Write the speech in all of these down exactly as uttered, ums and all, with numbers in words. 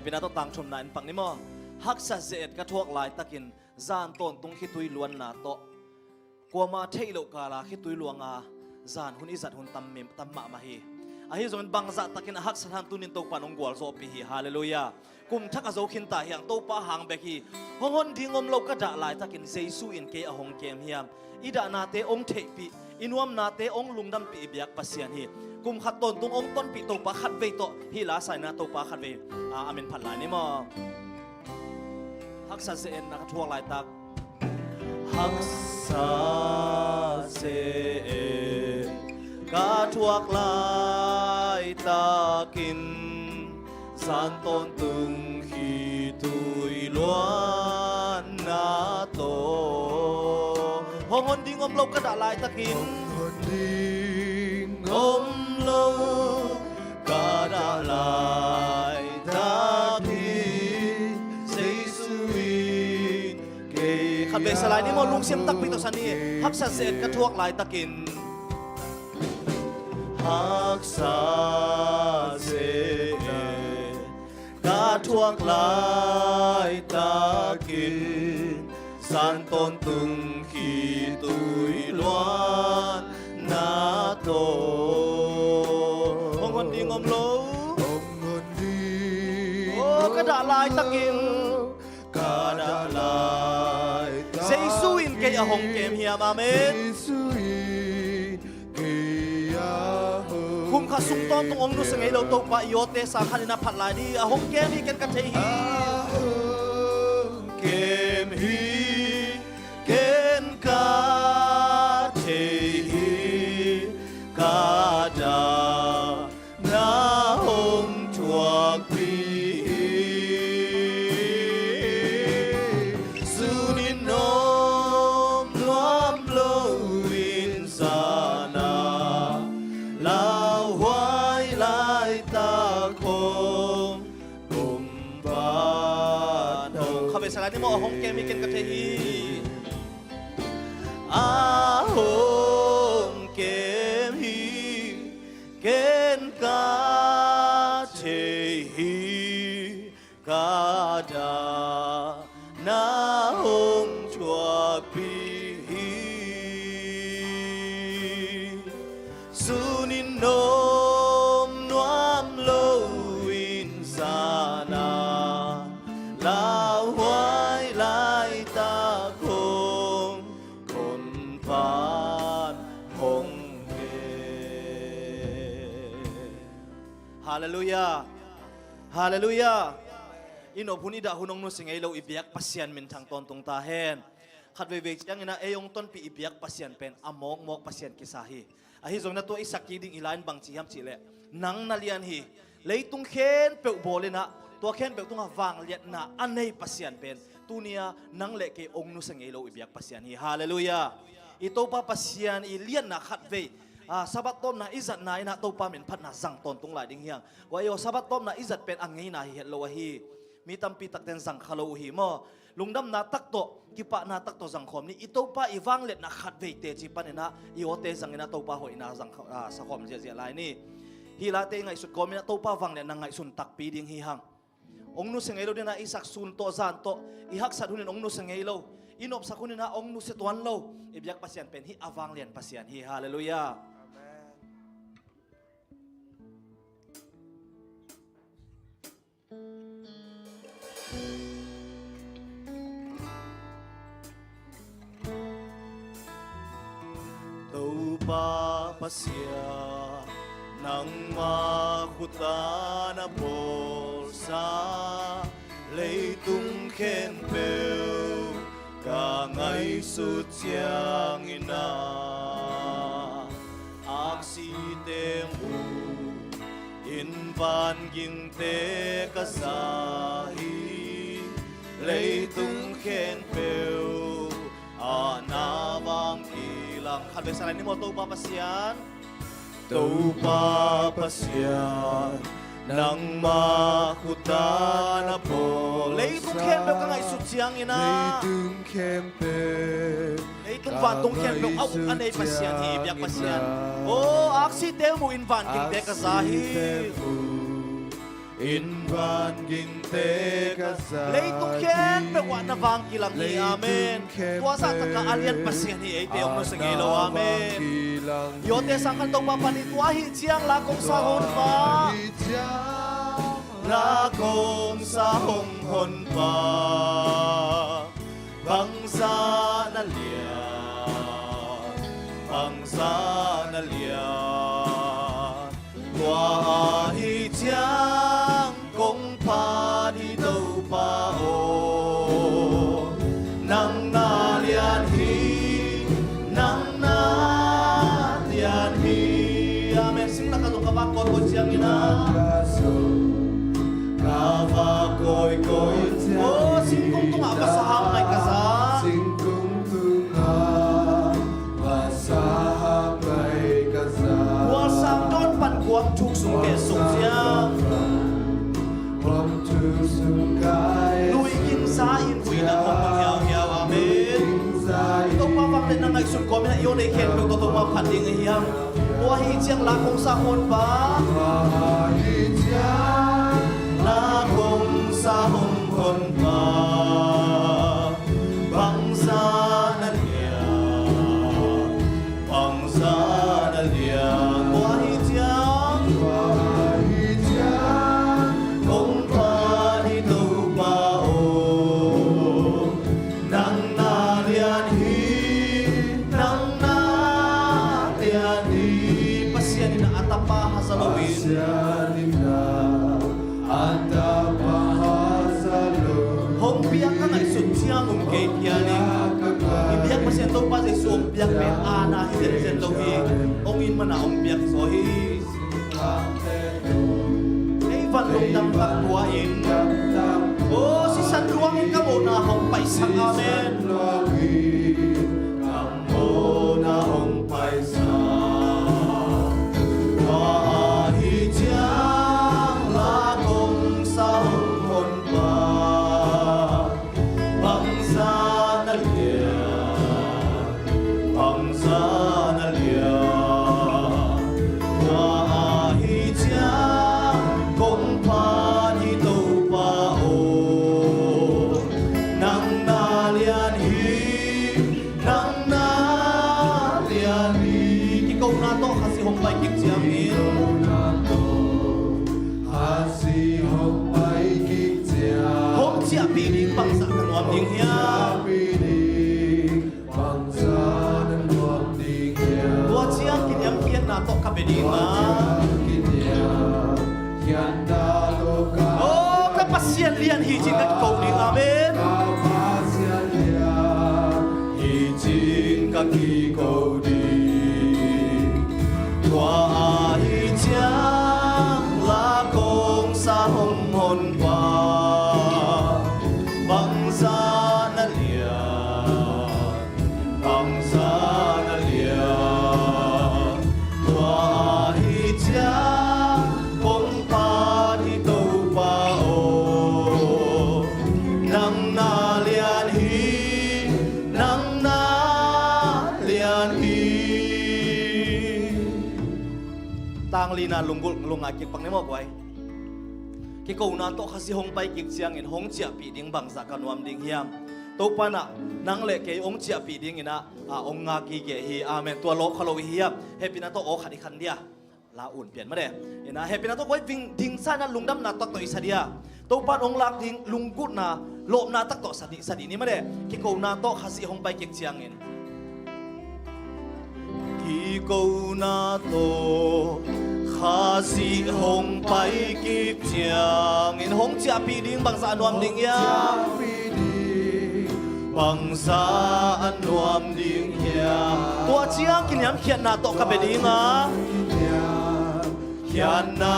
Pina tawh tangthumna en pak ni maw? Haksa ze-et ka thuak laitakin zan tawntung khitui luanna tawh kuama theih loh kala khitui luanga zan hun i zat hun tam, tam mahmah hi. Ahi zongin bangzah takin a haksa hang tunin Topa in hong gualzawhpih hi. Halleluiah. Kum thak a zo khinta hi hang, Topa hang bek hi. Hong hon ding om lo ka dah laitakin Jesu in kei a hong kem hiam? I dahnate hong theihpih, i nuamnate hong lungdampih i biak Pasian hi. Kum khat tawntung hong tonpih Topa khatvei tawh hih la sa-in ah Topa khatvei a, a min phat lai ni maw? Haksa ze-etna ka thuak laitak. Haksa ze-et ka thuak laitakin zan tawntung khitui luanna tawh hong hon ding om lo ka dah laitakin, hong hon ding om lo ka dah laitakin Jesu in kei khat vei sa lai ni maw, lungsim takpi tawh sa ni. Haksa ze-et ka thuak laitakin, haksa ze-et ka thuak laitakin zan tawntung khitui luanna tawh hong hon ding om lo, hong hon ding om lo ka dah laitakin, ka dah laitakin Jesu in kei a hong kem hiam? Amen. Jesu in kei a hong kem. Kum khat sung tawntung hong nusia ngei lo Topa i awte sang khat in ah phat lai ni. A hong kem hi, ken ka thei hi. A hong kem hi, ken ka thei hi. Ka dah na hong thuakpih hi. Sun in om nuam lo in zan a lauhuai laitak hong kumpat hong. Khat vei sa lai ni maw, a hong kem hi, ken ka thei hi. A hong kem hi, ken ka thei hi. Ka dah na hong thuakpih hi. Sun in om nuam lo in zan a lauhuai laitak hong kumpat hong kem. Halleluiah. Halleluiah. I nop hun, i dah hun hong nusia ngei lo i biak Pasian minthang tawntung ta hen. Khat veivei ciangin ah ei hong tonpih i biak Pasian pen a mawkmawk Pasian kisa hi. Ahi zongin ah tua i sak kik ding i la in bangci hiam cih leh, nang na lian hi. Leitung khempeuh bawl in ah, tua khempeuh tungah vangliatna a nei Pasian pen tuni-a nang le kei hong nusia ngei lo i biak Pasian hi. Halleluiah. I Topa Pasian i lianna khatvei, a, Sabbath tawpna i zatna in ah Topa min phatna zang tawntung lai ding hi hang. Ua, i aw, Sabbath tawpna i zat pen a ngeina hi het lo ahi. Mi tampi takten zang kha lo uh hi maw? Lungdamna tak tawh, kipahna tak tawh zang khawm ni. I Topa i vangliatna khatvei teci panin ah i awte zangin ah Topa hoihna zang kha, a, sa khawm ziahziah lai ni. Hih late i ngaihsut kawmin ah Topa vangliatna ngaihsun takpi ding hi hang. Hong nusia ngei lo ding ah i sak sun tawh zan tawh, i haksat hunin hong nusia ngei lo, i nopsak hunin ah hong nusia tuan lo i biak Pasian pen hih a vanglian Pasian hi. Halleluiah. Amen. Topa Pasian, nangma khut a na bawlsa leitung khempeuh ka ngaihsut ciangin ah, aksite mu in vangingte ka za hi. Leitung khempeuh ah na vang kilang. Khat vei sa lai ni maw, Topa Pasian. Topa Pasian, nangma khut a na bawl. Leitung khempeuh ka ngaihsut ciangin ah, leitung khempeuh, leitung vantung khempeuh a uk a nei Pasian hi, biak Pasian. O, aksite mu in vangingte ka za hi. Aksite mu Leitung khempeuh ah na vang kilang hi. Amen. Tua zah takah a lian Pasian hi, eite hong nusia ngei lo. Amen. Yote sang khan Topa pan hi. Tua ahih ciang la kong sa hong honpa, la kong sa hong honpa, bangzah na lian, bangzah na lian. Tua ahih ciang kong phat hi Topa aw, nang na lian hi, nang na lian hi. Amen. Singna ka zong ka vak kawikawi ciangin ah, ka vak kawikawi ciangin, aw, singkung tungah vasa hang ngai ka za, singkung tungah vasa hang ngai ka za. Gualsang dawn pan guam thuk sung keh suk ciang, guam thuk sung keh suk, lui ginsa in huihna hong hiauhiau. Amen. Topa vang le na ngaihsun kawmin ah i aw nei khempeuh tawh Topa phat ding ahi hiam? Tua ahih ciang la kong sa hong honpa, tua ahih ciang la kong sa hong honpa, bangzah na lian, bangzah na lian. Tua ahih ciang, tua ahih ciang kong phat hi Topa aw, nang na lian hi, nang na lian hi. Pasian in a tapa haza lo hi. Pasian in a tapa haza lo hi. Hong piak ka ngaihsut ciang um kei phial ing. I biak Pasian Topa Jesu hong piak pen aana hi zenzen lo hi. Hong in mana hong piak zaw hi. Ei van lungdam tak tua in, aw, sisan luangin ka mawhna hong paisak. Amen. Ka mawhna hong paisak. Tua ahih ciang la kong sa hong honpa, bangzah na lian, bangzah na lian. Tua ahih ciang kong phat hi Topa aw, nang na lian hi, nang na lian hi. Kikona tawh Khazih hong pai kik ciangin, kikona tawh Khazih hong pai kik ciang, hong ciahpih ding bangzah ka nuam ding hiam? Ciahpih ding bangzah na nuam ding hiam? Tua ciang kiniamkhiatna tawh ka bia ding a, tua ciang kiniamkhiatna tawh ka, aw, ka Pasian lian hi ci-in ka kiko ding. Amen. Ka Pasian lian hi ci-in ka kiko ding. Tua ahih ciang la kong sa hong honpa, bangzah na lian, bangzah na lian. Tua ahih ciang kong phat hi Topa aw, nang na lian hi, nang na lian hi. Tang lina lunggulh lungngai kik pak ni maw guai. Kikona tawh Khazih hong pai kik ciangin hong ciahpih ding bangzah ka nuam ding hiam? Topa in ah nang le kei hong ciahpih dingin ah, ah, hong ngak gige hi. Amen. Tua lawp kha lo i hiam? Hehpihna tawh aw khat i khan dia. La un pian mah de. Ina hehpihna tawh guai ving dingsa in ah lungdamna tak tawh i sa dia. Topa in hong lak ding lunggulhna, lawpna tak tawh sa dih, sa dih ni mah de. Kikona tawh Khazih hong pai kik ciangin. Kikona tawh Khazih hong pai kik ciangin hong ciahpih ding bangzah a nuam ding hiam? Bangzah a nuam ding hiam? Tua ciang kiniamkhiatna tawh ka bia ding a, khiatna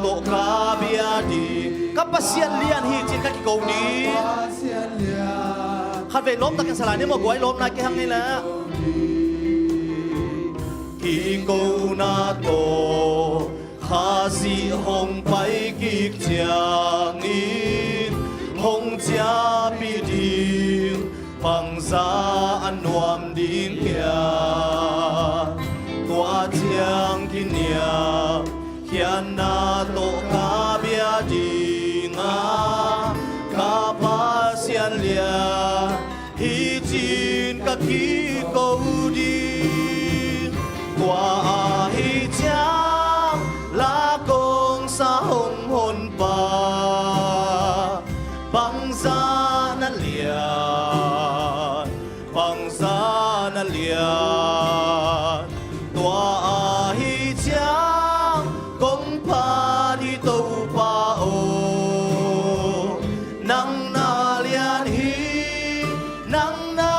tawh ka bia ding. Ka Pasian lian hi ci-in ka kiko ding. Khatvei lawm takin sa lai ni maw guai, lawm nai kei hang ni leh. Kikona tawh Khazih hong pai kik ciangin hong ciahpih ding bangzah a nuam ding hiam? Tua ciang kiniamkhiatna tawh ka bia ding. ko ding. Tua ahi ciang la kong sa hong honpa, bangzah na lian, bangzah na lian. Tua ahi ciang kong phat hi Topa aw, nang na lian hi, nang na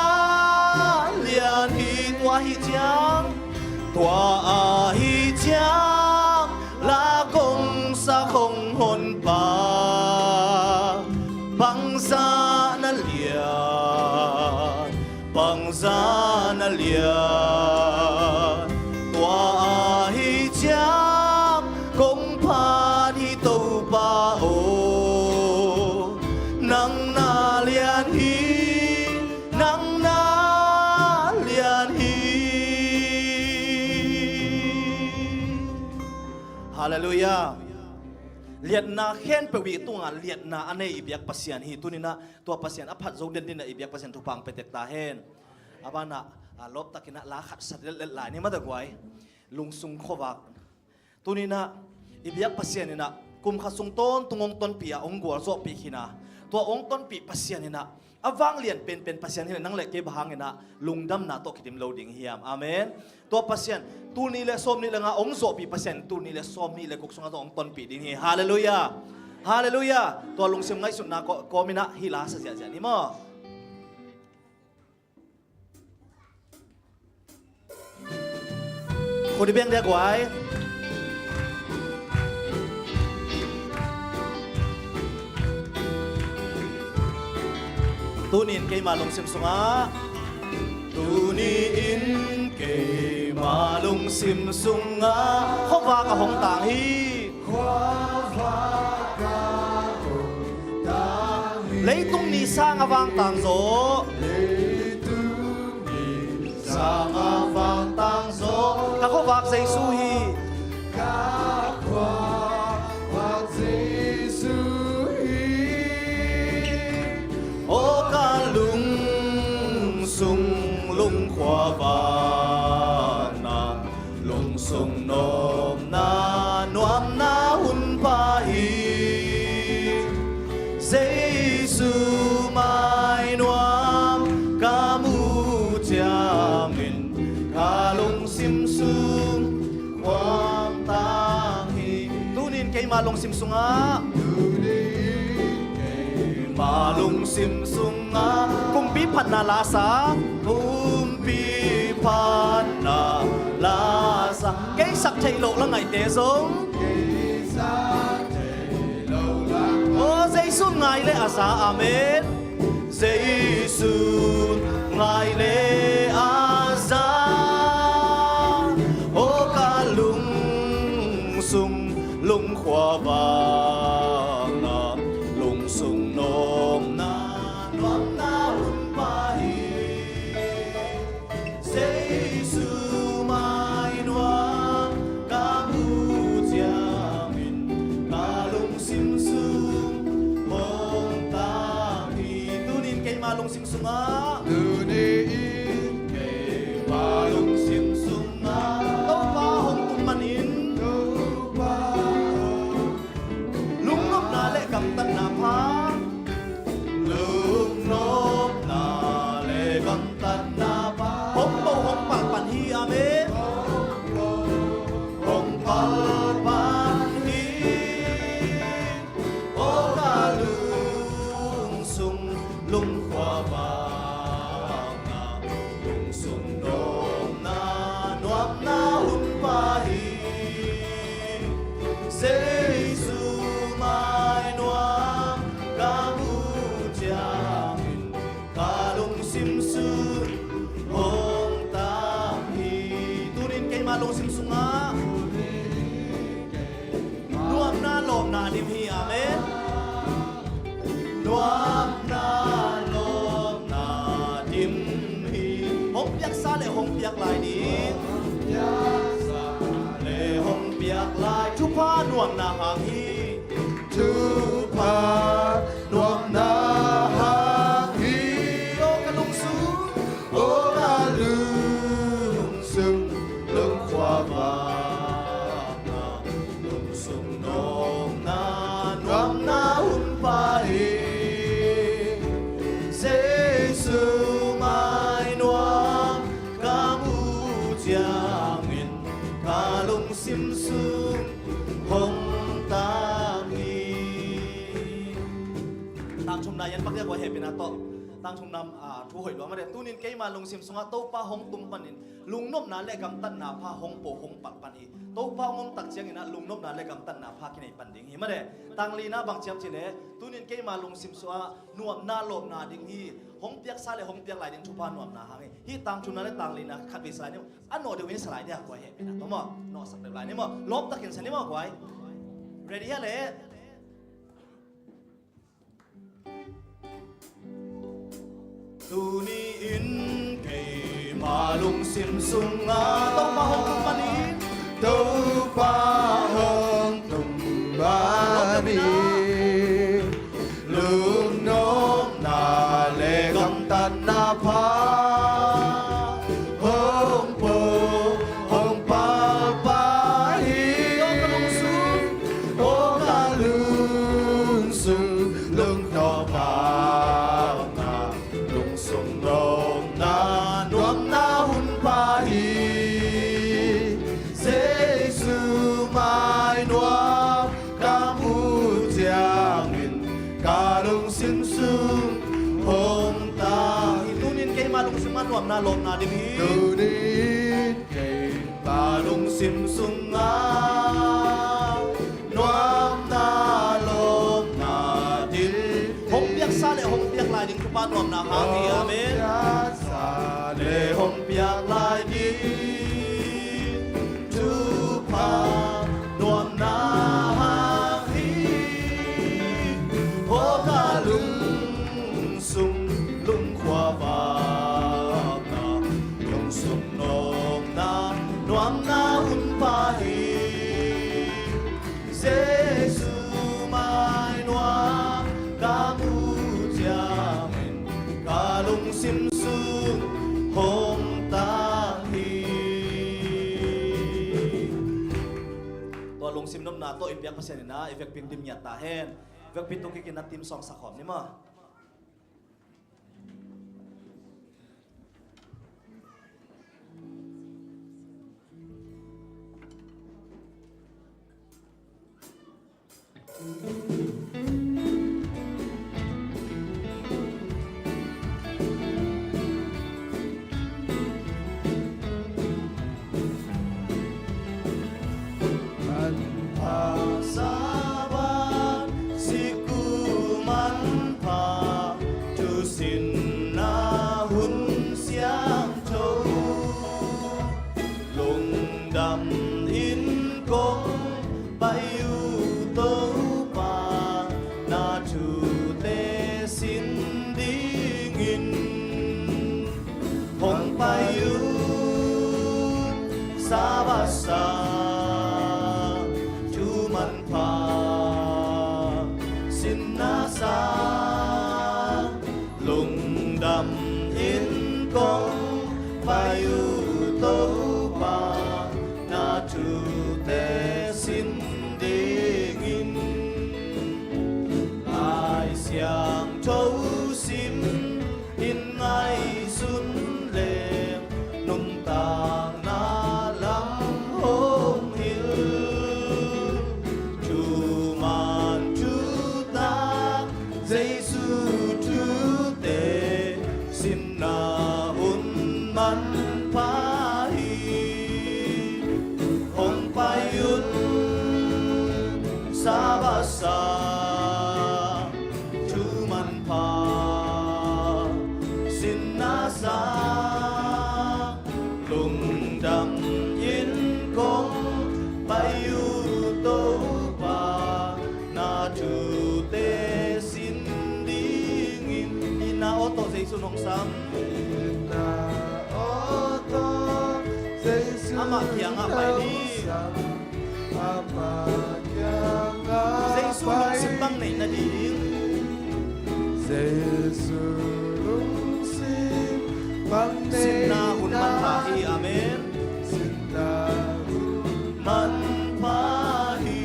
lian hi. Tua ahi ciang, tua ahi ciang la kong sa hong honpa, bangzah na lian, bangzah na lian. Tua ahi ciang kong phat hi Topa aw, nang na lian hi, nang na lian hi. Halleluiah. Liatna khempeuh i tungah liatna a nei i biak Pasian hi. Tuninah tua Pasian a phat zo den dinah i biak Pasian thupha hong pia tek ta hen. A banah, a, lawptakinah la khat sa letlet lai ni mataguai. Lungsung khuavak. Tuninah i biak Pasian inah kum khat sung tawntung hong tonpih a hong gualzawhpih khin a, tua hong tonpih Pasian inah a vanglian penpen Pasian hileh nang le kei bang hanginah lungdamna tawh kidim lo ding hiam? Amen. Tua Pasian, tul nih le sawm nih le nga hong zawhpih Pasian, tul nih le sawm nih le guk sungah zong hong tonpih ding hi. Halleluiah. Halleluiah. Tua lungsim ngaihsutna ko-, kawminah hih la sa ziahziah ni maw? Khut i beng dia guai. Tunin keima lungsim sungah, tunin keima lungsim sungah khuavak a hong tang hi. Khuavak a hong tang hi. Leitung ni sang a vang tang zawh. Leitung ni sang a vang tang zawh. Ka khuavak Jesu hi. Ka khuavak Jesu hi. Aw ka lungsung lungkhuavak na, lungsung nopna nuamna hun pha hi. Jesu mai nuam ka muh ciangin ka lungsim sung khuavak tang hi. Tunin keima lungsim sungah, tunin keima lungsim sungah kumpi phatna la sa, kumpi phatna la sa. Kei sak theih loh la ngaihte zong, kei sak theih loh la, aw Jesu ngai le a za. Amen. Jesu ngai le a za. Aw ka lungsung lungkhuavak na, lungsung nopna nuamna hun pha hi. Jesu mai nuam ka muh ciangin ka lungsim sung hong tang hi. Tunin keima lungsim sungah, tunin keima lungsim sungah Topa hong tung manin, Topa hong lungnopna le gamtatna pha, lungnopna le gamtatna pha hong po hong palh pan hi. Amen. Hong po hong palh pan hi. Aw ka lungsung lungkhuavak na, lungsung nopna nuamna hun pha hi. Jesu mai nuam ka muh ciangin ka lungsim sung hong tang hi. Tunin keima lungsim sungah nuamna lawpna dim hi. Amen. Nuamna lawpna dim hi. Hong piaksa le hong piak lai ding, hong piaksa le hong piak lai. Thupha nuamna hang hi. Thupha nuamna hang hi. Aw ka lungsung, aw ka Pak dia kua hehpihna tawh tangthu nam, ah, thu hoih lua mah de. Tunin keima lungsim sungah Topa hong tung panin lungnopna le gamtatna pha hong po hong palh pan hi. Topa hong om tak ciangin ah lungnopna le gamtatna pha kinei pan ding hi mah de. Tang lina bang ci hiam cih leh, tunin keima lungsim sungah nuamna lawpna ding hi. Hong piaksa le hong piak lai ding thupha nuamna hang hi. Hih tang thumna le tang lina khat vei sa lai ni maw. A nawh deuh in sa lai dia kua hehpihna tawh maw. Nawhsak deuh lai ni maw. Lawp takin sa ni maw kua. Ready hia leh. Tuni-in keima lungsim sungah Topa hong tung panin, Topa hong tung panin, lungnopna le gamtatna pha hong po hong palh pah hi. Aw ka lungsung, aw ka lungsung, lungtawp a ngah, lungsung lawpna nuamna hun pha hi. Jesu mai nuam ka muh ciangin ka lungsim sung hong tang hi. Tunin keima lungsim ah nuamna lawpna ding hi. Tunin keima lungsim sungah nuamna lawpna ding hi. Hong piaksa le hong piak lai ding thupha nuamna hang hi. Amen. Hong piaksa le hong piak lai ding thupha nuamna hang hi. Aw ka lungsung, lungkhua vakna, lungsung lawpna nuamna hun pha hi. Jesu mai nuam ka muh ciangin ka lungsim sung hong tang hi. Tua lungsim nopna tawh i piak Pasian in ah i vekpi in dim ngiat ta hen. Vekpi tung kikin a team song sa khawm ni maw. Manpha Sabbath sikul manpha, thusinna hun siangtho, lungdam in kong pai uh Topa, na thute sin dingin hong pai uh. Sabbath sang, thu manpha, sinna sang, lungdam in kong pai uh Topa, na thute sin dingin. Lai Siangtho sim in ngaihsun leng, nuntakna lam hong hilh. Thuman thutak Jesu thute, sinna hun manpha hi. Hong pai un. Sabbath sang, thu manpha, sinna sang, lungdam in kong pai uh Topa, na thute sin dingin. Itna aw tawh Jesu in hong sam. Itna aw tawh Jesu in hong sam. Amah kiangah pai ni. Amah kiangah pai ni. Jesu lungsim bang neih nading. Jesu lungsim bang neih nading. Sinna hun manpha hi. Amen. Sinna hun manpha hi.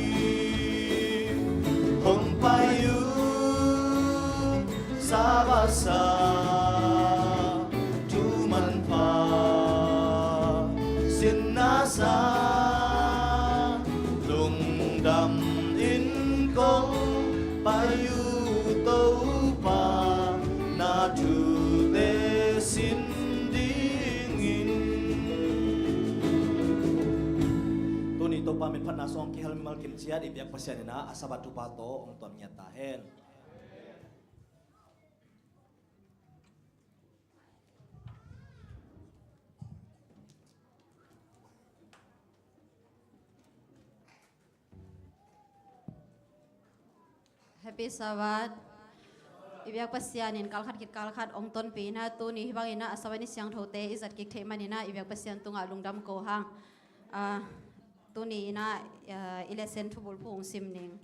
Hong pai uh. Sabbath sang, thu manpha, sinna sang, lungdam in kong pai uh Hong kihel mimal kim ciat i biak Pasian in ah a Sabbath thupha tawh hong ton ngiat ta hen. Happy Sabbath. I biak Pasian in kalkhat khit kalkhat hong tonpih in ah, tuni hih bangin ah a Sabbath ni siangthote i zat kik theih manin ah i biak Pasian tungah lungdam ko hang. Ah, tuni in ah, ah, i lesson thubulphu hong sim ning.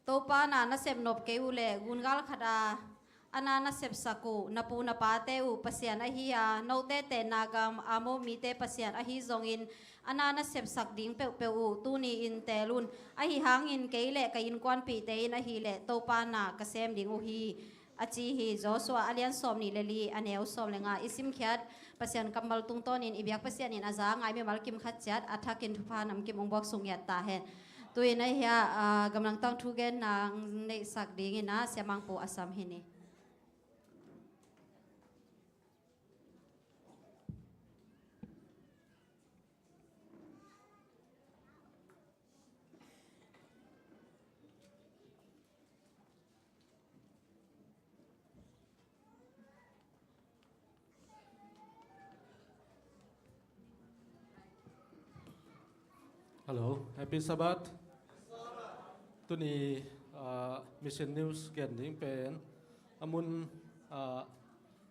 Topa na na sep nop kei uh leh gungal khat a a na na sepsak uh na pu na pate uh Pasian ahi a, note tenna gam a mo mite Pasian ahi zongin a na na sepsak ding peuhpeuh uh tuni in teel un. Ahi hangin kei le ka innkuanpihte in ahih leh Topa na ka sem ding uh hi, a ci hi. Joshua a lian sawm nih le li, a neu sawm le nga i simkhiat Pasian kammal tungtawnin i biak Pasian in a za ngai mimal kim khat ciat a thakin thupha namkim hong buak suk ngiat ta hen. Tu-in ahi a, ah, gamlangtang thugenna hong neihsak dingin ah Sia Mangpu a sam hi ni. Hello, Happy Sabbath. Tuni, ah, Mission News gen ding pen a mun, ah,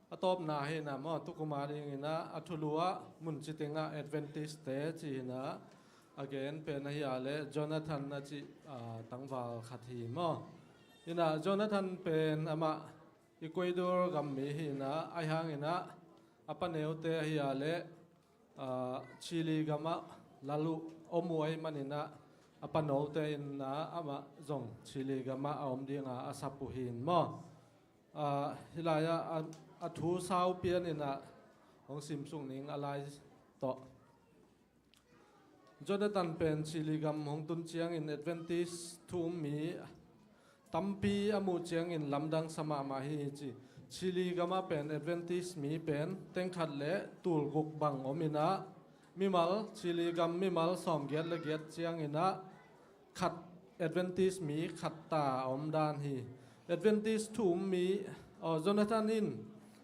a tawpna hi na maw, tukum a dingin ah a thulu ah mun ci tengah Adventist te ci hi na, a gen pen ahi a leh Jonathan a cih, ah, tangval khat hi maw. Hi na Jonathan pen amah Ecuador gam mi hi na, ahi hangin ah a paneute ahi a leh, ah, Chile gamah lal uh om uh ahih manin ah a panote in ah amah zong Chile gamah a om dinga a sap uh hi maw. Ah, hih lai-ah a, a thu sau pian in ah hong sim suk ning a lai tawh. Jonathan pen Chile gam hong tun ciangin Adventist thu um mi tampi a muh ciangin lamdang sa mahmah hi ci. Chile gamah pen Adventist mi pen tengkhat le tul guk bang om in ah, mimal, Chile gam mimal sawmgiat le giat ciangin ah khat, Adventist mi khat ta a om dan hi. Adventist thu um mi, aw, Jonathan in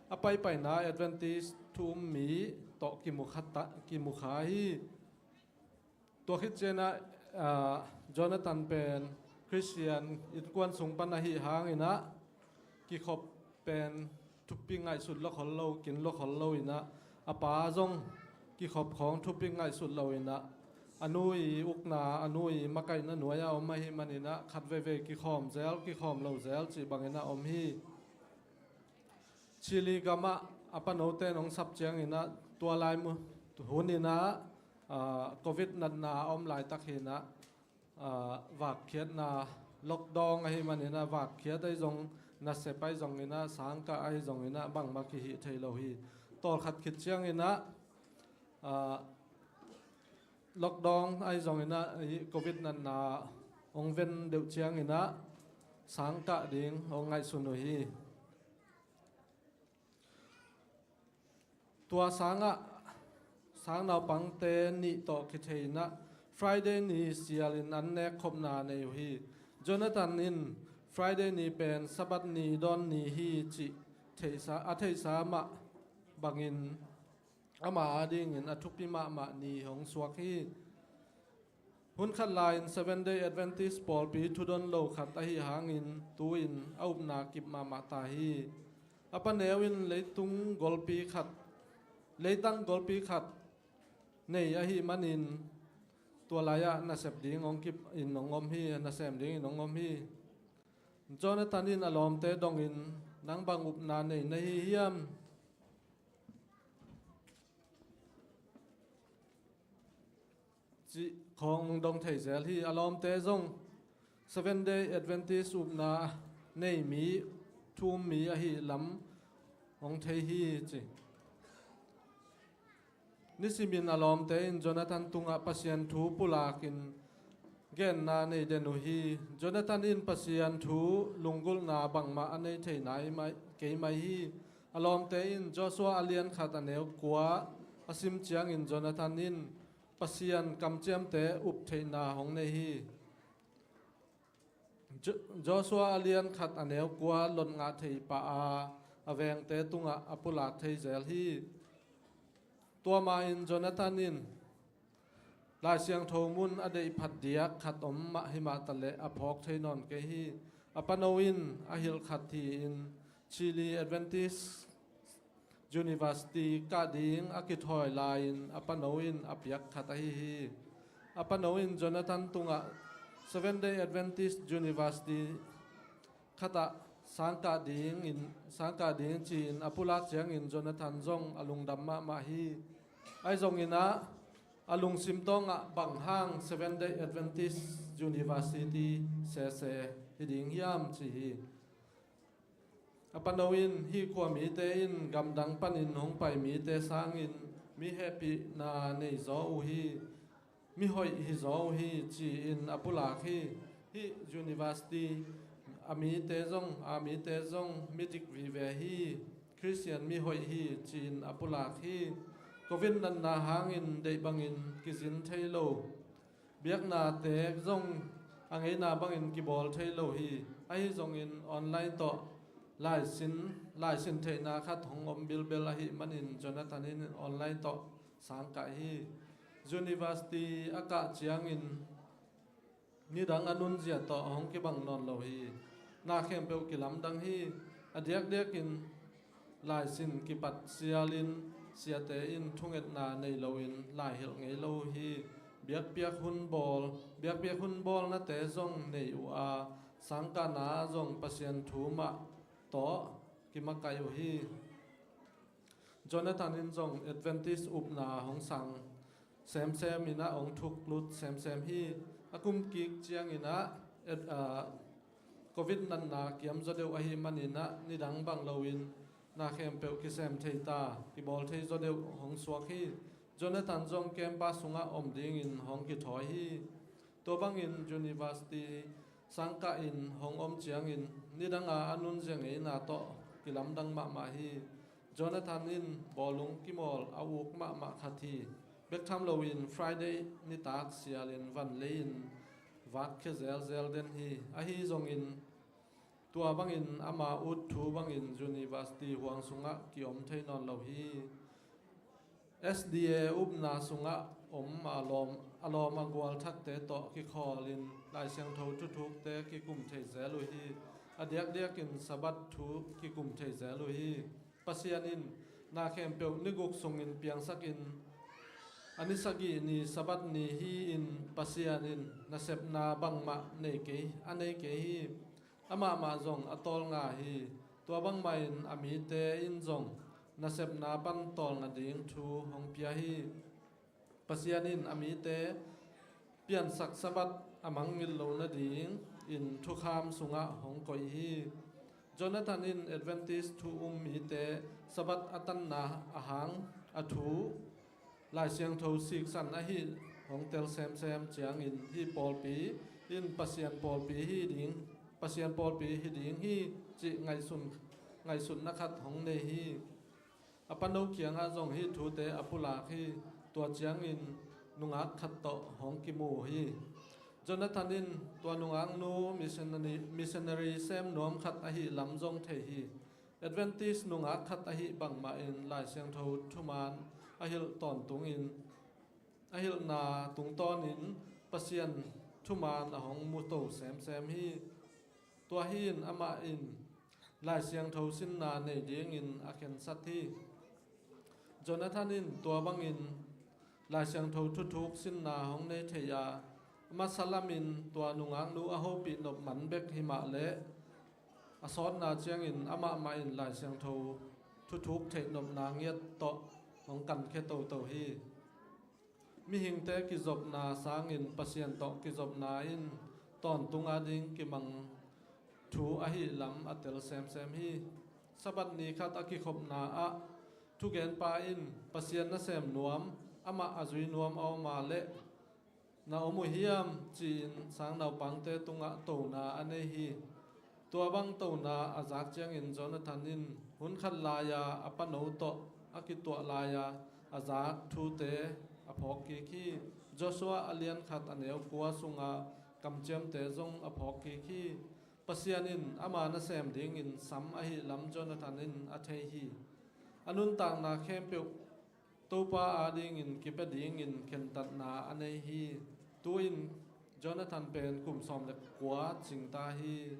a paipaina Adventist thu um mi tawh kimu kha ta, kimu kha hi. Tua khit ciangin ah, ah, Jonathan pen Christian innkuan sung pan ahi hangin ah kikhop pen thupi ngaihsut lo khol lo, kin lo khol lo in ah, a pa zong kikhop khawng thupi ngaihsut lo in ah, a nu i ukna, a nu i makaihna nuai-ah om ahih manin ah khat veivei kikhawm zel, kikhawm lo zel cih bangin ah om hi. Chile gamah a panote in hong sap ciangin ah, tua lai mu, hun in ah, ah, Covid natna a om laitak hi in ah, ah, vakkhiatna, lockdown ahih manin ah vakkhiat ahi zong, nasep ahi zongin ah, sangkah ahi zongin ah bangmah kihih thei lo hi. Tawlkhat khit ciangin ah, ah, lockdown ahi zongin ah, i Covid natna hong ven deuh ciangin ah sangkah ding hong ngaihsun uh hi. Tua sangah sang naupangte nih tawh kithei in ah Friday ni sialin an nek khopna nei uh hi. Jonathan in Friday ni pen Sabbath ni dawn ni hi cih theihsa, a theihsa mah bangin ama adingin a thupi mahmah ni hong suak hi. Hun khat lai-in Seventh Day Adventist pawlpi thudon lo khat ahi hangin tu-in a upna kip mahmah ta hi. A paneu in leitung golpi khat, leitang golpi khat nei ahih manin tua lai-ah nasep ding hong kip in hong om hi, nasem dingin hong om hi. Jonathan in a lawmte dongin, "Nang bang upna nei na hi hiam?" cih khawng dong thei zel hi. A lawmte zong Seventh Day Adventist upna nei mi, thu um mi ahih lam hong thei hi ci. Nisimin a lawmte in Jonathan tungah Pasian thu pulakin genna nei den uh hi. Jonathan in Pasian thu lunggulhna bangmah a nei thei nai mai, kei mai hi. A lawmte in Joshua a lian khat a neu kua, a sim ciangin Jonathan in Pasian kamciamte up theihna hong nei hi. Jo-, Joshua a lian khat a neu kua lot ngah thei pah a, a vengte tungah a pulak thei zel hi. Tua mah in Jonathan in Lai Siangtho mun a deih phat diak khat om mah hi mah taleh a phawk thei nawn kei hi. A pano in a hilh khat hi-in Chile Adventist University kah ding a kithawi lai-in a pano in a piak khat ahi hi. A pano in Jonathan tungah Seventh Day Adventist University khatah sangkah dingin, sangkah ding ci-in a pulak ciangin Jonathan zong a lungdam mahmah hi. Ahi zongin ah a lungsim tawngah bang hang Seventh Day Adventist University sese hi ding hiam ci hi. A pano in hih khua mite in gamdang panin hong pai mite sangin mi hehpihna nei zaw uh hi, mi hoih hi zaw uh hi ci-in a pulak hi. Hih university a mite zong, a mite zong mi dik vive hi, Khristian mi hoih hi ci-in a pulak hi. Covid natna hangin deih bangin kizin thei lo, biaknate zong a ngeina bangin kibawl thei lo hi. Ahi zongin online tawh laisin, laisin theihna khat hong om bilbel ahih manin Jonathan in online tawh sangkah hi. University a kah ciangin nidang a nunzia tawh hong kibang nawn lo hi. Na khempeuh kilamdang hi. A diakdiakin laisin kipat sialin siate in thungetna nei loin laihilh ngei lo uh hi. Biakpiak hun bawl, biakpiak hun bawlnate zong nei uh a, sangkahna ah zong Pasian thu mah tawh kimakaih uh hi. Jonathan in zong Adventist upna hong sang semsem in ah hong thuklut semsem hi. A kum kik ciangin ah, et-, ah, Covid natna kiam zaw deuh ahih manin ah nidang bang loin na khempeuh kisem thei ta, kibawl thei zaw deuh hong suak hi. Jonathan zong camp sungah om dingin hong kithawi hi. Tua bangin university sangkah in hong om ciangin nidanga a nunzia ngeina tawh kilamdang mahmah hi. Jonathan in bawlung kimawl a uk mahmah khat hi. Bek tham loin Friday nitak sialin vanlei-in vak khia zelzel den hi. Ahi zongin tua bangin ama ut thu bangin university huang sungah kiom thei nawn lo hi. S D A upna sungah om a lawm, a lawm a gual thakte tawh kikhawlin Lai Siangtho thuthukte kikum thei zel uh hi. A diakdiakin Sabbath thu kikum thei zel uh hi. Pasian in na khempeuh ni guk sungin piangsakin a ni sagih ni Sabbath ni hi-in Pasian in nasepna bangmah nei kei, a nei kei hi. Amah mah zong a tawlnga hi. Tua bangmah in a mite in zong nasepna pan tawlnga ding thu hong pia hi. Pasian in a mite piansak Sabbath a mangngilh lo nadingin thukham sungah hong koih hi. Jonathan in Adventist thu um mite Sabbath a tanna a hang a thu Lai Siangtho siksan ahi hong tel semsem ciangin hih pawlpi in Pasian pawlpi hi ding, Pasian pawlpi hi ding hi cih ngaihsun, ngaihsutna khat hong nei hi. A pano kiangah zong hih thute a pulak hi. Tua ciangin nungak khat tawh hong kimu hi. Jonathan in tua nungaknu missionary, missionary sem nuam khat ahih lam zong thei hi. Adventist nungak khat ahih bangmah in Lai Siangtho thuman a hilh tawntungin, a hilhna tungtawnin Pasian thuman a hong muto semsem hi. Tua hi-in amah in Lai Siangtho sinna nei dingin a khensat hi. Jonathan in tua bangin Lai Siangtho thuthuk sinna hong nei thei a, a masa lamin tua nungaknu a hopih nop man bek hi mah leh a sawtna ciangin amah mah in Lai Siangtho thuthuk theih nopna ngiat tawh hong kankhia toto hi. Mihingte kizopna sangin Pasian tawh kizopna in tawntung ading kimang thu ahih lam a tel semsem hi. Sabbath ni khat a kikhopna ah thugenpa in Pasian nasem nuam, amah a zui nuam a om a leh na om uh hiam ci-in sangnaupangte tungah tona a nei hi. Tua bang tona a zak ciangin Jonathan in hun khat lai-a a pano tawh a kituah lai-a a zak thute a phawk kik hi. Joshua a lian khat a neu kua sunga kamciamte zong a phawk kik hi. Pasian in ama nasem dingin sam ahih lam Jonathan in a thei hi. A nuntakna khempeuh Topa adingin kipia dingin khentatna a nei hi. Tu-in Jonathan pen kum sawm le kua cingta hi.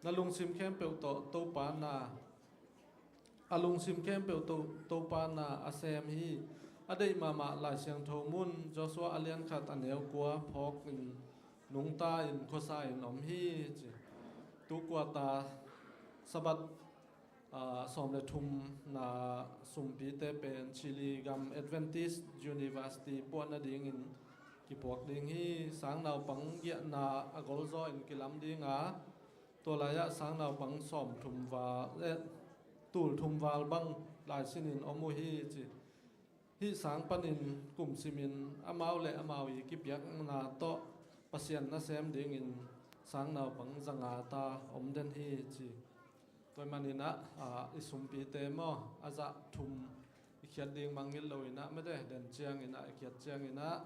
Na lungsim khempeuh tawh Topa na, a lungsim khempeuh to, Topa na a sem hi. A deih mahmah Lai Siangtho mun Joshua a lian khat a neu kua phawkin nungta in khuasa in om hi ci. Tu kuata Sabbath, aa, sawm le thumna sumpite pen Chile gam Adventist University puah nadingin kipuak ding hi. Sangnaupang giahna a golzaw in kilam dinga, tua lai-ah sangnaupang sawm thum val, eh, tul thum val bang laisinin om uh hi ci. Hih sang panin kum simin amau le amau i kipiakna tawh Pasian nasem dingin sangnaupang zanga ta om den hi ci. Tua ahih maninah, ah, i sumpite maw, a zah thum i khiat ding mangngilh loinah mete den cianginah, i khiat cianginah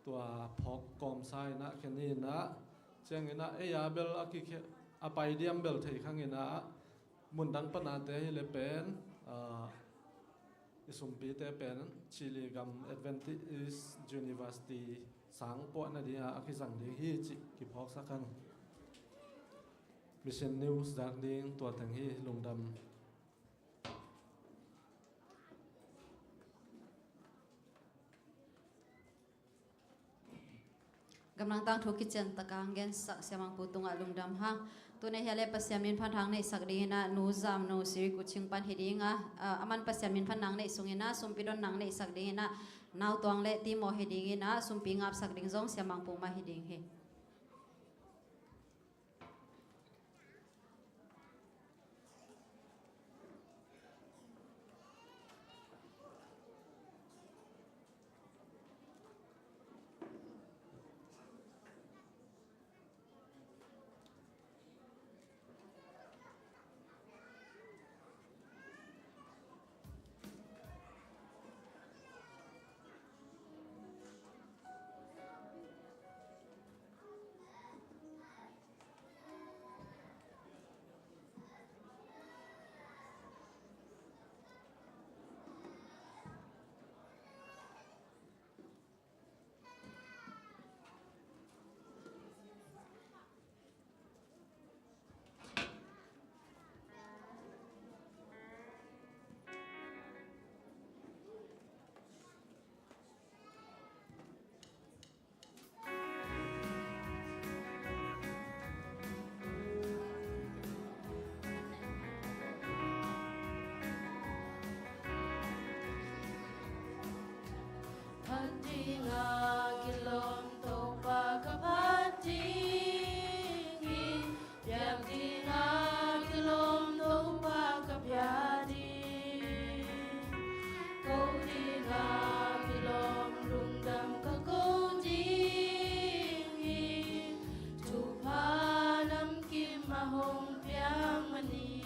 tua phawk kawmsa inah khen inah cianginah ei a bel a kikhe-, a pai diam bel thei khanginah mundang panate hi le pen, ah, i sumpite pen Chile gam Adventist University sang puah nadinga a kizang ding hi cih kiphawksak hang. Mission News zak ding tua teng hi. Lungdam. Gamdang tangthu kician taka hong gensak Siamangpu tungah lungdam hang. Tuni hia le Pasian min phat hang neihsak dinginah Nu Zam Nu Siri Kuching pan hi dinga, ah, aman Pasian min phat nang neih sunginah sumpi don nang neihsak dinginah Nau Tuang le Timo hi dinginah sumpi ngapsak ding zong Siamangpu mah hi ding hi. Phat dinga kilawm Topa ka phat ding hi. Biak dinga kilawm Topa ka bia ding. Ko dinga kilawm lungdam ka ko ding hi. Thupha namkim a hong piang manin.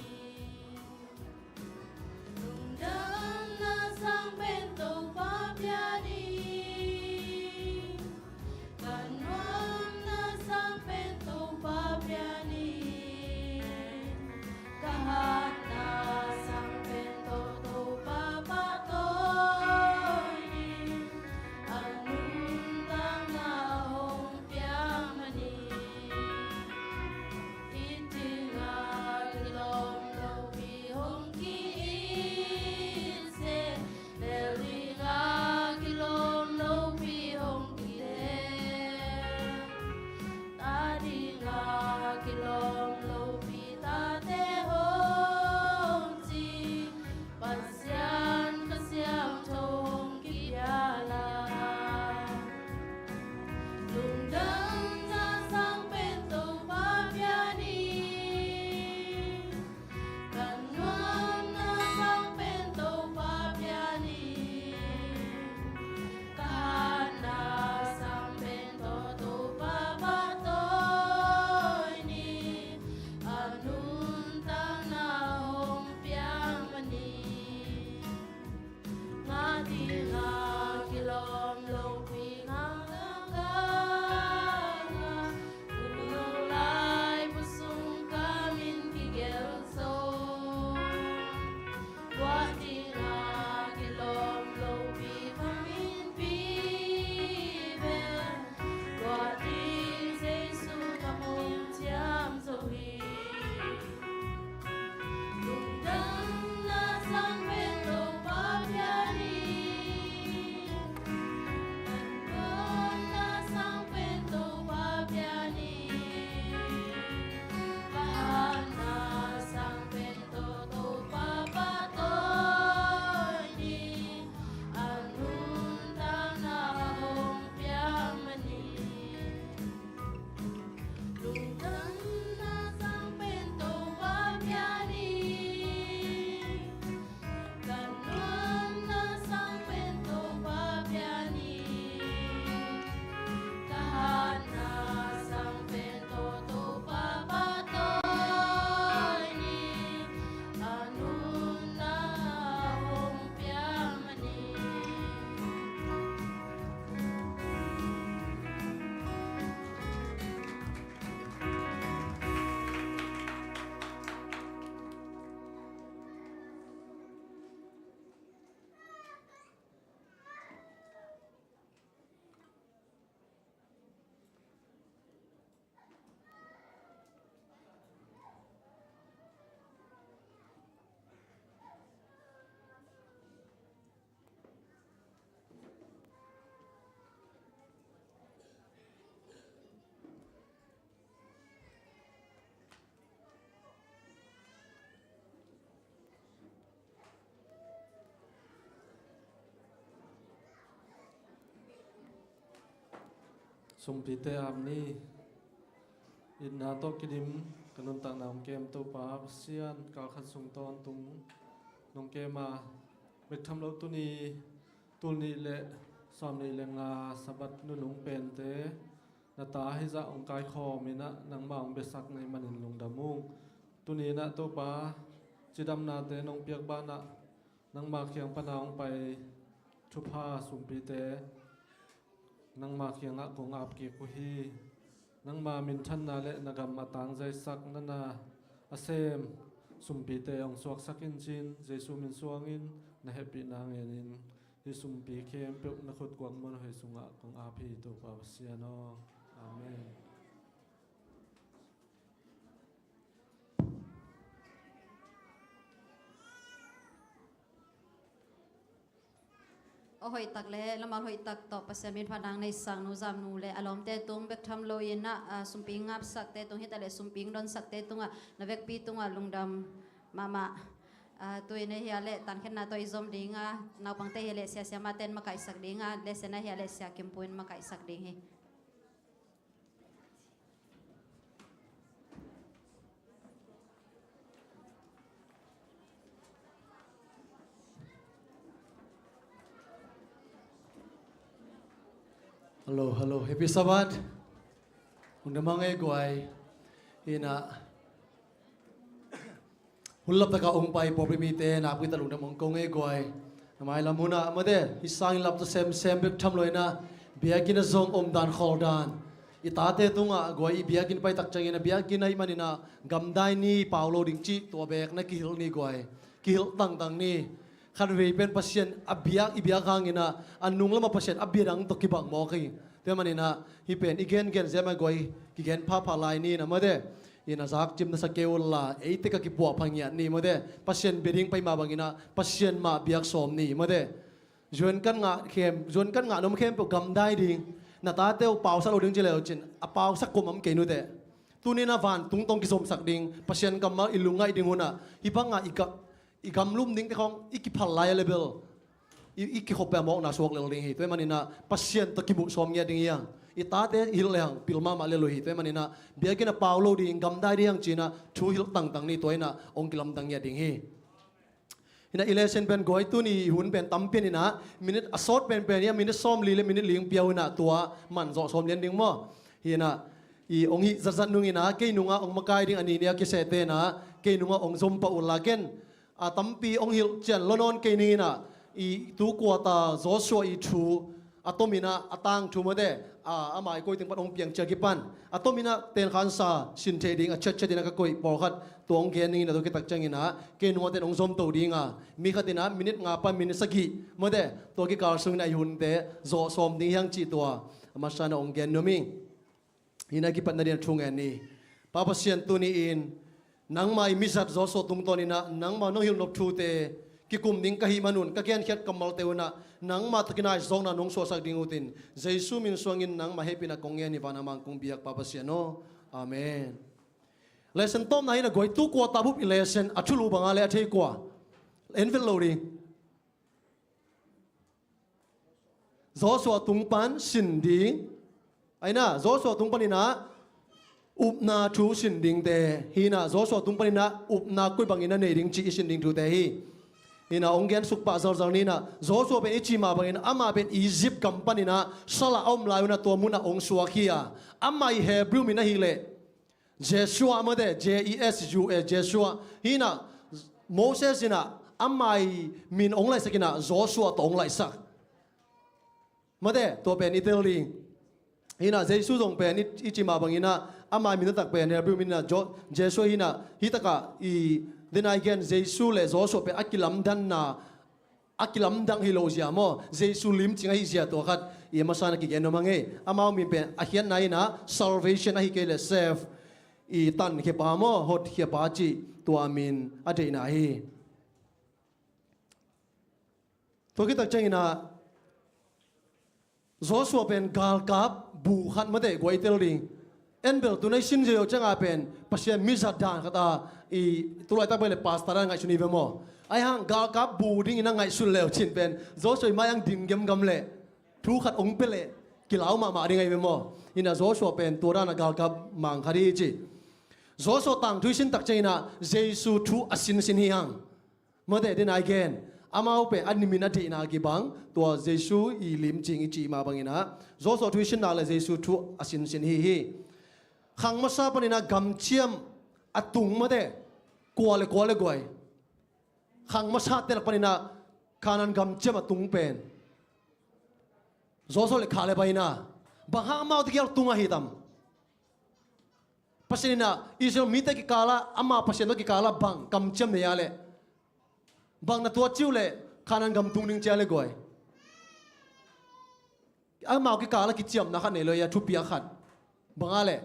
Lungdamna sang pen Topa bia ding. Ka nuamna sang pen Topa bia ding. Ka hatna sang pen To, Topa pahtawi ding. A nuntakna hong piang manin. Hih dinga kilawm lopi hong ki-it se, bel dinga kilawm lopi hong kidem. Ta dinga kilawm lopi tate hong ci, Pasian Kha Siangtho hong kipia lai. Lungdamna sang pen Topa bia ding. Ka nuamna sang pen Topa bia ding. Ka hatna sang pen To, Topa pahtawi ni. A nuntakna hong piang manin. Ngah ding Sumpite ap ni. Itna tawh kidim ka nuntakna hong kem Topa Pasian, kalkhat sung tawntung nong kem a, bek tham lo tuni, tul nih le sawm nih le nga Sabbath nunung pente na ta hizah hong kaikhawm in ah, nangmah hong biasak na hih manin lungdam ung. Tuni in ah Topa, cidamnate nong piak banah nangmah kiang pana hong pai thupha sumpite nangmah kiangah kong ap kik uh hi. Nangmah minthanna le na gam a tangzaisak, na na a sem sumpite hong suaksak in, ci-in Jesu min suangin na hehpihna ngenin hih sumpi khempeuh na khut guak muanhuai sungah kong ap hi, Topa Pasian aw. Amen. Aw hoihtak le lamal hoihtak tawh Pasian min phatna hong neihsak nu Zamnu le a lawmte tung bek tham lo in ah, a, sumpi ngapsakte tung, hi ta le sumpi don'sakte tungah na vekpi tungah lungdam mahmah. A, tu-in ahih leh tankhenna tawh i zom ding a, naupangte hi leh sia Siamate in makaihsak ding a, lesson ahih leh sia Kimpu in makaihsak ding hi. Hello, hello. Happy Sabbath. Hun dam hang ei guai. Hi in ah, hun laptaka hong pai pawlpi mite nakpi tak lungdam hong ko ing ei guai. Na mailam hun ah mate, hih sangin lapta semsem bek tham lo in ah, biakinn ah zong omdan kholdan, i tate tungah guai, i biakinn pai tak ciangin ah, biakinn ahih manin ah gamdai ni, pau lo ding cih tua bek na kihilh ni guai. Kihilh tangtang ni. Khatvei pen Pasian a biak, i biak hangin ah a nung lamah Pasian a bia dang tawh kibang mawk hi. Tua ahih manin ah hih pen i gengen zia mah guai, kigen phapha lai ni in ah mate. Hi in ah zakcip na sa kei unla, eite ka kipuahpha ngiat ni mate. Pasian bia ding pai mah bangin ah Pasian mah biak sawm ni mate. Zuan kan ngah khem, zuan kan ngah na om khempeuh gamdai ding, na tate uh pausak lo ding ci le uh cin, a pausak kuamah om kei nute. Tuni in ah vantung tawh hong kizomsak ding, Pasian kammal i lungngaih ding hun ah, hih bangah i ga, i gamlum dingte khawng i kiphal lai a le bel i, i kikhop peuh a mawkna suak lel ding hi. Tua ahih manin ah Pasian tawh kimuh sawm ngiat ding hi hang. I tate hilh le hang pil mahmah lel uh hi. Tua ahih manin ah biakinn ah pau lo ding, gamdai ding hi hang ci-in ah thu hilh tangtang ni, tua in ah hong kilamdang ngiat ding hi. Hi in ah i lesson pen guai, tuni i hun pen tampi in ah minute a sawt penpen hi a, minute sawmli le minute li hong pia uh in ah tua man zawh sawm lian ding maw. Hi in ah i hong hih zatzat nung in ah kei nungah hong makai ding a ni ni a kisehte in ah kei nungah hong zom pah unla, ken a tampi hong hilh cian lo nawn kei ning in ah, i tu quarter Joshua i thu, a tom in ah a tangthu mate, a, ama i koih teng pan hong piang ciang kipan a tom in ah tenkhansa sin theih ding a ciatciat in ah ka koih pawlkhat, tua hong gen ning in ah, tua khit tak ciangin ah kei nungah ten hong zomto ding a, mi khat in ah minute nga pan minute sagih mate, tua kikal sungin ah i hunte zawh sawm ding hi hang cih tua a masa in ah hong gen nuam ing. Hi in ah kipatna dingin thu ngen ni. Pa Pasian, tuni-in nangma i mizat Joshua tungtawn in ah nangma nong hilh nop thute kikum ding ka hih man un, ka genkhiat kammalte un ah nangma tawh kinai zawkna nong suahsak ding ut in, Jesu min suangin nangma hehpihna kong ngen hi, van a mang kong biak Pa Pasian aw. Amen. Lesson tawpna hi in ah guai, tu quarter bup i lesson a thulu bang a le a thei kua, en vet lo ding. Joshua tung pan sin ding. Ahi in ah, Joshua tung pan in ah upna thu sin dingte. Hi in ah, Joshua tung pan in ah upna koi bangin a nei ding cih i sin ding thute hi. Hi in ah, hong gen suk pah zalzal ni in ah, Joshua pen i cih mah bangin amah pen Egypt gam pan in ah sal ah a om lai un ah tua mun ah hong suak hi a, amah i Hebrew min ahih leh Jeshua mate, J E S U A, Jeshua. Hi in ah, Moses in ah amah i min hong laihsak in ah Joshua tawh hong laihsak. Mate, tua pen i tel ding. Hi in ah, Jesu zong pen i, i cih mah bangin ah amah i min taktak pen Hebrew min in ah Jo-, Jeshua hi in ah, hi takah i, then again, Jesu le Joshua pen a kilamdanna a kilamdang hi lo zia maw, Jesu limcing ahi zia tua khat i a masa in ah kigen nuam hang ei. Amau min pen a khiatna in ah salvation ahi kei leh save, i tankhia pa maw, hotkhia pa cih tua min a deihna hi. Tua khit tak ciangin ah Joshua pen galkap bu khat mate guai, tel ding. En bel tu-in i sin zia uh ciangah pen Pasian mizat dan khat a, i tu laitak pen le pastor dan ngaihsun hi ve maw. Ahi hang galkap bu dingin a ngaihsun le uh cin pen Joshua i mai-ah ding gemgam leh thu khat hong pia leh kilau mahmah ding ahi ve maw. Inah Joshua pen tua dana galkap mang khat hi ci. Joshua tangthu i sin tak cianginah Jesu thu a sinsin hi hang. Mate, dena i gen, amau pen a nimin a deihna kibang, tua Jesu i limcing i cih mah banginah Joshua thu i sin nak le Jesu thu a sinsin hi hi. Khang masa paninah gamciam a tung, mate, kua le kua le guai. Khang masa telak paninah Kanaan gamciam a tung pen Joshua le Kaleb ahi na. Bang hang amau tegel tung ahi tam? Pasian inah Israel mite kikalah, ama Pasian tawh kikalah bang kamciam nei a leh, bang na tuat ciu leh Kanaan gam tung ding cia le guai. Amau kikalah kiciamna khat nei lo ia, thupiak khat. Bang a leh,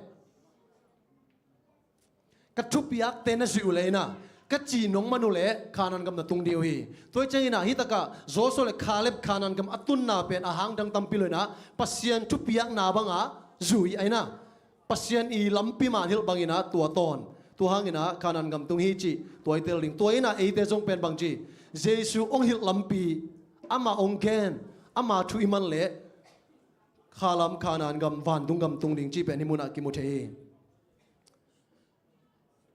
ka thupiakte na zuih uh leh inah, ka ci nong man uh leh Kanaan gam na tung dih uh hi. Tua hi cianginah hih takah Joshua le Kaleb Kanaan gam a tunna pen a hangdang tampi lo inah Pasian thupiakna banga zui ahi na. Pasian i lampi man hilh banginah tua tawn. Tua hanginah Kanaan gam tung hi cih tua i tel ding. Tua inah eite zong pen bangci, Jesu hong hilh lampi, ama hong gen, ama thu i man leh khalam Kanaan gam, vantung gam tung ding cih pen hih munah kimu thei hi.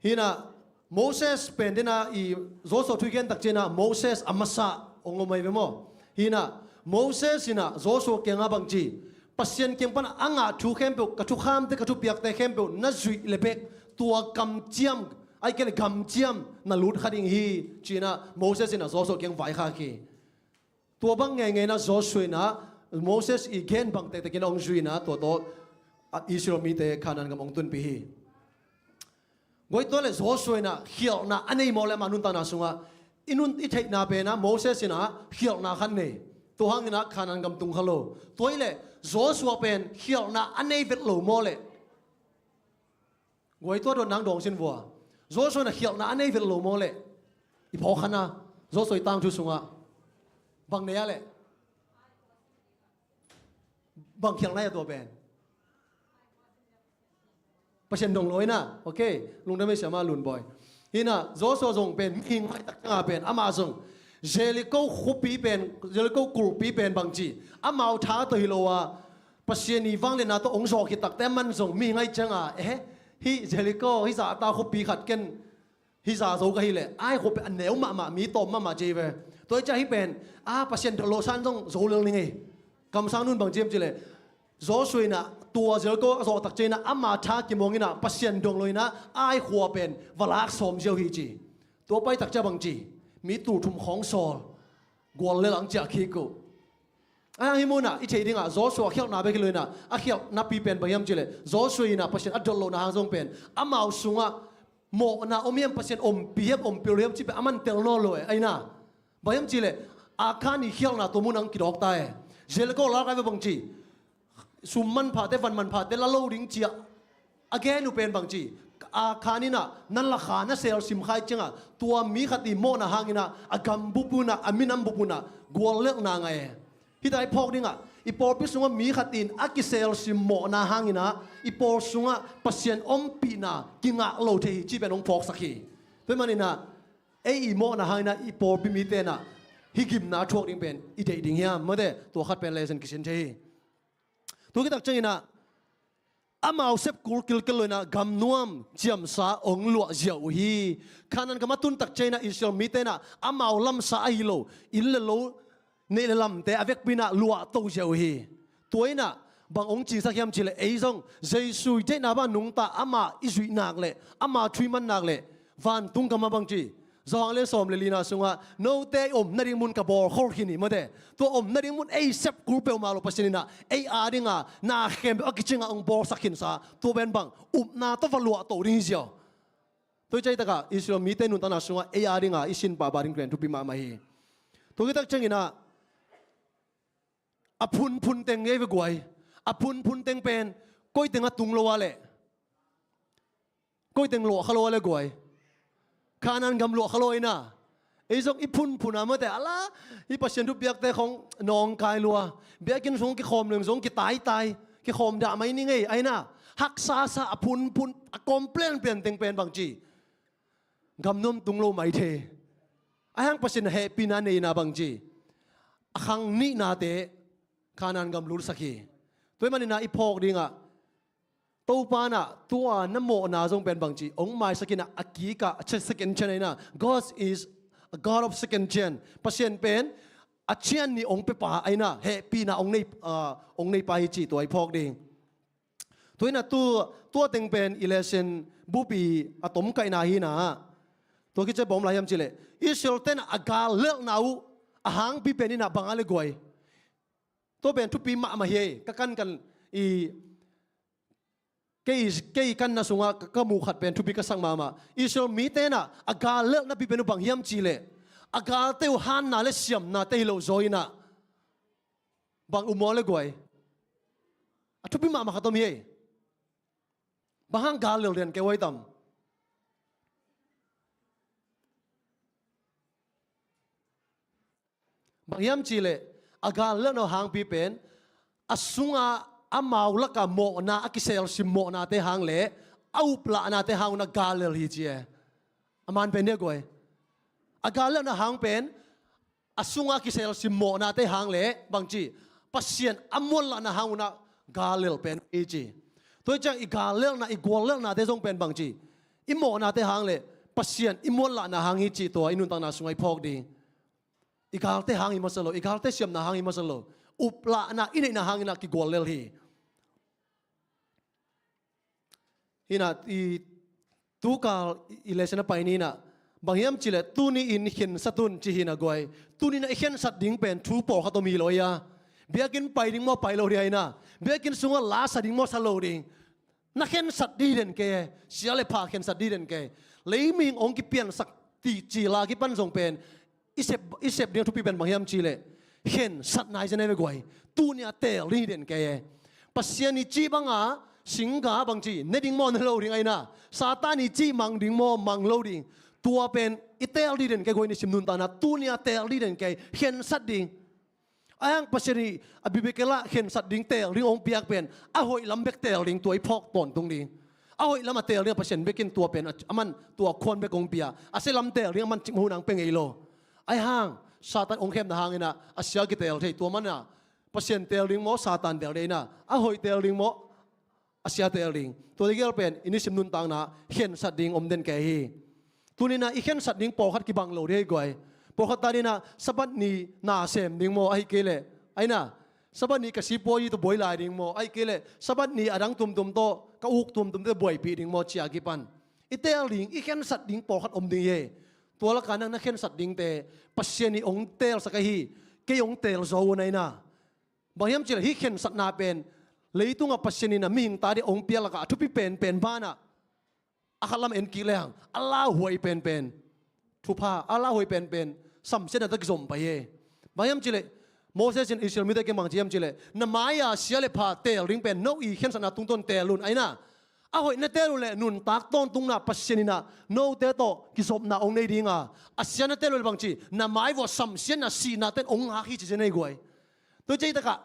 Hinah Moses pen dena i Joshua thu i gen tak cianah Moses a masa hong om ahi ve maw. Hinah Moses inah Joshua kiangah bangci, Pasian kiang pana a ngah thu khempeuh, ka thukhamte, ka thupiakte khempeuh na zuih le bek tua kamciam, ahi kei le gamciam na lut kha ding hi, cinah Moses inah Joshua kiang vaikhak hi. Tua bang ngeingeina Joshua inah Moses i gen bang tektekin hong zui inah tua tawh Israel mite Kanaan gam hong tunpih hi. Guai, tua le Joshua inah khialhna a nei maw le ama nuntakna sungah i nun i theihna penah Moses inah khialhna khat nei. Tua hanginah Kanaan gam tung kha lo. Tua hi le Joshua pen khialhna a nei vet lo maw le? Guai, tua dot nang dawng sin vua. Joshua inah khialhna a nei vet lo maw le? I phawk kha na, Joshua i tangthu sungah bang nei a le? Bang khialhna a tua pen? Pasian dong lo inah. Ok, lungdam ei siamah Lunbawi. Hinah Joshua zong pen mihing maitak cianga pen amah zong Jericho khuapi pen, Jericho kulhpi pen bangci, amau tha tawh hi lo a, Pasian i vangliatna tawh hong zawh khit takte aman zong mihing ahi cianga, eh, hih Jericho, hih zahta khuapi khat ken hih za zo ka hi leh, ai khua pen a neu mahmah, mi tawm mahmah ci ve. Tua hi ciah hih pen a Pasian dot lo san zong zo lel ning ei. Kamsang nun bang ciam ci leh, Joshua inah tua Jericho a zawh tak cianah ama tha kimawng inah Pasian dong lo inah ai khua pen va lak sawm ziau hi ci. Tua pai tak ciah bang ci, mi tul thum khawng sawl, gual le lang ciah khik uh. A hang hih munah i theih dingah Joshua khialhna bek hi lo inah a khialhna pi pen bang hiam ci leh, Joshua inah Pasian a dot lohna hang zong pen amau sungah mawhna om hiam, Pasian ompih hiam, ompih lo hiam ci pen a man tel nawn lo e, ahi na. Bang hiam ci leh, Akhan i khialhna tua munah hong kidawk ta e. Jericho lak ai ve bang ci, sum manphate, van manphate la lo ding ciah a gen uh pen bang ci, Akhan inah na lakha na selsim kha i ciangah tua mi khat i mawhna hanginah a gam bup unah, a minam bup unah guallelhna ngah e. Hita i phawk dingah i pawlpi sungah mi khat in a kiselsim mawhna hanginah i pawl sungah Pasian ompihna kingah lo thei hi ci pen hong phawksak hi. Tua hi maninah ei i mawhna hanginah i pawlpi mite inah hih gimna a thuak ding pen i deih ding hiam? Mate, tua khat pen lesson kisin thei hi. Tua khit tak cianginah amau sepkul kilkel lo inah gamnuam ciamsa hong luah ziau uh hi. Kanaan gam a tun tak cianginah Israel mite inah amau lamsa ahi lo inn le lo, neih le lamte a vekpi inah luahto ziau uh hi. Tua inah bang hong cingsak hiam ci leh, ei zong Jesu i deihna bang nungta amah i zuih nak leh, ama thu i man nak leh vantung gam ah bang ci, Johan le sawm le lina sungah note i om nading mun ka bawlkhol khin hi, mate. Tua om nading mun ei sepkul peuhmah lo Pasian inah ei a dinga na khempeuh a kicingah hong bawlsak khinsa, tua pen bang upna tawh va luahto ding hi ziau. Tua hi ciah hih takah Israel mite nuntakna sungah ei a dinga i sin pahpah ding pen thupi mahmah hi. Tua khit tak cianginah a phunphun teng ngei ve guai. A phunphun teng pen koi teng a tung lo a leh, koi teng luah kha lo a leh guai? Kanaan gam luah kha lo ahi na. Ei zong i phunphun a mate a la, i Pasian thupiakte khong nawngkai lua, biakinn sung kikhawm leng zong kitaitai, kikhawm dah mai ni ngei ahi na. Haksasa a phunphun a kawm plianplian teng pen bang ci, gamnuam tung lo mai thei. A hang Pasian hehpihna neihna bang ci, a khang nihnate Kanaan gam lutsak hi. Tua ahih manin ah i phawk dingah Topa in ah tua na mawhna zong pen bangci hong maisak in ah, a kikah a second chance ahi na. God is a God of second chance. Pasian pen a cian nih hong pia pa ahi na, hehpihna hong nei, ah, hong nei pa hi cih tua i phawk ding. Tua in ah tu, tua teng pen i lesson bup i a tomkaihna hi na. Tua khit ciang bang om lai hiam cih leh Israel-te in ah a gal lelhna uh a hangpi pen in ah bang a le guai. Tua pen thupi mahmah hi ei, ka kankan i, kei, kei kanna sungah ka, ka muh khat pen thupi ka sak mahmah. Israel mite in ah a gal lelhna pi pen uh bang hiam cih leh a galte uh hanna le siamnate hi lo zaw in ah bang um aw le guai. A thupi mahmah khat om hi ei. Bang hang gal lel den kei uh ai tam? Bang hiam cih leh a gal lelhna uh hangpi pen a sungah amau lakah mawhna, a kiselsim mawhnate hang le a uplahnate hang un ah gal lel hi ci e. A man pen dia guai. A gal lelhna hang pen a sungah kiselsim mawhnate hang le bangci Pasian a muanlahna hang un ah gal lel pen hi ci. Tua hi ciang i gal lelhna, i gual lelhnate zong pen bangci i mawhnate hang le Pasian i muanlahna hang hi cih tua i nuntakna sungah i phawk ding. I galte hang hi masa lo, i galte siamna hang hi masa lo. Uplahna i neihna hang in ah kigual lel hi. Hi na, i tukal i lesson a pai ni na, bang hiam cih leh tuni in khensat un ci hi na guai. Tuni na i khensat ding pen thu pawlkhat om hi lo hi a. Biakinn pai ding maw, pai lo ding ahi na. Biakinn sungah la sa ding maw, sa lo ding. Na khensat ding den kei e. Sia le pha khensat ding den kei e. Lei mihing hong kipiansak ti ci la kipan zong pen i sep, i sep ding a thupi pen bang hiam cih leh khensatna hi zen e ve guai. Tuni a teel ding hi den kei e. Pasian i cih banga singga bangci ne ding maw, ne lo ding ahi na. Satan i cih mang ding maw, mang lo ding. Tua pen i teel ding den kei guai, nisim nuntakna tuni a teel ding den kei. Khensat ding. Ahi hang Pasian i a bibikel ah khensat ding, teel ding hong piak pen a hoih lam bek teel ding, tua i phawk tawntung ding. A hoih lam a teel ding a Pasian bek in tua pen a, aman tua khuan bek hong pia. A sia lam teel ding aman cikmah hun hang pia ngei lo. Ahi hang Satan hong khemna hang in ah a sia kiteel thei, tua man a Pasian teel ding maw, Satan teel ding ahi na, a hoih teel ding maw, a sia teel ding. Tua tegel pen i nisim nuntakna khensat ding om den kei hi. Tuni na i khensat ding pawlkhat kibang lo ding hi guai. Pawlkhat ta ding na Sabbath ni na sem ding maw, ahih kei leh, ahi na, Sabbath ni ka sipuazi tawh buai lai ding maw, ahih kei leh Sabbath ni a dang tuamtuam tawh, ka uk tuamtuam tawh buaipih ding maw ci a kipan i teel ding, i khensat ding pawlkhat om ding hi. Tua lakah nang na khensat dingte Pasian in hong teelsak ahi, kei hong teel zaw un ahi na. Bang hiam cih leh hih khensatna pen leitungah Pasian in a mihing ta ding hong piak lakah a thupi penpen banah, a khat lamah en kik lehang a lauhuai penpen, thupha a lauhuai penpen samsiatna tawh kizom pai hi. Bang hiam cih leh Moses in Israel mite kiang bang ci hiam cih leh, na mai-a sia le pha teel ding pen no i khensatna tungtawn teel un ahi na. A hoih na teel uh leh nuntak tawntungna Pasian in ah note tawh kizopna hong nei ding a, a sia na teel uh leh bangci, na mai vuah samsiatna, sihnate in hong ngak hi ci zen hi guai. Tua hi ciang hi takah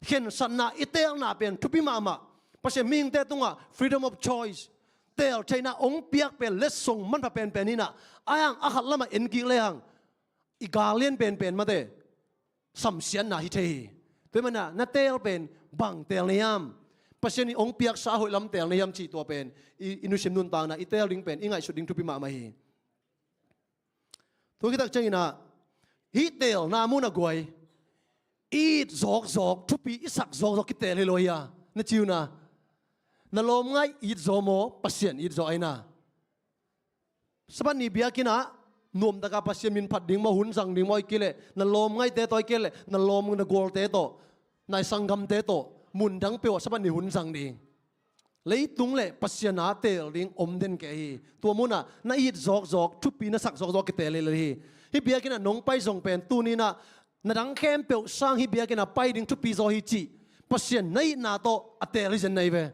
khensatna i teelna pen thupi mahmah. Pasian mihingte tungah freedom of choice, teel theihna hong piak pen letsong manpha penpen hi na. Ahi hang a khat lamah en kik lehang i gal lian penpen mate samsiatna hi thei hi. Tua hi manin ah na teel pen bang teel na hiam? Pasian in hong piaksa a hoih lam teel na hiam cih tua pen i, i nusim nuntakna i teel ding pen i ngaihsut ding thupi mahmah hi. Tua khit tak ciangin ah hih teelna mun ah guai, i it zawkzawk, thupi i sak zawkzawk kiteel hi lo hi a, na ci un ah. Na lawmngaih it zaw maw, Pasian it zaw ahi na. Sabbath ni biakinn ah nuamtak a Pasian min phat ding maw, hun zang ding maw, ahih kei leh na lawmngaihte tawh, ahih kei leh na lawm na gualte tawh, na i sanggamte tawh mundang peuh ah Sabbath ni hun zang ding. Leitung le Pasian a teel ding om den kei hi. Tua mun ah na it zawkzawk, thupi na sak zawkzawk kiteel hi lo hi. Hih biakinn ah nong pai zong pen tuni-in ah na dang khempeuh sang hih biakinn ah pai ding thupi zaw hi cih Pasian na itna tawh a teel hi zen na hi ve.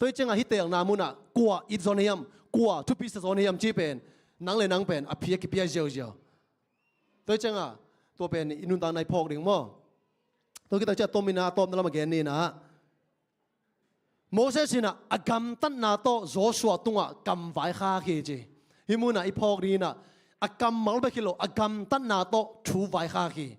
Tua hi ciangah hih teelna mun ah kua it zaw na hiam, kua thupi sa zaw na hiam cih pen nang le nang pen a pia kipia ziauziau. Tua hi ciangah tua pen i nuntakna i phawk ding maw? Tua khit tak ciang a tomin ah, a tawpna lam a gen ni-in ah, Moses in ah a gamtatna tawh Joshua tungah kam vaikhak hi ci. Hih mun ah i phawk ding in ah a kammal bek hi lo, a gamtatna tawh thu vaikhak hi.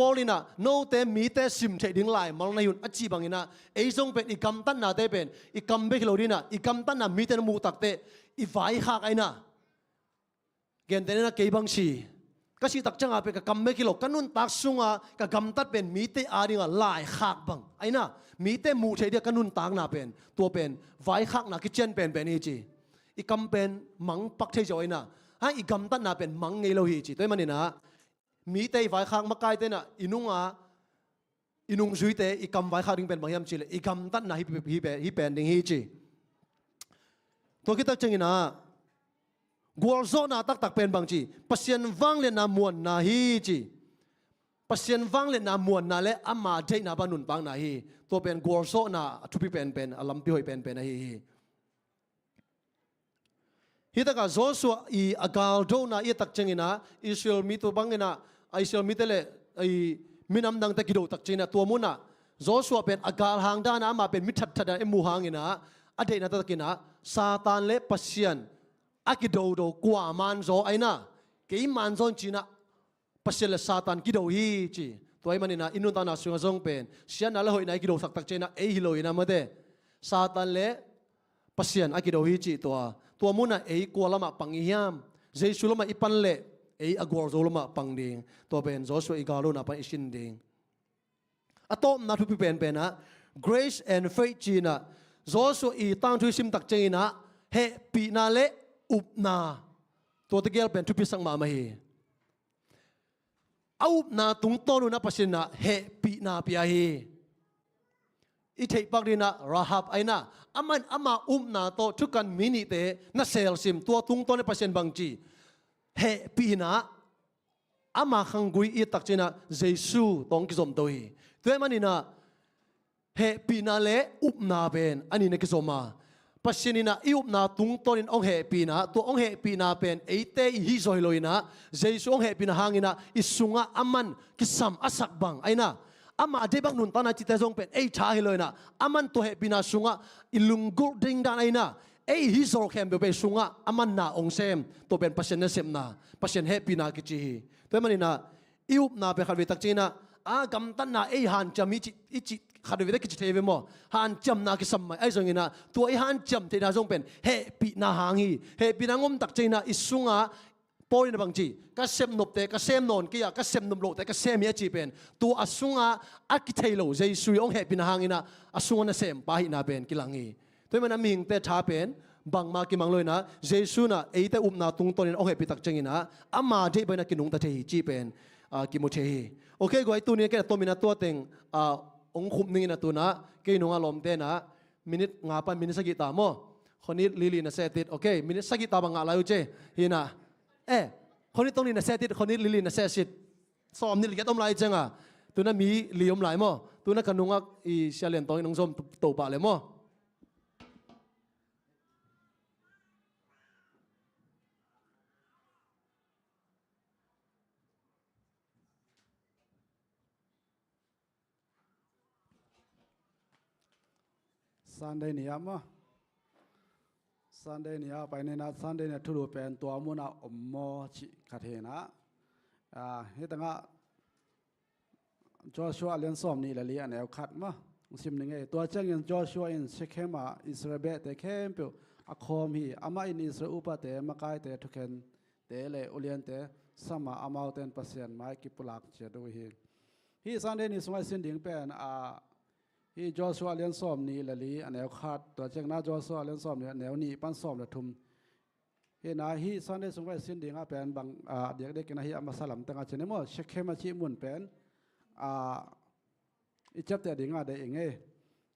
Paul in ah, note mite sim theih ding laimal na hi un a cih bangin ah, ei zong pen i gamtatnate pen i kam bek hi lo ding ah, i gamtatna mite na muh takteh i vaikhak a, ina, gentehna in ah kei bang ci, ka cih tak ciangah pen ka kam bek hi lo, ka nuntak sungah ka gamtat pen mite adingah laikhak bang a, ina, mite muh theih dingah ka nuntakna pen, tua pen vaikhakna kician penpen hi ci. I kam pen mang pak thei zaw, ina, a, i gamtatna pen mang ngei lo hi ci. Tua ahih manin ah mite i vaikhak, makaite in ah i nunga, i nungzuite i kam vaikhak ding pen bang hiam cih leh i gamtatna hi, hi, hi pen ding hi ci. Tua khit tak ciangin ah gualzawhna taktak pen bang ci, Pasian vangliatna muanna hi ci. Pasian vangliatna muanna le ama deihna bang nuntakna hi. Tua pen gualzawhna a thupi penpen, a lampi hoih penpen ahi hi. Hi takah Joshua i a galdona i a tak ciangin ah, Israel mi tua bangin ah, a Israel mite le i minam dangte kido tak ciangin ah, tua munah Joshua pen a galhang dan ah, amah pen mi thatthat ah i muh hangin ah, a deihna taktakin ah, Satan le Pasian a kidodo kua manzaw a, ina, kei manzaw in ci-in ah, Pasian le Satan kido hi ci. Tua ahih manin ah i nuntakna sungah zong pen siatna le hoihna i kidosak tak ciangin ah ei hi lo, ina, mate, Satan le Pasian a kido hi ci. Tua, tua munah ei kua lamah pang i hiam? Jesu lamah i pan leh ei a gualzo lamah pang ding. Tua pen Joshua i galdona pan i sin ding. A tawpna thupi penpen ah, grace and faith ci-in ah, Joshua i tangthu i sim tak ciangin ah, hehpihna le upna, tua tegel pen thupisak mahmah hi. A upna tungtawn un ah Pasian in ah hehpihna pia hi. I theihpak ding in ah Rahab a, ina, amah in ama upna tawh thukan mi nihte na selsim, tua tungtawn in Pasian bang ci, hehpihna, ama khanggui i tak ciangin ah Jesu tawh hong kizomto hi. Tua ahih manin ah hehpihna le upna pen a nih na kizom a, Pasian in ah i upna tungtawnin hong hehpihna, tua hong hehpihna pen eite i hih zaw hi lo, ina, Jesu hong hehpihna hangin ah i sungah aman kisam a sak bang a, ina, ama deih bang nuntakna cihte zong pen ei tha hi lo, ina, aman tua hehpihna sungah i lunggulh ding dan a, ina, ei i hih zaw khempeuh pen sungah aman na hong sem, tua pen Pasian nasepna, Pasian hehpihna kici hi. Tua ahih manin ah i upna pen khatvei tak ciangin ah, a, gamtatna ei hanciam hi ci, i ci, khatvei tak kici thei ve maw? Hanciamna kisam mai ahi zongin ah, tua i hanciam theihna zong pen hehpihna hang hi. Hehpihna hong om tak ciangin ah i sungah, Paul in ah bang ci, ka sepnopte ka sem nawn kei a, ka sepnop lohte ka sem hi a cih pen, tua a sungah a kithei lo Jesu i hong hehpihna hangin ah a sungah nasempa ahihna pen kilang hi. Tua ahih manin ah mihingte tha pen bangmah kimang lo, ina, Jesu in ah eite upna tungtawnin hong hehpih tak ciangin ah ama deih bangin ah kinungta thei hi cih pen, a, kimu thei hi. Ok, guai, tuni-in ken a tomin ah tua teng, a, hong khup ning, ina, tu-in ah kei nungah lawmte in ah minit nga pan minit sagih ta maw? Khonit lili na seh it. Ok, minit sagih ta bang ngah lai uh ci. Hi, ina. Eh, khonit tawng li na seh it, khonit lili na seh sit. Sawmnih le giat om lai ciang a, tu-in ah mi li om lai maw? Tu-in ah ka nungah i Sia Lian Tawng in hong zom to pah leh maw? Sunday ni ah maw? Sunday ni ah pai ni, ina, Sunday ni ah thulu pen tua munah om maw cih khat hi, ina. Ah, hi tangah Joshua a lian sawmnih le li a neu khat maw? Sim ning ei. Tua ciangin Joshua in Shekhem ah Israel behte khempeuh a khawm hi. Amah in Israel upate, makaite, thukhente le uliante sam a, amaute in Pasian mai kipulak ciat uh hi. Hih Sunday ni sungah i sin ding pen, a, hih Joshua a lian sawmnih le li a neu khat, tua ciangin ah Joshua a lian sawmnih a neu nih pan sawm le thum. Hi, ina, hih Sunday sungah i sin dingah pen bang, a, diakdiakin ah hih a masa lam tengah ci ni maw, Shekhem a cih mun pen, a, i ciapteh dingah deih ing ei.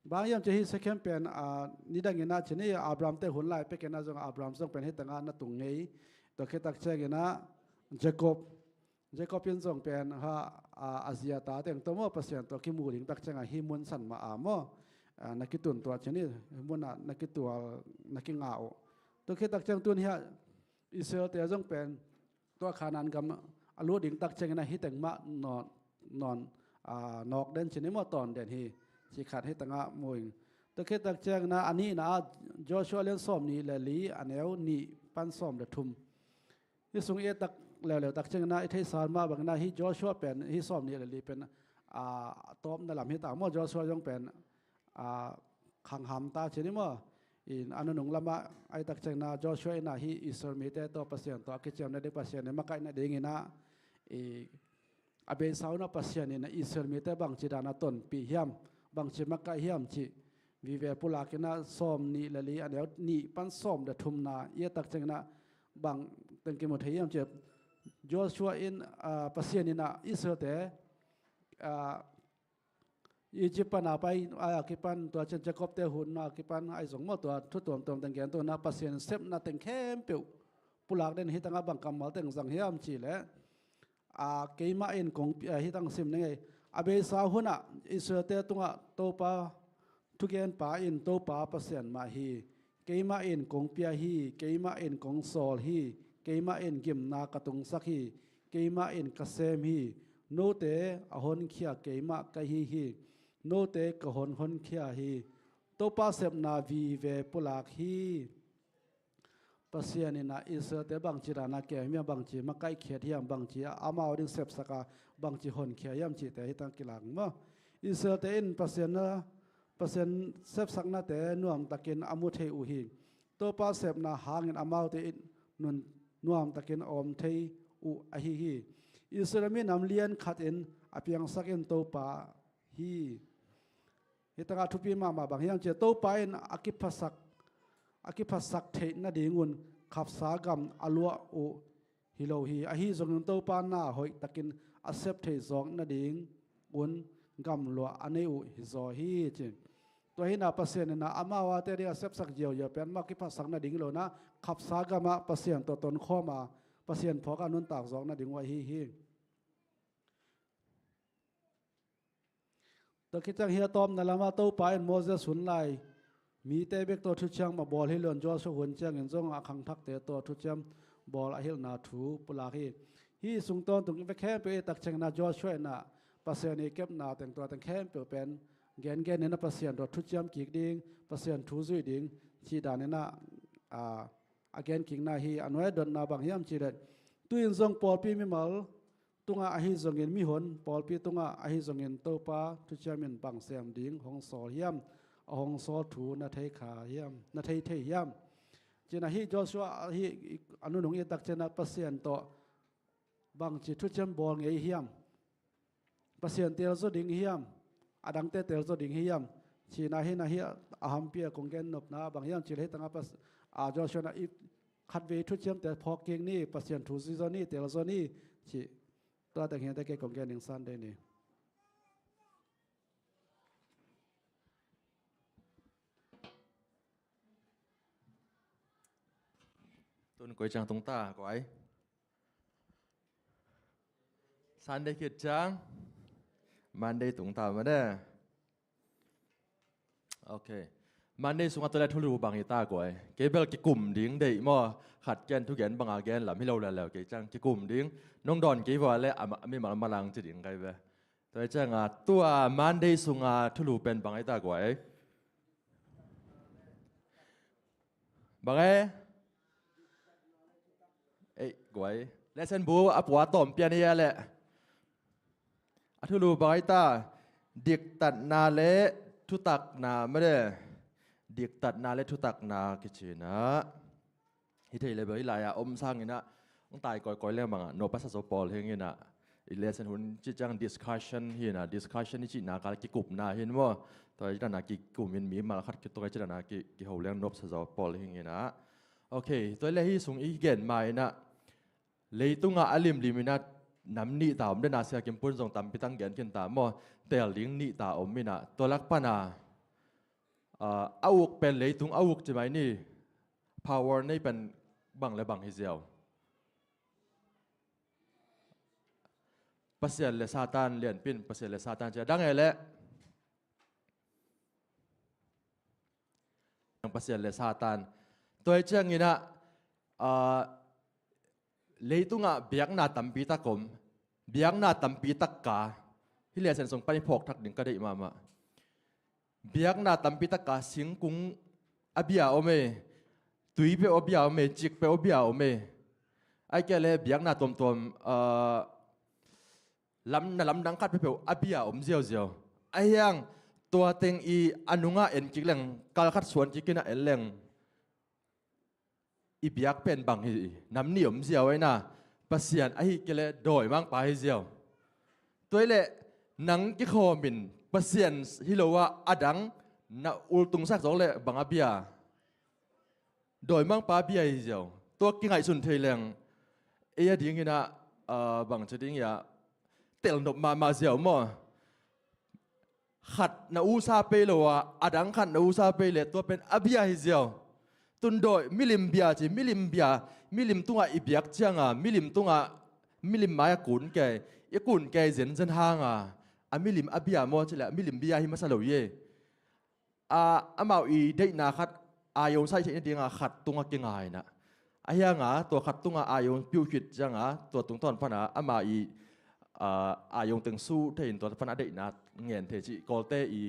Bang hiam cih leh hih Shekhem pen, a, nidangin ah ci ni, Abraham-te hun lai pekin ah zong Abraham zong pen hih tengah na tung ngei. Tua khit tak ciangin ah Jacob, Jacob in zong pen ha, a, a zi a tate tawh maw, Pasian tawh kimu ding tak ciangah hih mun san mah a maw, a, na kitun tuah ci ni, hih munah na kitual, na kinga uh. Tua khit tak ciang tun hiah Israel-te zong pen tua Kanaan gam a lut ding tak ciangin ah hih teng mah nawn, nawn, a, nawk den ci ni maw, tawn den hi, cih khat hih tengah mu ing. Tua khit tak ciangin ah a nihna ah Joshua lian sawmnih le li a neu nih pan sawm le thum. Hih sung i et tak, leuleu tak ciangin ah i theihsa mah bangin ah hih Joshua pen hih sawm nih le li pen a tawpna lam hi ta maw, Joshua zong pen a khang hamta ci ni maw. In a nunung lamah a hi tak ciangin ah Joshua in ah hih Israel mite tawh Pasian tawh a kiciamna ding, Pasian in makaihna dingin ah i a beisa hun ah Pasian in ah Israel mite bangci dan a tonpih hiam, bangci makaih hiam cih vive pulak in ah sawm nih le li a neu nih pan sawm le thumna i et tak ciangin ah bang teng kimu thei hiam cih Joshua in ah Pasian in ah Israelte ah Egypt pan a pai a kipan tua ciang Jacob te hun a kipan a hi zong maw, tua thu tuamtuam teng gen tua na Pasian sepna teng khempeuh pulak den hi tangah bang kammal teng zang hiam cih leh a keimah in kong pi-, a hi tang sim ning ei. A beisa hun ah Israelte tungah Topa thugenpa in Topa Pasian mah hi. Keimah in kong pia hi, keimah in kong sawl hi, keimah in gimna ka tungsak hi, keimah in ka sem hi. Note a honkhia keimah ka hi hi. Note ka hon honkhia hi. Topa sepna vive pulak hi. Pasian in ah Israelte bangci dan a kem hiam, bangci makaihkhiat hiam, bangci a amau ding sepsak a bangci honkhia hiam cihte hi tang kilang maw. Israelte in Pasian na Pasian sepsaknate nuamtakin a mu thei uh hi. Topa sepna hangin amaute in nun nuamtakin a om thei uh ahi hi. Israel mi nam lian khat in a piangsak in Topa hi. Hi tangah thupi mahmah bang hiam cih leh Topa in a kiphasak, a kiphasak theih nadingun khapsa gam a luah uh hi lo hi. Ahi zongin Topa na hoih takin a sep theih zawk nadingun gamluah a nei uh hi zaw hi ci. Tua hi na Pasian in ah amau a te ding a sepsak ziauziau pen amau kiphasak nading hi lo na, khapsa gamah Pasian tawh tonkhawm a Pasian phawk a nuntak zawk nading uh ahi hi. Tua khit ciang hi a tawpna lamah Topa in Moses hun lai mite bek tawh thuciam a bawl hi lo in Joshua hun ciangin zong a khangthakte tawh thuciam bawl a hilhna thu pulak hi. Hih sung tawntung vek khempeuh i et tak ciangin ah Joshua in ah Pasian i kepna teng tua teng khempeuh pen gengen in ah Pasian tawh thuciam kik ding, Pasian thu zuih ding cih dan in ah a, a gen kikna hi. A nuai a dotna bang hiam cih leh tu-in zong pawlpi mimal tungah ahi zongin mihon pawlpi tungah ahi zongin Topa thuciam in bang sem ding hong sawl hiam, a hong sawl thu na thei kha hiam, na thei thei hiam? Cih na hih Joshua hih a nunung i et tak ciangin ah Pasian tawh bangci thuciam bawl ngei hiam? Pasian telzaw ding hiam? A dangte telzaw ding hiam? Cih na hi na hi a hampi a kong gen nopna bang hiam cih leh hi tangah Pas-, a Joshua in ah i khatvei thuciamte phawk kik ni, Pasian thu zuih zaw ni, telzaw ni cih. Tua teng hi a, tua kei kong gen ning Sunday ni. Tun koi ciang tung ta, koi. Sunday khit ciang Monday tung ta mah de. Ok. Monday sungah tua leh thulu bang hi ta koi. Kei bel kikum ding deih maw. Khat gen thugen banga gen lam hi lo leuleu kei ciang kikum ding. Nong dawn kei vua leh a ma-, mimal malang ci ding kai ve. Tua hi ciangah tua Monday sunga thulu pen bang hi ta koi. Bang e? Ei, guai. Lesson bu a pua tawm pian hi a leh. A thulu bang hi ta, diktatna le thutakna mah de. Diktatna le thutakna kici na. Hi thei le bel hi lai-a om sangin ah, hong tai koikoi leng bangah nop a sa zaw pawl hing in ah. I lesson hun ci ciang discussion hi na, discussion hi cihna kal kikupna hi maw. Tua hi dana kikum in mimal khat kituk hi ci dana ki, kiho leng nop sa zaw pawl hing in ah. Ok, tua hi leh hih sung i gen ma in ah leitungah a limlim in ah nam nih ta om dena Sia Kim Pun zong tampi tang gen khin ta maw. Tel ding nih ta om in ah tua lak pana, ah, a uk pen leitung a uk ci mai ni. Power nei pen bang le bang hi ziau? Pasian le Satan lianpin, Pasian le Satan ci a dang e leh. Pasian le Satan. Tua hi ciangin ah, ah, leitungah biakna tampi tak om. Biakna tampi tak ka. Hi lesson sung pan i phawk thak ding ka deih mahmah. Biakna tampi tak ka, singkung a bia om e, tui peuh a bia om e, cik peuh a bia om e. Ai kia le biakna tuamtuam, ah, lam, na lamdang khat peuhpeuh a bia om ziauziau. Ahi hang tua teng i a nungah en kik leng, kal khat suan kik in a en leng, i biak pen bang hi, nam nih om ziau ahi na, Pasian ahi kei le dawimangpa hi ziau. Tua hi leh nang kikhawm in Pasian hi lo ah a dang na ultungsak zawk le bang a bia? Dawimangpa bia hi ziau. Tua kingaihsun thei leng ei a dingin ah, ah, bang ci ding hiam, telnop mahmah ziau maw? Khat na usa pei lo a, a dang khat na usa pei le tua pen a bia hi ziau. Tun dawi, milim bia ci, milim bia, milim tungah i biak cianga, milim tungah, milim mai a kun kei, i kun kei zenzen hanga, a milim a bia maw ci le, a milim bia hi masa lo hi. A, amau i deihna khat a yonsai theih nadinga khat tunga kingaina. Ahi hanga tua khat tunga a yong piuh khit cianga tua tungtawn pana ama i, a, a yong teng su thei in tua pana a deihna ngen thei cih Kawlte i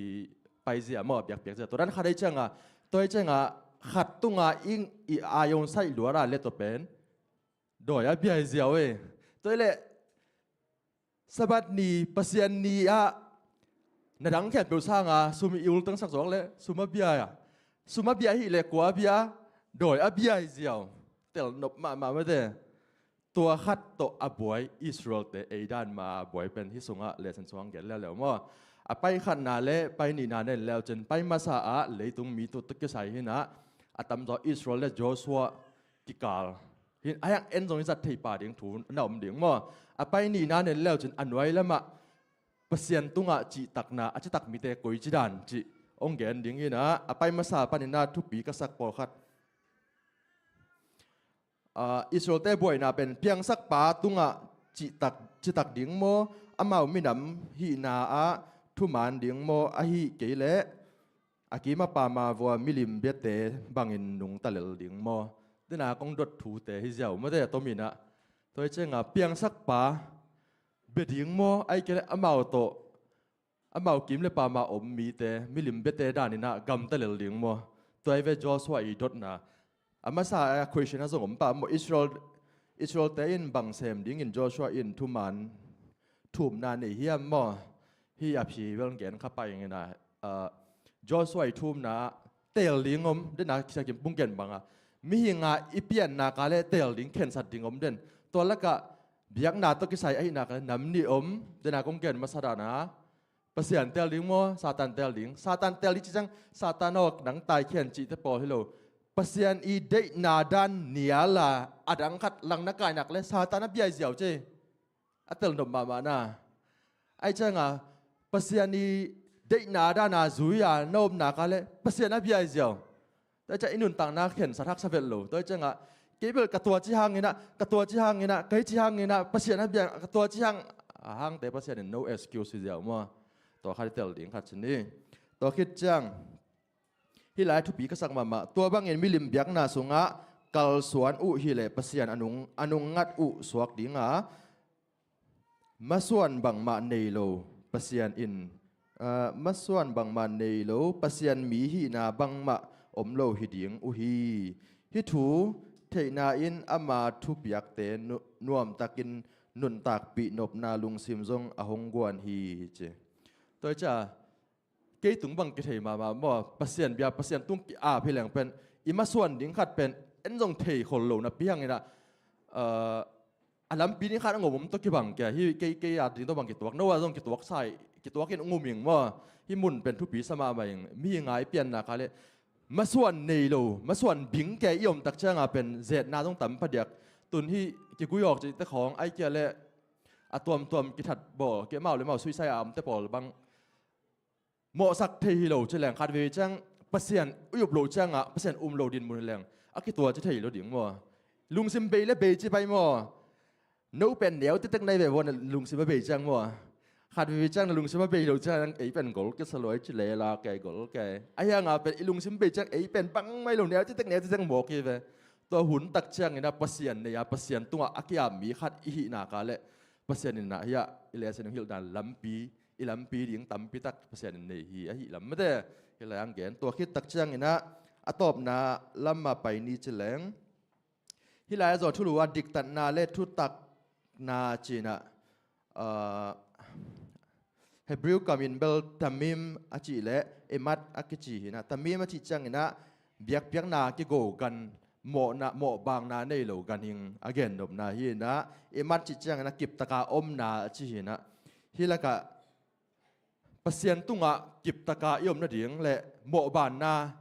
paizia maw, biakpiakzia. Tua dan khat ahi cianga, tua ahi cianga khat tunga i, i a yonsai luara le tua pen dawi a bia hi ziau e. Tua hi leh Sabbath ni, Pasian ni ah na dang khempeuh sanga sum i ultangsak zawk le sum a bia a, sum a bia hi le kua a bia? Dawi a bia hi ziau. Telnop mahmah mate. Tua khat tawh a buai Israelte ei dan ma a buai pen hih sungah lesson sungah gen leuleu maw? A pai khatna le pai nihna nen leu cin, pai masa ah leitung mi tawh kisai hinah a tamzaw Israel le Joshua kikal hin, a hiang en zong i zat thei pa ding thu na om ding maw? A pai nihna nen leu cin a nuai lamah Pasian tungah cihtakna a citak mite koici dan cih hong gen ding hinah, a pai masa paninah thupi ka sak pawlkhat. Ah, Israelte buaina pen piangsakpa tungah cihtak, citak ding maw? Amau minam hihna ah thuman ding maw? Ahi kei leh a kima pama vua milim biate bangin nungta lel ding maw? Dena kong dot thute hi ziau mate, a tominah. Tua hi cianga piangsakpa bia ding maw? Ahi kei leh amau tawh amau kim le pama om mite, milim biate daninah gamta lel ding maw? Tua hi ve Joshua i dotna. A masa a question a zong om pah maw? Israel, Israelte in bang sem dingin Joshua in thuman thumna nei hiam maw? Hih a phi bel gen kha pah inginah, ah, Joshua i thumna teel ding om, dena kisa kim pung gen banga. Mihinga i pianna ka le teel ding, khensat ding om den. Tua lakah biakna tawh kisai ahihna ka le nam nih om, dena kong gen masa dana. Pasian teel ding maw? Satan teel ding. Satan teel ding ci ciang, Satan aw nang taikhian cihte pawl hi lo. Pasian i deihna dan niala a dang khat lang na kainak le Satan a bia hi ziau ci. A telnop mahmah na. Ahi cianga Pasian i deihna dana zuia na omna ka le Pasian a bia hi ziau. Tua hi ciang i nuntakna khensat haksa vet lo. Tua hi cianga kei bel ka tua ci hanginah, ka tua ci hanginah, kei ci hanginah, Pasian a bia, ka tua ci hang, a hangte Pasian in no excuse hi ziau maw? Tua khat i tel ding khat ci ni. Tua khit ciang hih lai thupi ka sak mahmah. Tua bangin milim biakna sungah kalsuan uh hileh Pasian a nung, a nungngat uh suak dinga, masuan bangmah nei lo Pasian in, ah, masuan bangmah nei lo Pasian mi hihna bangmah om lo hi ding uh hi. Hih thu theihna in ama thupiakte nu-, nuamtakin nuntakpih nopna lungsim zong a hong guan hi ci. Tua hi cia, kei tung bang kithei mahmah maw? Pasian bia, Pasian tung ki-ap hi leng pen i masuan ding khat pen en zong thei khol lo napi hanginah, ah, a lampi ding khat a ngom om tawh kibang kia, hih kei, kei a ding tawh bang kituak, no a zong kituak sai, kituak in ngum ing maw? Hih mun pen thupi sa mahmah ing. Mihinga i pianna ka le masuan nei lo, masuan bing kei i omtak cianga pen zetna zong tam phadiak. Tun hih kigui awk cihte khawng ai kia le a tuamtuam kithat baw, kei mau le mau suisai a omte pawl bang mawhsak thei hi lo ci leng, khat vei ciang Pasian i up lo cianga Pasian um lo dinmun hi leng a kituaci thei lo ding maw? Lungsim bei le bei ci pai maw? No pen neu titek nai ve vua na lungsim a bei ciang maw? Khat vei ciang na lungsim a bei lo ciang ei pen gol kisa lo ai ci lela kei gol kei. A hianga pen i lungsim bei ciang ei pen bangmai lo neu titek neu titek mawk hi ve. Tua hun tak cianginah Pasian nei a Pasian tungah a ki-ap mi khat i hihna ka le Pasian innah hiah i lesson hilhdan lampi, i lampi ding tampi tak Pasian in nei hi ahi lam mate. Hih lai ang gen tua khit tak cianginah a tawpna lamah pai ni ci leng. Hih lai-ah zaw thulu ah diktatna le thutakna ci-in ah, aa, Hebrew kamin bel tamim a cih le emat a kici hi-in ah, tamim a cih ciangin ah biakpiakna kigo gan, mawhna, mawhbangna nei lo ganhing a gennopna hi-in ah, emat cih ciangin ah kiptaka omna a ci hi-in ah, hih lakah Pasian tungah kiptaka i om nading le mawhbanna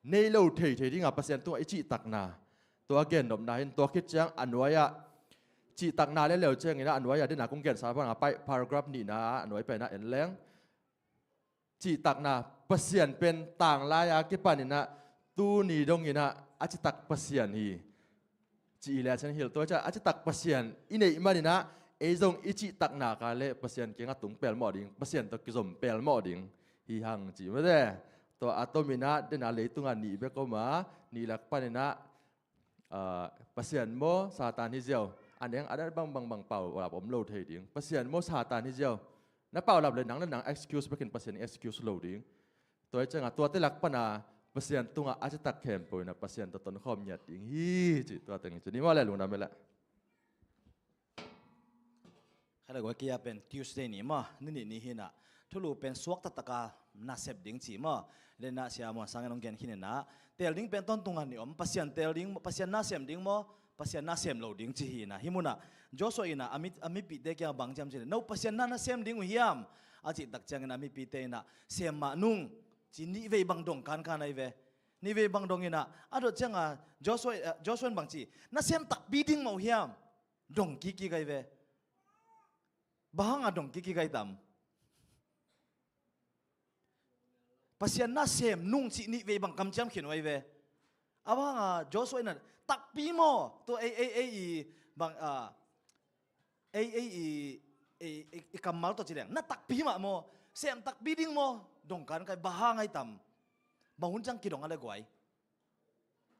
nei lo theithei dingah Pasian tungah i cihtakna, tua gennopna hi-in, tua khit ciang a nuai-ah cihtakna le leu ciangin ah a nuai-ah, den a kong gensa bangah paragraph nihna ah a nuai pen ah en leng, cihtakna, Pasian pen tanglai-a kipanin ah tuni dongin ah a citak Pasian hi, ci-in ah Pasian hilh. Tua ciang a citak Pasian i neih manin ah ei zong i cihtakna kha le Pasian kiangah tung pelmawh ding, Pasian tawh kizom pelmawh ding hi hang ci mate. Tua a tomin ah den a leitungah nih bek om a, nih lak panin ah, aa, Pasian maw Satan hi ziau, a neng a dan bangbang bang paulap om lo thei ding. Pasian maw Satan hi ziau, na paulap le nang le nang excuse bekin Pasian excuse lo ding. Tua hi ciangah tuate lak pana Pasian tungah a citak khempeuh in ah Pasian tawh tonkhawm ngiat ding hi ci, tua teng hi ci ni maw le, lungdam hi leh. Kha le guai, kei a pen Tuesday ni maw, ni nih ni hi-in ah thulu pen suak taktaka nasep ding ci maw. Den ah Sia Muan Sang in hong gen khin in ah, teel ding pen tawntung a nih om, Pasian teel ding, Pasian na sem ding maw, Pasian na sem lo ding ci hi-in ah, hih munah Joshua in ah a mi, a mipite kiangah bang ci hiam cih leh, no Pasian na na sem ding uh hiam, a cih tak ciangin a mipite in ah sem mah nung ci, nih vei bang dong kankan ahi ve. Nih vei bang dong in ah, a dot ciangah Joshua, eh, Joshua in bang ci, na sem takpi ding mah uh hiam, dong kikkik ahi ve. Bang hangah dong kikkik ahi tam? Pasian na sem nung cih nih vei bang kamciam khin uh ahi ve. A bang hangah Joshua in ah takpi maw, tua ei, ei, ei i bang, ah, ei, ei i, ei, ei i kammal tawh ci leng, na takpi mah maw, sem takpi ding maw, dong kankan ahi, bang hang ahi tam? Bang hun ciang kidong a le guai?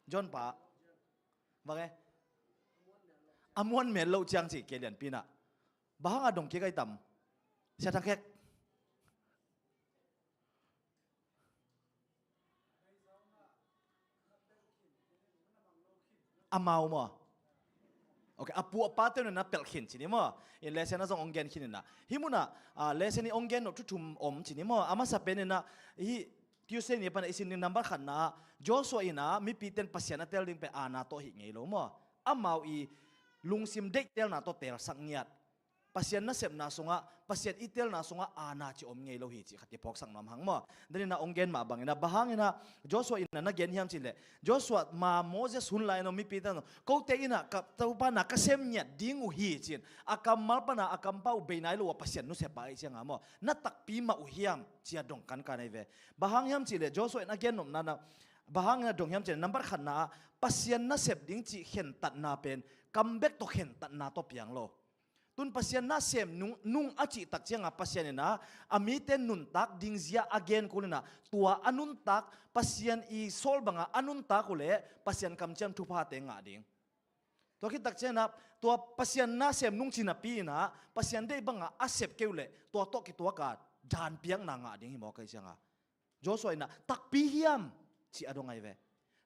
John pa. Bang e? A muan mel loh ciang ci, kei lianpi in ah. Bang hangah dong kik ahi tam? Sia Thang Khek. Amau maw? Ok, a pu a pate in ah na pelh khin ci ni maw. In lesson ah zong hong gen khin in ah, hih munah, ah, lesson i hong gen nop thu thum om ci ni maw. A masa pen in ah, hih Tuesday ni pan i sin ding nambat khatna ah, Joshua in ah mipite in Pasian a teel ding pen aana tawh hi ngei lo maw. Amau i lungsim deihtelna tawh teelsak ngiat. Pasian nasepna sungah, Pasian i teelna sungah aana ci om ngei lo hi cih khat i phawksak nuam hang maw. Den in ah hong gen mah bangin ah, bang hangin ah Joshua in ah na gen hiam cih leh, Joshua ma Moses hun lai-in ah mipite in ah, kote in ah ka, Topa na ka sem ngiat ding uh hi ci-in, a kammal pan ah a kampau bei nai lo a Pasian nusep a ahih ciangah maw, na takpi mah uh hiam, ci-a dong kankan ahi ve. Bang hang hiam cih leh Joshua in a gennopna ah, bang hangin a dong hiam cih leh, nambat khatna ah Pasian nasep ding cih khentatna pen kam bek tawh khentatna tawh piang lo. Tun Pasian na sem nung, nung a cih tak ciangah Pasian in ah a mite nuntak ding zia a gen kul in ah, tua a nuntak, Pasian i sawl bangah a nuntak uh leh Pasian kamciam thuphate ngah ding. Tua khit tak ciangin ah tua Pasian na sem nung ci napi in ah Pasian deih bangah a sep kei uh leh tua tawh kituak a dan piakna ngah ding hi mawk ahih ciangah, Joshua in ah takpi hiam, ci a dong ahi ve.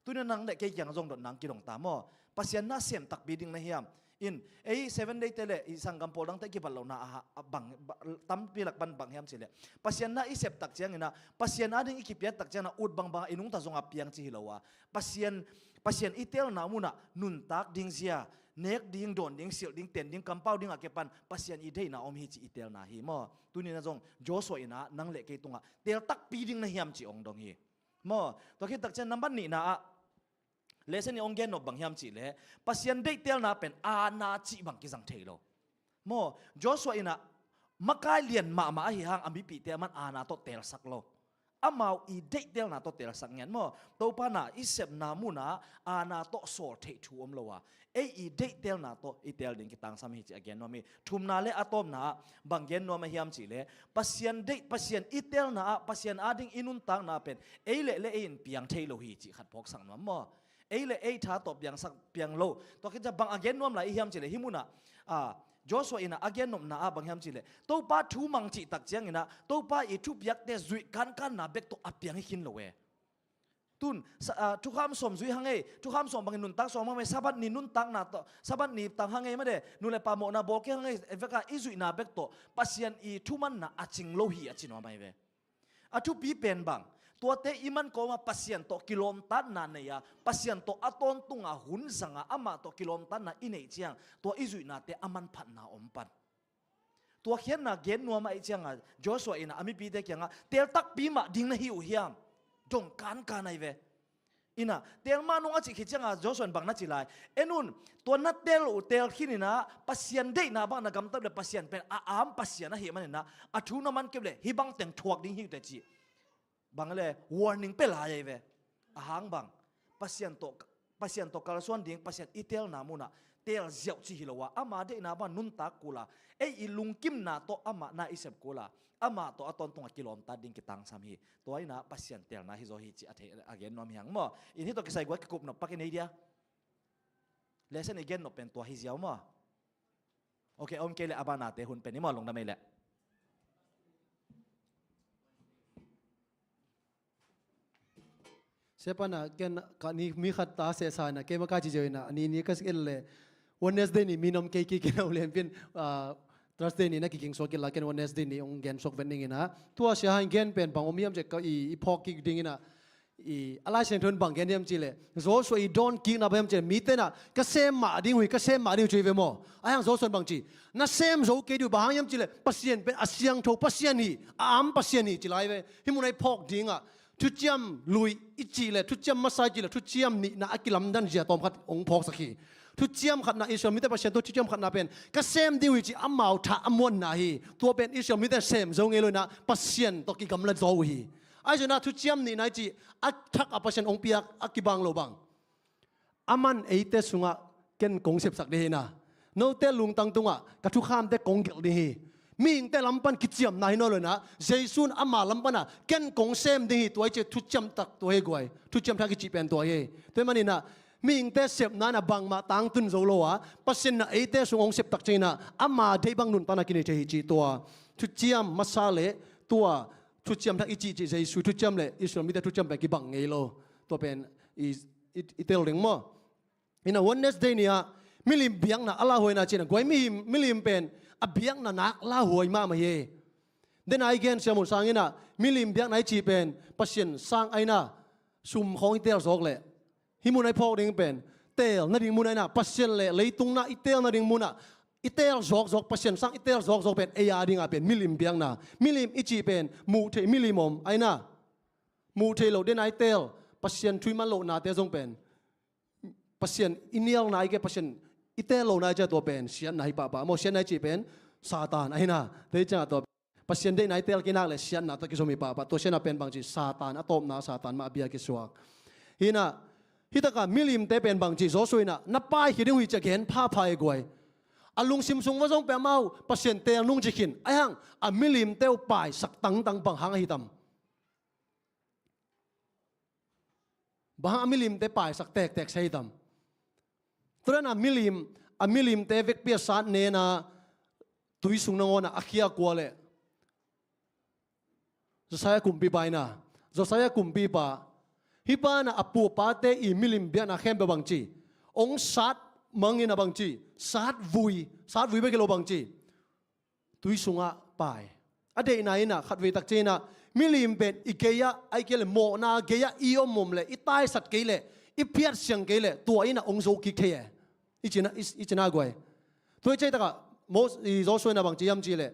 Tuni-in nang le kei kiang zong dot nang kidong ta maw. Pasian na sem takpi ding na hiam? In, ei Seven Day te le i sanggam pawl dangte kibat lohna a, a bang, ba, tampi lak pan bang hiam cih leh, Pasian na i sep tak ciangin ah, Pasian ading i kipiak tak ciangin ah, ut bangbang i nungta zongah piang ci hi lo a, Pasian, Pasian i teelna munah nuntak ding zia, nek ding, dawn ding, silh ding, ten ding, kampau dingah kipan Pasian i deihna om hi cih i teelna hi maw. Tuni-in ah zong Joshua in ah nang le kei tungah teel takpi ding na hiam cih hong dong hi maw. Tua khit tak ciang nambat nihna ah lesson i hong gen nop bang hiam cih leh, Pasian deihtelna pen aana cih bang kizang thei lo maw. Joshua in ah makai lian mahmah ahih hang a mipite a man aana tawh teelsak lo. Amau i deihtelna tawh teelsak ngiat maw. Topa na i sepna munah aana tawh sawl theih thu om lo a, ei i deihtelna tawh i teel ding kitangsam hi cih a gen nuam hi. Thumna le a tawpna ah bang gen nuam a hiam cih leh, Pasian deih, Pasian i teelna ah, Pasian ading i nuntakna pen ei le le ei in piang thei lo hi cih khat phawksak nuam maw. Ei le ei tha tawh piangsak, piang lo. Tua khit ciang bang a gen nuam lai i hiam cih leh, hih munah, a, Joshua in ah a gennopna ah bang hiam cih leh, Topa thu mang cih tak ciangin ah Topa i thupiakte zuih kankanna bek tawh a piang hi khin lo e. Tun sa- ah, thukham sawm zui hang ei, thukham sawm bangin nuntak sawm hang ei, Sabbath ni nuntakna tawh, Sabbath ni tang hang ei made, nu le pa mawhna bawl kei hang ei, veka i zuihna bek tawh Pasian i thumanna a cing lo hi a ci nuam ahi ve. A thupi pen bang, tuate i man kawma Pasian tawh kilawmtatna nei a, Pasian tawh a tawntunga hun zanga amah tawh kilawmtatna i neih ciang tua i zuihnate a manphatna om pan. Tua khiatna gen nuam ahih cianga Joshua inah a mipite kiangah, tel takpi mah ding na hi uh hiam? Dong kankan ahi ve. Inah tel mah nung a cih khit cianga Joshua in bang na ci lai? En un, tua na tel uh tel khin inah Pasian deihna bang na gamtat le Pasian pen a am Pasian ahih maninah a thu na man kep le hih bang teng thuak ding hi uh teh cih bang le warning pia lai ahi ve. Ahang bang, Pasian tawh, Pasian tawh kalsuan ding, Pasian i telna munah tel ziauh ci hi lo a, ama deihna bang nuntak kula, ei i lungkimna tawh amah na i sep kula, amah tawh a tawntunga kilawmtat ding kitangsam hi. Tua inah Pasian telna hi zaw hi ci a thei a gen nuam hi hang maw. In hih tawh kisai guai kikup nop pak i nei dia. Lesson i gen nop pen tua hi ziau maw. Ok, om kei le a banate hun pen i maw, lungdam ei leh. Sepana ken ka ni mi khat ta sesa ina, kei ma ka ci zeu ina, ni ni ka sik el le. Wednesday ni mi nom kei ki kina ulen pin, ah, Thursday ni na ki king sok ila ken Wednesday ni ong gen sok ven ning ina. Tua sia han gen pen bang om hiam cek ka i, i phawk kik ding ina. I, a Lai Siangtho in bang gen hiam cih leh, Joshua i dawn kikna bang hiam cih leh, mi tenah ka sem mah ding uh hi, ka sem mah ding uh ci hi ve maw. Ahi hang Joshua in bang ci, na sem zo kei ding uh, bang hang hiam cih leh Pasian pen a siangtho Pasian hi, a am Pasian hi ci lai ve. Hih munah i phawk dingah thuciam lui i cih leh, thuciam masa i cih leh, thuciam nihna a kilamdan zia tawm khat hong phawksak hi. Thuciam khatna, Israel mite Pasian tawh thuciam khatna pen ka sem ding uh hi ci amau tha a muanna hi. Tua pen Israel mite sem zo ngei lo inah Pasian tawh kigamla zo uh hi. Ahi zongin ah thuciam nihna i cih a thak a Pasian hong piak a kibang lo bang, aman eite sungah ken kong sepsak ding hi na. Note lungtang tungah ka thukhamte kong gelh ding hi. Mihingte lam pan kiciamna hi nawn lo inah, Jesu in ama lam panah ken kong sem ding hi, tua i cih thuciam tak tua hi guai. Thuciam thak i cih pen tua hi. Tua hi maninah mihingte sepna inah bangmah tangtun zo lo a, Pasian inah eite sung hong septak cianginah ama deih bang nuntakna kinei thei hi cih tua. Thuciam masa le tua thuciam thak i cih cih Jesu thuciam le Israel mite thuciam pen kibang ngei lo. Tua pen i, i, i tel ding maw? Ina Wednesday ni-ah milim biakna a lauhuaina cihna guai milim, milim pen a biakna nak lauhuai mahmah hi. Dena i gen siamun sanginah milim biakna i cih pen Pasian sang aina sum khawng i tel zawk leh hih munah i phawk ding pen tel nading munah inah Pasian le leitung na i tel nading munah i tel zawkzawk, Pasian sang i tel zawkzawk pen ei a dingah pen milim biakna. Milim i cih pen muh theih milim om aina, muh theih loh dena i tel Pasian thu i man lohnate zong pen Pasian i nialna i ke, Pasian i tel lohna i cih tua pen siatna hi pahpah maw. Siatna i cih pen Satan aina. Tua hi ciangah tua Pasian deihna i tel kinak le siatna tak kizom hi pahpah. Tua siatna pen bangci Satan a tawpna, Satan mah a bia kisuak. Hinah, hitakah milimte pen bangci Joshua inah na paikhia ding uh hi ci a gen phapha e guai. A lungsim sung va zong pen amau Pasian tel nung ci khin. Aihang a milimte uh paisak tangtang bang hang ahi tam? Bang hang a milimte paisak tektek sa hi tam? Tudan a milim, a milimte vekpi a sat nena tui sung nangawnah a khia kua le Josiah kumpipa ina. Josiah kumpipa hih pana a pu a pate i milim biakna khempeuh bangci hong sat mangin a bangci sat vui, sat vui bek hi lo bangci tui sungah pai. A deihna inah khatvei takcianginah milim pen i gei-ah, a i kei le mawhna gei-ah i om om le i taisat kei le i phiatsiang kei le tua inah hong zo kik thei e. I cina, i, i cina guai. Tua i ceitakah Mos-, i Joshua inah bangci hiam cih le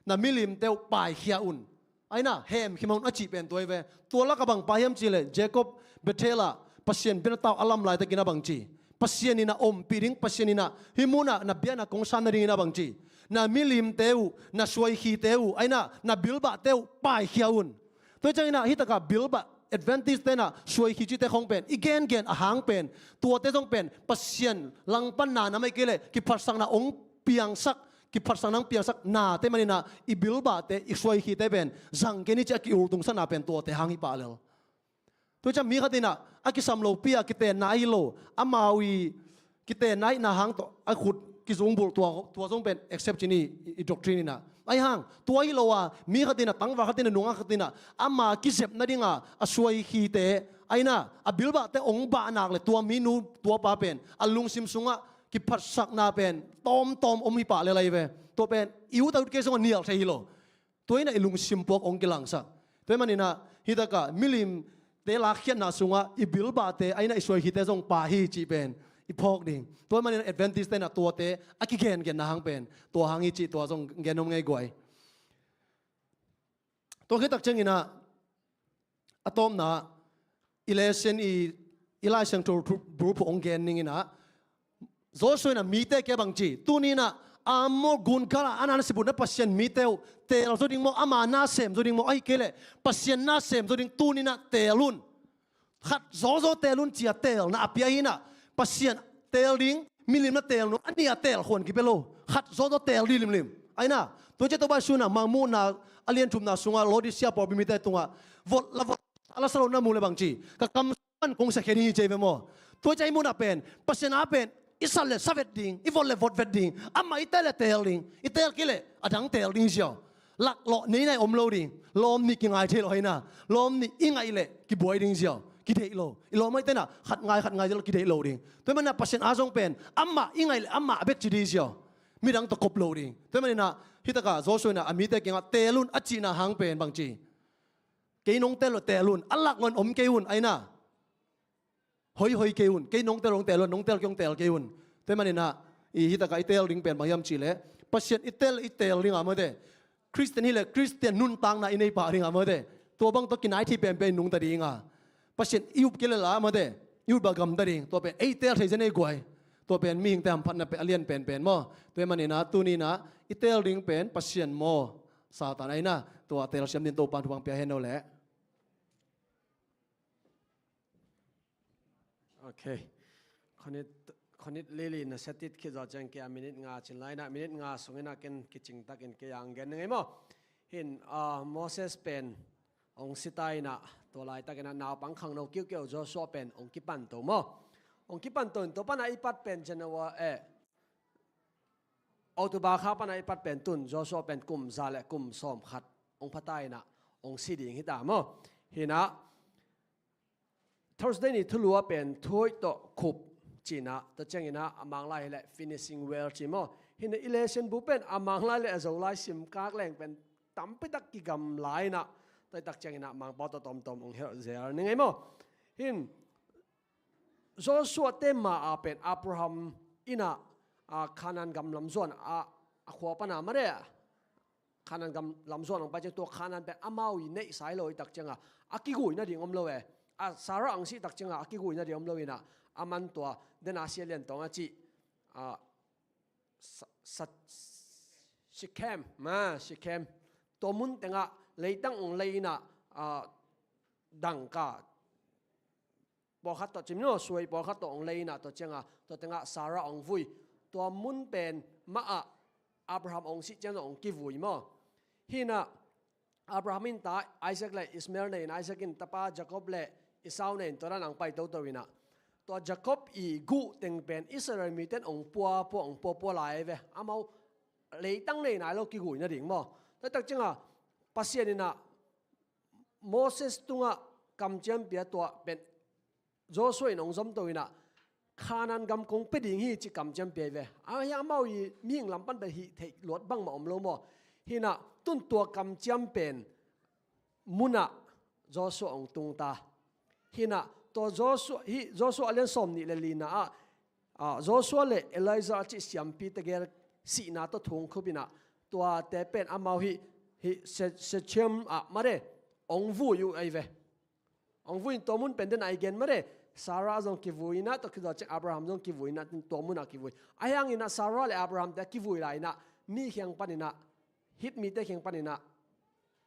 na milimte uh paikhia un. Aina hemkhia mah un a cih pen tua hi ve. Tua lakah bang pai hiam cih le Jacob Bethel ah Pasian biakna tawh a lam laitakin a bangci Pasian inah ompih ding, Pasian inah hih munah na biakna kong san nadingin a bangci na milimte uh, na suaikhite uh, aina na bilbahte uh paikhia un. Tua hi cianginah hitakah bilbah Adventist tenah suaikhi cite khong pen i gengen a hang pen tuate zong pen Pasian langpanna na mai kei le kiphatsakna hong piangsak, kiphatsakna hong piangsak nate maninah i bilbahte, i suaikhite pen zang kei ni ci a ki-ultungsakna pen tuate hang hi pah lel. Tua ciang mi khat inah a kisam lopi a kitenna ahi lo, amau i kitenna ahihna hang tawh a khut kizungbulh tua, tua zong pen accept ci ni i, i doctrine inah. Ahi hang, tua hi lo a, mi khat in a, tangval khat in a, nungak khat in a, ama kizep nading a, a suai khite, ahi na, a bilbahte ong bah nak le tua minu, tua pa pen a lungsim sungah kiphatsakna pen tawmtawm om hi pah lel ahi ve. Tua pen i ut a ut kei zong a nial thei hi lo. Tua in a i lungsim puak ong kilangsak. Tua ahih manin a, hi tak a milimte lakkhiatna sungah i bilbahte, ahi na, i suai khite zong pha hi cih pen i phawk ding. Tua ahih manin a Adventist-te in a tuate a kigengenna hang pen tua hang hi cih tua zong gen om ngei guai. Tua khit tak ciangin a, a tawpna, i lesson i, i Lai Siangtho thu, bul phuh ong gen ning in a, Joshua in a mite kiang bang ci, tuni in a, Amor gun kal a, a na na sibut na Pasian mite uh teel zaw ding maw, ama na sem zaw ding maw, ahih kei leh Pasian na sem zaw ding, tuni in a teel un. Khat zawzaw teel un ci a teelna a pia hi in a, Pasian teel ding, milim na teel nung, a nih a teel khuan kipia lo. Khat zawzaw teel ding limlim. Ahi na, tua ciang tua bai sun a, Mangmuhna a lian thumna sungah Laodicea pawlpi mite tungah, vot la vot, a la sa lo na mu le bang ci, ka kam sung pan kong sa khia ding hi ci hi ve maw. Tua ciang i mun ah pen, Pasian a pen, i sa le sa vet ding, i vot le vot vet ding, amah i teel le teel ding, i teel kei leh a dang teel ding hi ziau. Laklawh nei nai om lo ding. Lawm nih kingai thei lo hi na. Lawm nih i ngaih leh kibuai ding ziau. Kideih lo. I lawm ngaihte in a khat ngai khat ngai ziau lo kideih lo ding. Tua ahih manin a Pasian a zong pen amah i ngaih leh amah bek ci ding ziau. Midang tawh kop lo ding. Tua ahih manin a hi tak a Joshua in a a mite kiangah teel un a cihna hang pen bang ci. Kei nong teel lo teel un. A laklawh in om kei un ahi na. Hoihoi kei un, kei nong teel, nong teel un, nong teel kei, nong teel kei un. Tua ahih manin a, i hi tak a i teel ding pen bang hiam cih leh, Pasian i teel, i teel ding a mawte. Khristian hi leh Khristian nuntakna i nei pah ding a mawte. Tua bang tawh kinai thei penpen i nungta ding a. Pasian i up kei leh la mawte. I up a gamta ding. Tua pen ei teel thei zen ei guai. Tua pen mihingte hamphatna pen a lian penpen maw. Tua ahih manin a tuni in a i teel ding pen Pasian maw, Satan ahi na. Tua teel siam ding Topa'n thupha pia hen aw leh. Ok. Khonit, khonit lili na setit khit zawh ciang kei a minute nga cin lai in a, minute nga sung in a ken kicing takin kei a ong gen ngei maw. Hin, ah, Moses pen ong si ta in a, tua laitak in a naupang khangno kiukiu Joshua pen ong kipanto maw. Ong kipanto in tua pan a i pat pen January, eh, October kha pan a i pat pen tun Joshua pen kum za le kum sawm khat ong pha ta in a, ong si ding hi ta maw. Hi in a, Thursday ni thulu a pen thuhoih tawh khup ci in a, tua ciang in a a Manglai hi leh finishing well ci maw. Hi in a i lesson bu pen a Manglai le a Zolai sim kak leng pen tampi tak kigam lai in a, tua tak ciang in a Mangpau tawh tawmtawm ong hilh zel ning ei maw. Hin Joshua te ma a pen Abraham in a, a, Canaan gam lam zuan a, a khua pan a mawte. Canaan gam lam zuan ong pai ciang tua Canaan pen amau i neihsa hi lo i tak ciang a, a kigui nading om lo e. A Sarah ong sih tak ciang a, a kigui nading om lo in a, a man tua, den a sia lian tawng a cih, a, sa, sa, Shechem, ma, Shechem. Tua mun teng ah leitang ong lei in a, a, dangka pawlkhat tawh cim no, suai pawlkhat tawh ong lei in a, tua ciang a, tua teng ah Sarah ong vui. Tua mun pen mah ah Abraham ong sih ciang ong kivui maw. Hi in a Abraham in ta Isaac le Ishmael nei in, Isaac in tapa Jacob le Esau nei in, tua dan ong pai toto in a. Tua Jacob i guh teng pen Israel mite in ong puapua, ong puapua lai ve. Amau leitang nei nai lo kigui nading maw. Tua tak ciang a Pasian in a Moses tungah kamciam pia tua pen Joshua in ong zom to in a, Canaan gam kong pia ding hi ci kamciam pia hi ve. A hi amau i mihing lam pan pen hih theih luat bangmah om lo maw. Hi in a tun tua kamciam pen mun ah Joshua ong tung ta. Hi in a tua Joshua, hi Joshua a lian sawm nih le li na ah, a, Joshua le Eleazar a cih siampi tegel sihna tawh thu ong khup in a, tuate pen amau hi, hi She-, Shechem ah mawte ong vui uh ahi ve. Ong vui in tua mun pen den a i gen mawte, Sarah zong kivui in a, tua khit zawh ciang Abraham zong kivui in a, tua mun ah kivui. Ahi hang in a Sarah le Abraham te a kivui lai in a, mi kiang pan in a, hih mite kiang pan in a,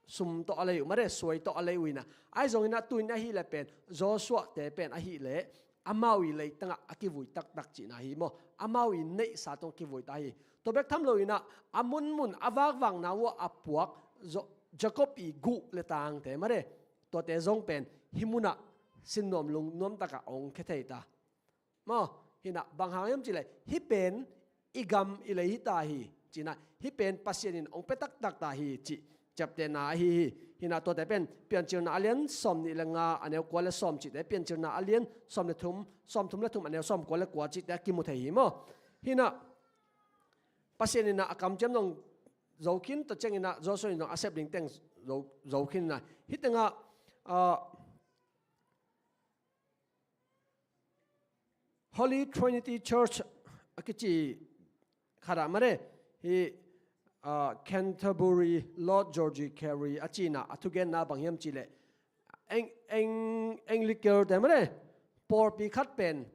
sum tawh a lei uh mawte, suai tawh a lei uh in a. Ahi zong in a tu in ahih leh pen Joshua te pen ahih leh amau i leitang ah a kivui taktak cihna hi maw. Amau i neihsa tawh kivui ta hi. Tua bek tham lo in a, a munmun a vakvakna uh ah a puak, Jo-, Jacob i guh le tangte mawte, tuate zong pen hih mun ah sin nuam lung nuam tak ah ong khia thei ta. Maw, hi in a bang hang hiam cih leh, hih pen i gam i lei hi ta hi, Ci-in ah hih pen Pasian in hong pia taktak ta hi cih ciaptehna ahi hi. Hi-in ah tuate pen Piancilna a lian sawmnih le nga, a neu kua le sawm cihte, Piancilna a lian sawm le thum, sawmthum le thum, a neu sawmkua le kua cihte a kimu thei hi maw. Hi-in ah Pasian in ah a kamciam zong zo khin, tua ciangin ah Joshua in zong a sep ding teng zo, zo khin in ah, hih tengah, ah, Holy Trinity Church a kici khat ah mare, hih, ah, Canterbury Lord George Carey a ci-in ah a thugenna bang hiam cih leh, Eng-, Eng-, Anglican te mare, pawlpi khat pen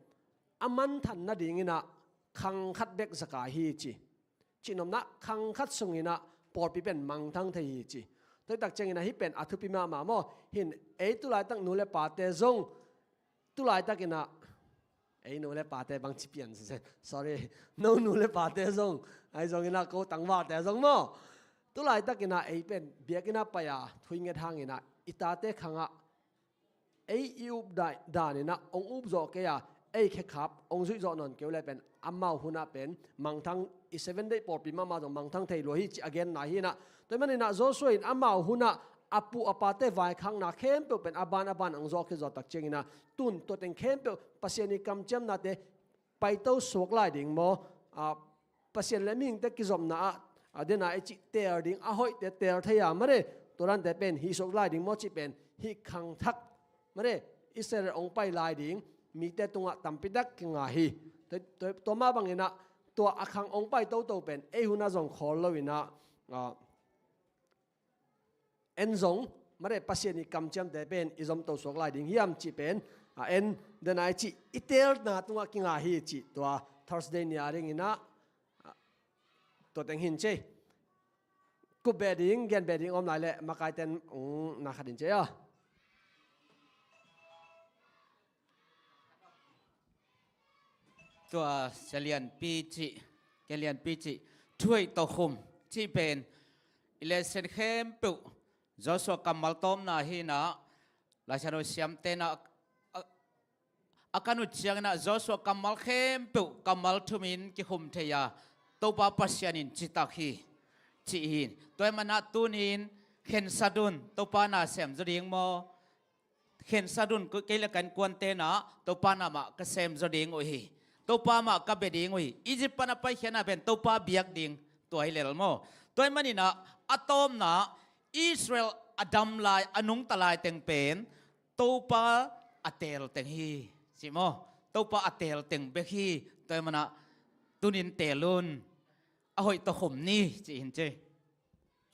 a mangthang nadingin ah khang khat bek zakai hi ci. Cihnopna, khang khat sungin ah pawlpi pen mangthang thei hi ci. Tua hi tak ciangin ah hih pen a thupi mahmah maw. Hi-in ei tu laitak nu le pate zong, tu laitakin ah, ei nu le pate bang ci pian, sorry, no nu le pate zong, ahi zongin ah ko tangvalte zong maw, tu laitakin ah ei pen biakinn ah pai-a thu i nget hangin ah i tate khang ah ei i up dai-, danin ah hong up zawh kei a, ei khekhap hong zuih zawh nawn kei uh leh pen amau hun ah pen mangthang, i Seven Day pawlpi mahmah zong mangthang thei lua hi cih a genna hi-in ah. Tua ahih manin ah Joshua in amau hun ah a pu a pate vaikhakna khempeuh pen a ban a ban hong zawh khit zawh tak ciangin ah, tu-in tua teng khempeuh Pasian i kamciamnate paito suak lai ding maw, ah, Pasian le mihingte kizopna ah, a, den a i cih teel ding, a hoihte teel thei a mare, tua dante pen hih suak lai ding maw cih pen hih khangthak mare, Israel hong pai lai ding mite tungah tampi tak kinga hi. Tua, tua, tua mah bangin ah tua a khang hong pai toto pen ei hun ah zong khawl loin ah, a, en zong mare, Pasian i kamciamte pen i zomto suak lai ding hiam cih pen, a, en den a i cih i teelna tungah kinga hi cih tua Thursday ni a dingin ah, a, tua teng hi-in ci. Kup beh ding, gen beh ding om lai leh makaiten, um, na khat in ci a. Tua Sia Lianpi cih, Sia Lianpi cih, thu hoih tawh khum cih pen i lesson khempeuh Joshua kammal tawmna hi-in ah, Lai Siangtho siamte in ah, a, a kan ut ciangin ah Joshua kammal khempeuh kammal thumin kikhum thei a, Topa Pasian in citak hi cih hi. Tua ahih manin ah tuni-in khensat un, Topa na sem zaw ding maw? Khensat un, kei le ka innkuante in ah Topa na mah ka sem zaw ding uh hi. Topa mah ka bia ding uh hi. Egypt pan a paikhiatna pen Topa biak ding, tua hi lel maw. Tua ahih manin ah a tawpna Israel a dam lai, a nungta lai teng pen Topa a teel teng hi, ci maw. Topa a teel teng bek hi. Tua ahih manin ah tuni-in teel un. A hoih tawh khum ni, ci-in ci.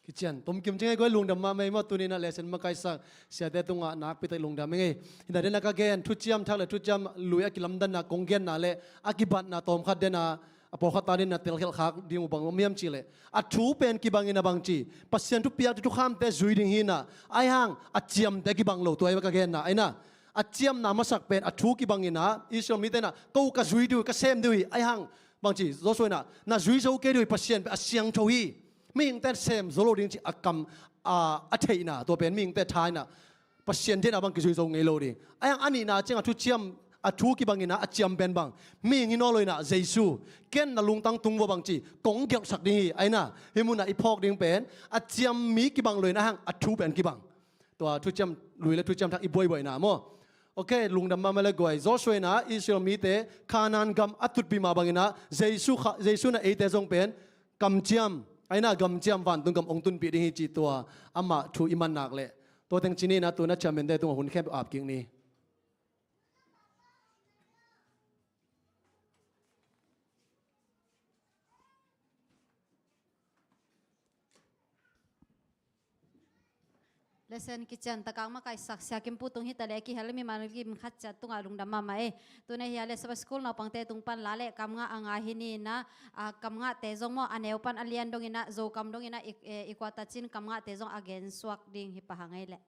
Kician, tom kim ci ing ei guai, lungdam mahmah ei maw, tuni-in ah lesson makaisak siate tungah nakpi tak lungdam ing ei. Hi-in ah den a ka gen, thuciam thak le thuciam lui a kilamdanna kong genna le a kibatna tawmkhat den a, a pawlkhat ta dingin ah telkhialh khak ding uh bang om hiam cih leh, a thu pen kibangin ah bang ci, Pasian thupiakte thukhamte zui ding hi-in ah, ahih hang a ciamte kibang lo, tua hi a ka genna, ahi-in ah. A ciamna masak pen a thu kibangin ah, Israel mite in ah, ko ka zui ding uh, ka sem ding uh hi, ahih hang bang ci, Joshua in ah, na zui zo kei ding uh hi, Pasian pen a siangtho hi. Mihingte in sem zo lo ding cih a kam, a, a theihna, tua pen mihingte tha in ah, Pasian deihna bang kizui zo ngei lo ding. Ahih hang a nihna ciang a thuciam, a thu kibangin ah a ciam pen bang, mihing hi nawn lo-in ah Jesu, ken na lungtang tung vua bang ci, kong gelhsak ding hi, ahi-in ah. Hih munah i phawk ding pen a ciam mi kibang lo-in, ahih hang a thu pen kibang. Tua thuciam lui le thuciam thak i buaibuaina maw. Ok, lungdam mahmah le guai. Joshua in ah Israel mite Kanaan gam a tutpih mah bangin ah Jesu kha, Jesu in ah eite zong pen kamciam, ahi-in ah gamciam, vantung gam hong tunpih ding hi cih tua amah thu i man nak leh, tua teng ci ni-in ah tu-in ah chairman-te tungah hun khempeuh ap kik ni. Lesson kician taktak makaisak Sia Kim Pu tung hi ta leh, a kihel Emmanuel Kim khat ciat tungah lungdam mahmah ei. Tu-in ah hih a leh Sabbath School naupangte tung pan la le kamngah a ngai hi ni-in ah, a, kamngahte zong maw, a neu pan a lian dongin ah, Zokam dongin ah, i, e, i kuata cin kamngahte zong a gensuak ding hi pah hang ei leh.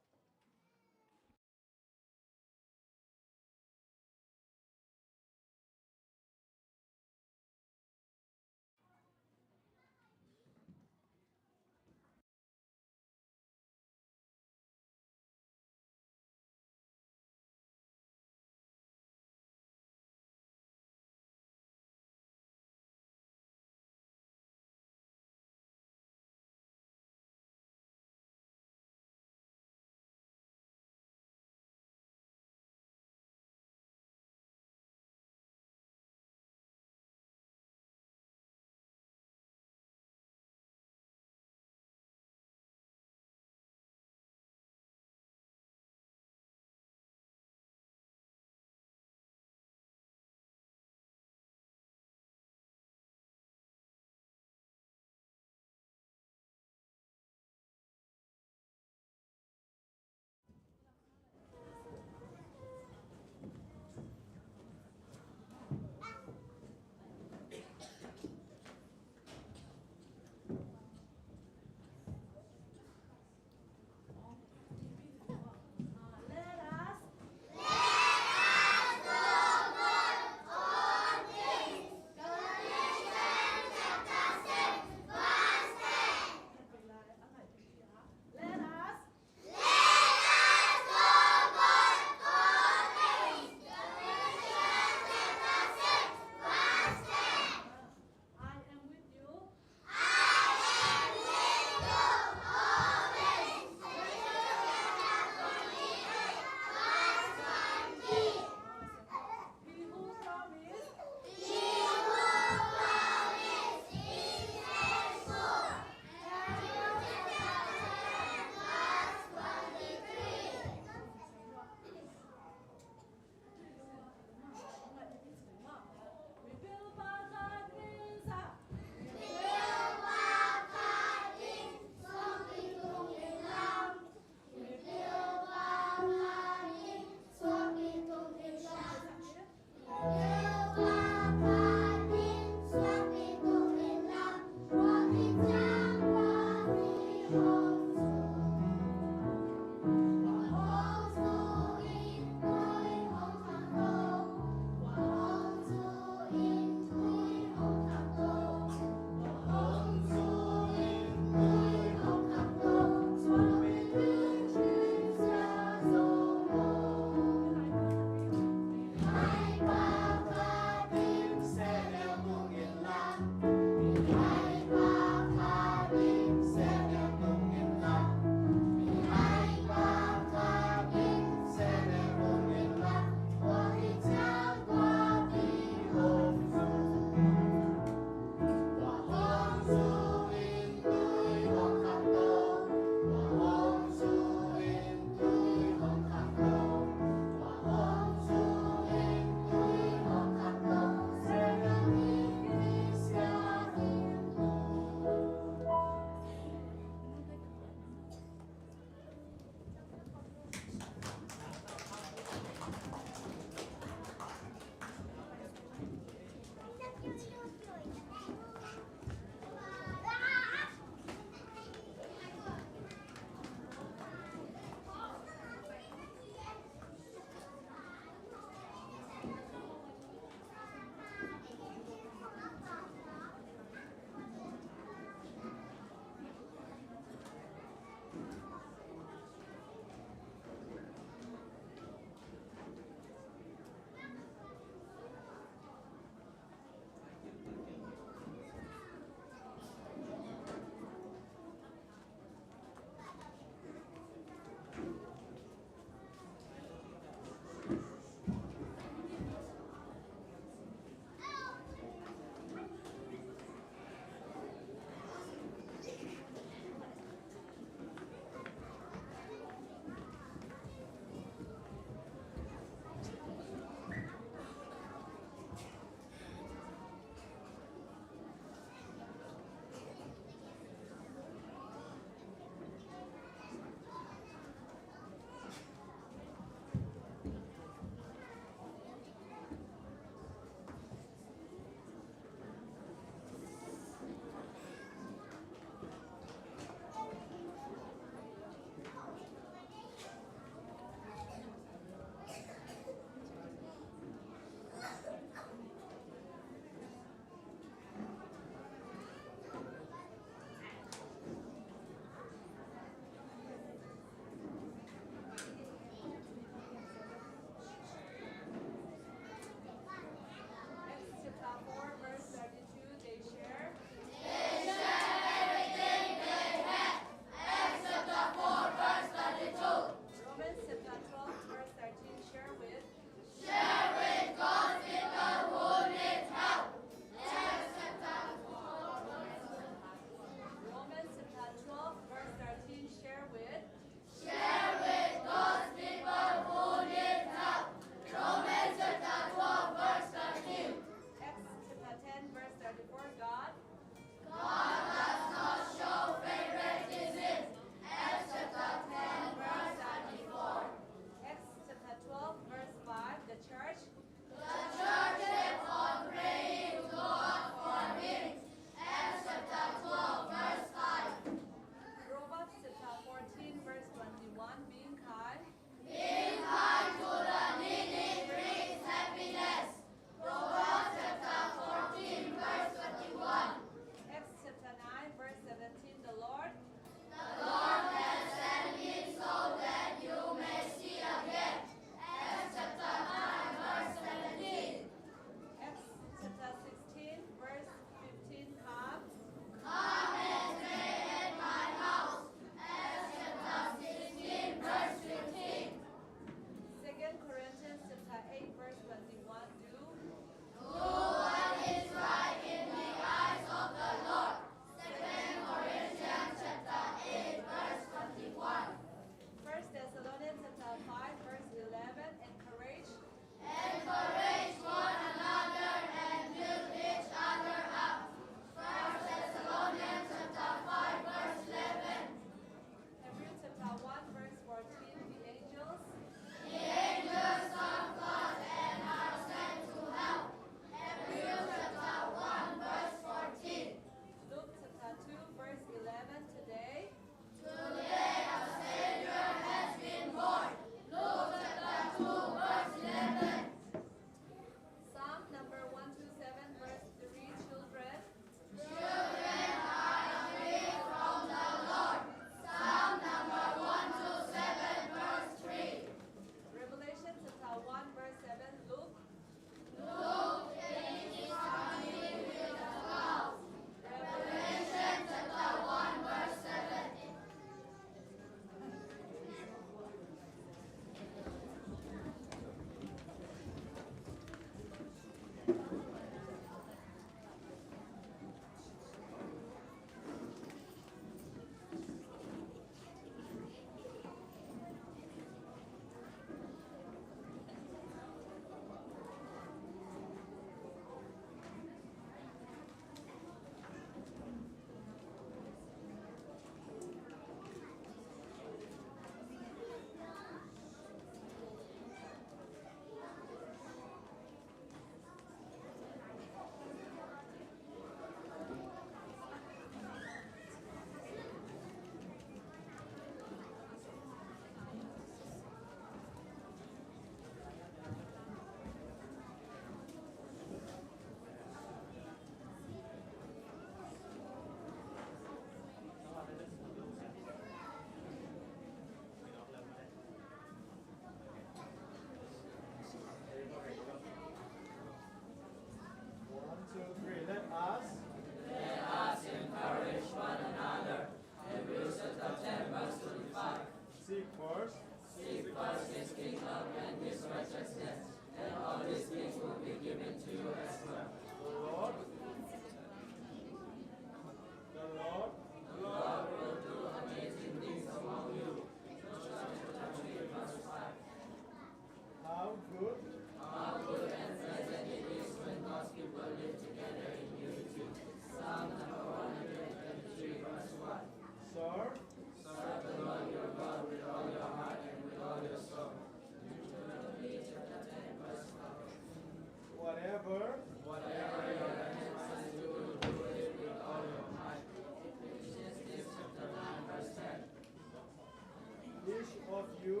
Of you,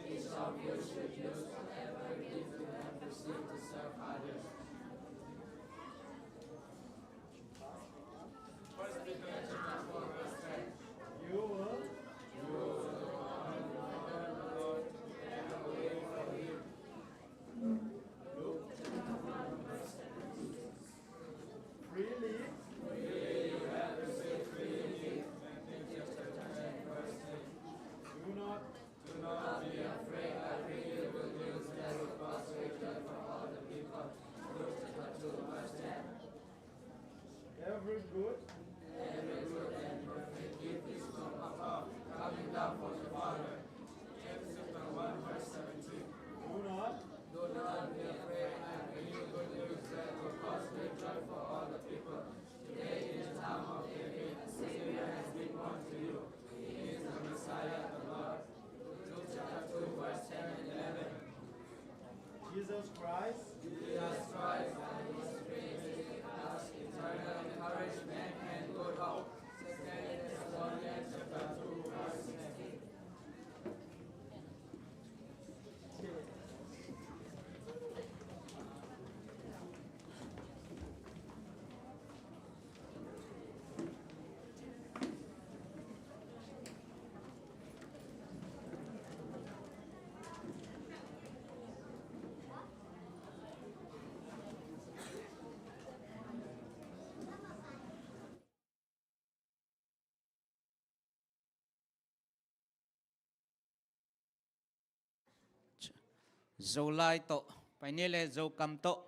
each of you should use whatever gift you have received to serve others. First Peter chapter four, verse ten. You will, you will honor the Lord and wait for him. Luke chapter one, verse seventeen. Freely, freely you have received, freely give. Matthew chapter ten, verse ten. Do not, do not be afraid. I bring you good news that will cause great joy for all the people. Luke chapter two, verse ten. Every good, every good and perfect gift is from above, coming down from the Father. James chapter one, verse seventeen. Do not, do not be afraid. I bring you good news that will cause great joy for all the people. Today in the town of David, a Savior has been born to you. He is the Messiah, the Lord. Luke chapter two, verse ten and eleven. Jesus Christ, Jesus Christ, by his grace, give us eternal encouragement and good hope. Second Thessalonians chapter two, verse sixteen. Zolai tawh, pai ni le Zokam tawh.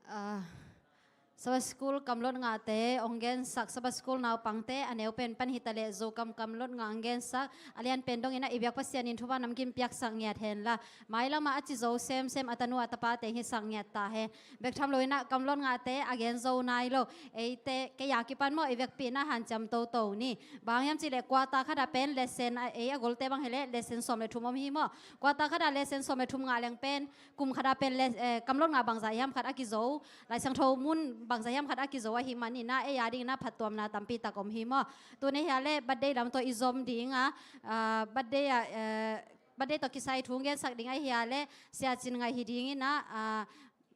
Ah, Sabbath School kamlot ngahte hong gensak, Sabbath School naupangte a neu pen pan hitaleh Zokam kamlot ngah hong gensak, a lian pen dongin ah i biak Pasian in thupha namkim piaksak ngiat henla, mailamah a ci zo semsem a tanu a tapate hong hisak ngiat ta hen. Bek tham loin ah kamlot ngahte a gen zo nai lo. Eite kei a kipan maw, i vekpi in ah hanciam toto ni. Bang hiam cihleh quarter khat ah pen lesson, a, ei a golte bang hileh lesson sawm le thum om hi maw. Quarter khat ah lesson sawm le thum ngah leng pen kum khat ah pen le, eh, kamlot ngah bangzah hiam khat a kizo, Lai Siangtho mun bangzah hiam khat a kizo ahih manin ah ei a dingin ah phattuamna tampi tak om hi maw. Tuni hi a leh birthday lam tawh i zom ding a, ah, birthday ah, eh, birthday tawh kisai thu hong gensak ding ahi a leh Sia Cin Ngaih hi dingin ah, ah,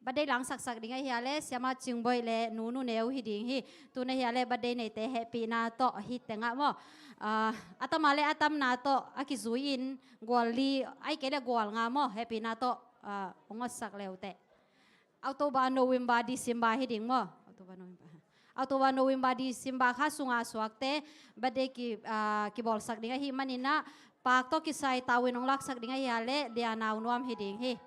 birthday langsaksak ding ahi a leh Siama Cing Boih le Nu Nu Neu hi ding hi. Tuni hi a leh birthday neite hehpihna tawh hi teng ah maw. Ah, a tam a leh a tamna tawh a kizui-in gual li, ahih kei leh gual nga maw, hehpihna tawh, ah, hong otsak le uh teh. October, November, December hi ding maw. October, November. October, November, December kha sungah suakte birthday ki, ah, kibawlsak ding ahih manin ah, paak tawh kisai tau in hong laksak ding ahi a leh Lia Nau Nuam hi ding hi.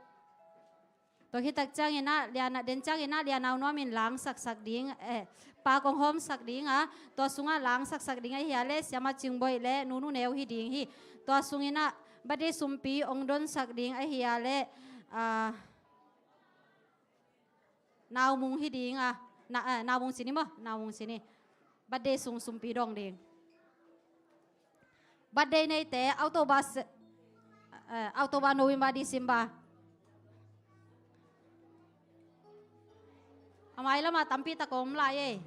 Tua khit tak ciangin ah Lia Na, den ciangin ah Lia Nau Nuam in langsaksak ding, eh, paak hong hawmsak ding a, tua sungah langsaksak ding ahi a leh Siama Cing Boih le Nu Nu Neu hi ding hi. Tua sungin ah birthday sumpi hong donsak ding ahi a leh, ah, Nau Mung hi ding a, na, eh, Nau Mung Cin hi maw, Nau Mung Cin hi. Birthday sung sumpi dong ding. Birthday neite October se-, eh, October, November, December. A mailamah tampi tak om lai ei.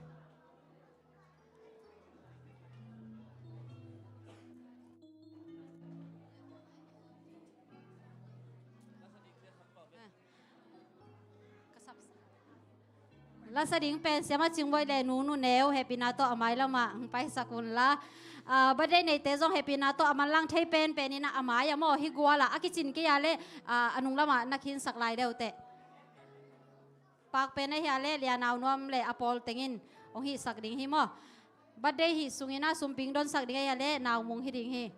Lasa ding pen Siama Cing Boih le Nu Nu Neu hehpihna tawh a mailamah hong paisak un la. Ah, birthday neite zong hehpihna tawh a manlang thei penpen in ah a mai ah maw, hih gual ah a kicin kei a leh, ah, a nung lamah na khinsak lai deuh teh. Paak pen ahi a leh Lia Nau Nuam le a pawl teng in hong hihsak ding hi maw. Birthday hih sungin ah sumpi hong donsak ding ahi a leh Nau Mung hi ding hi.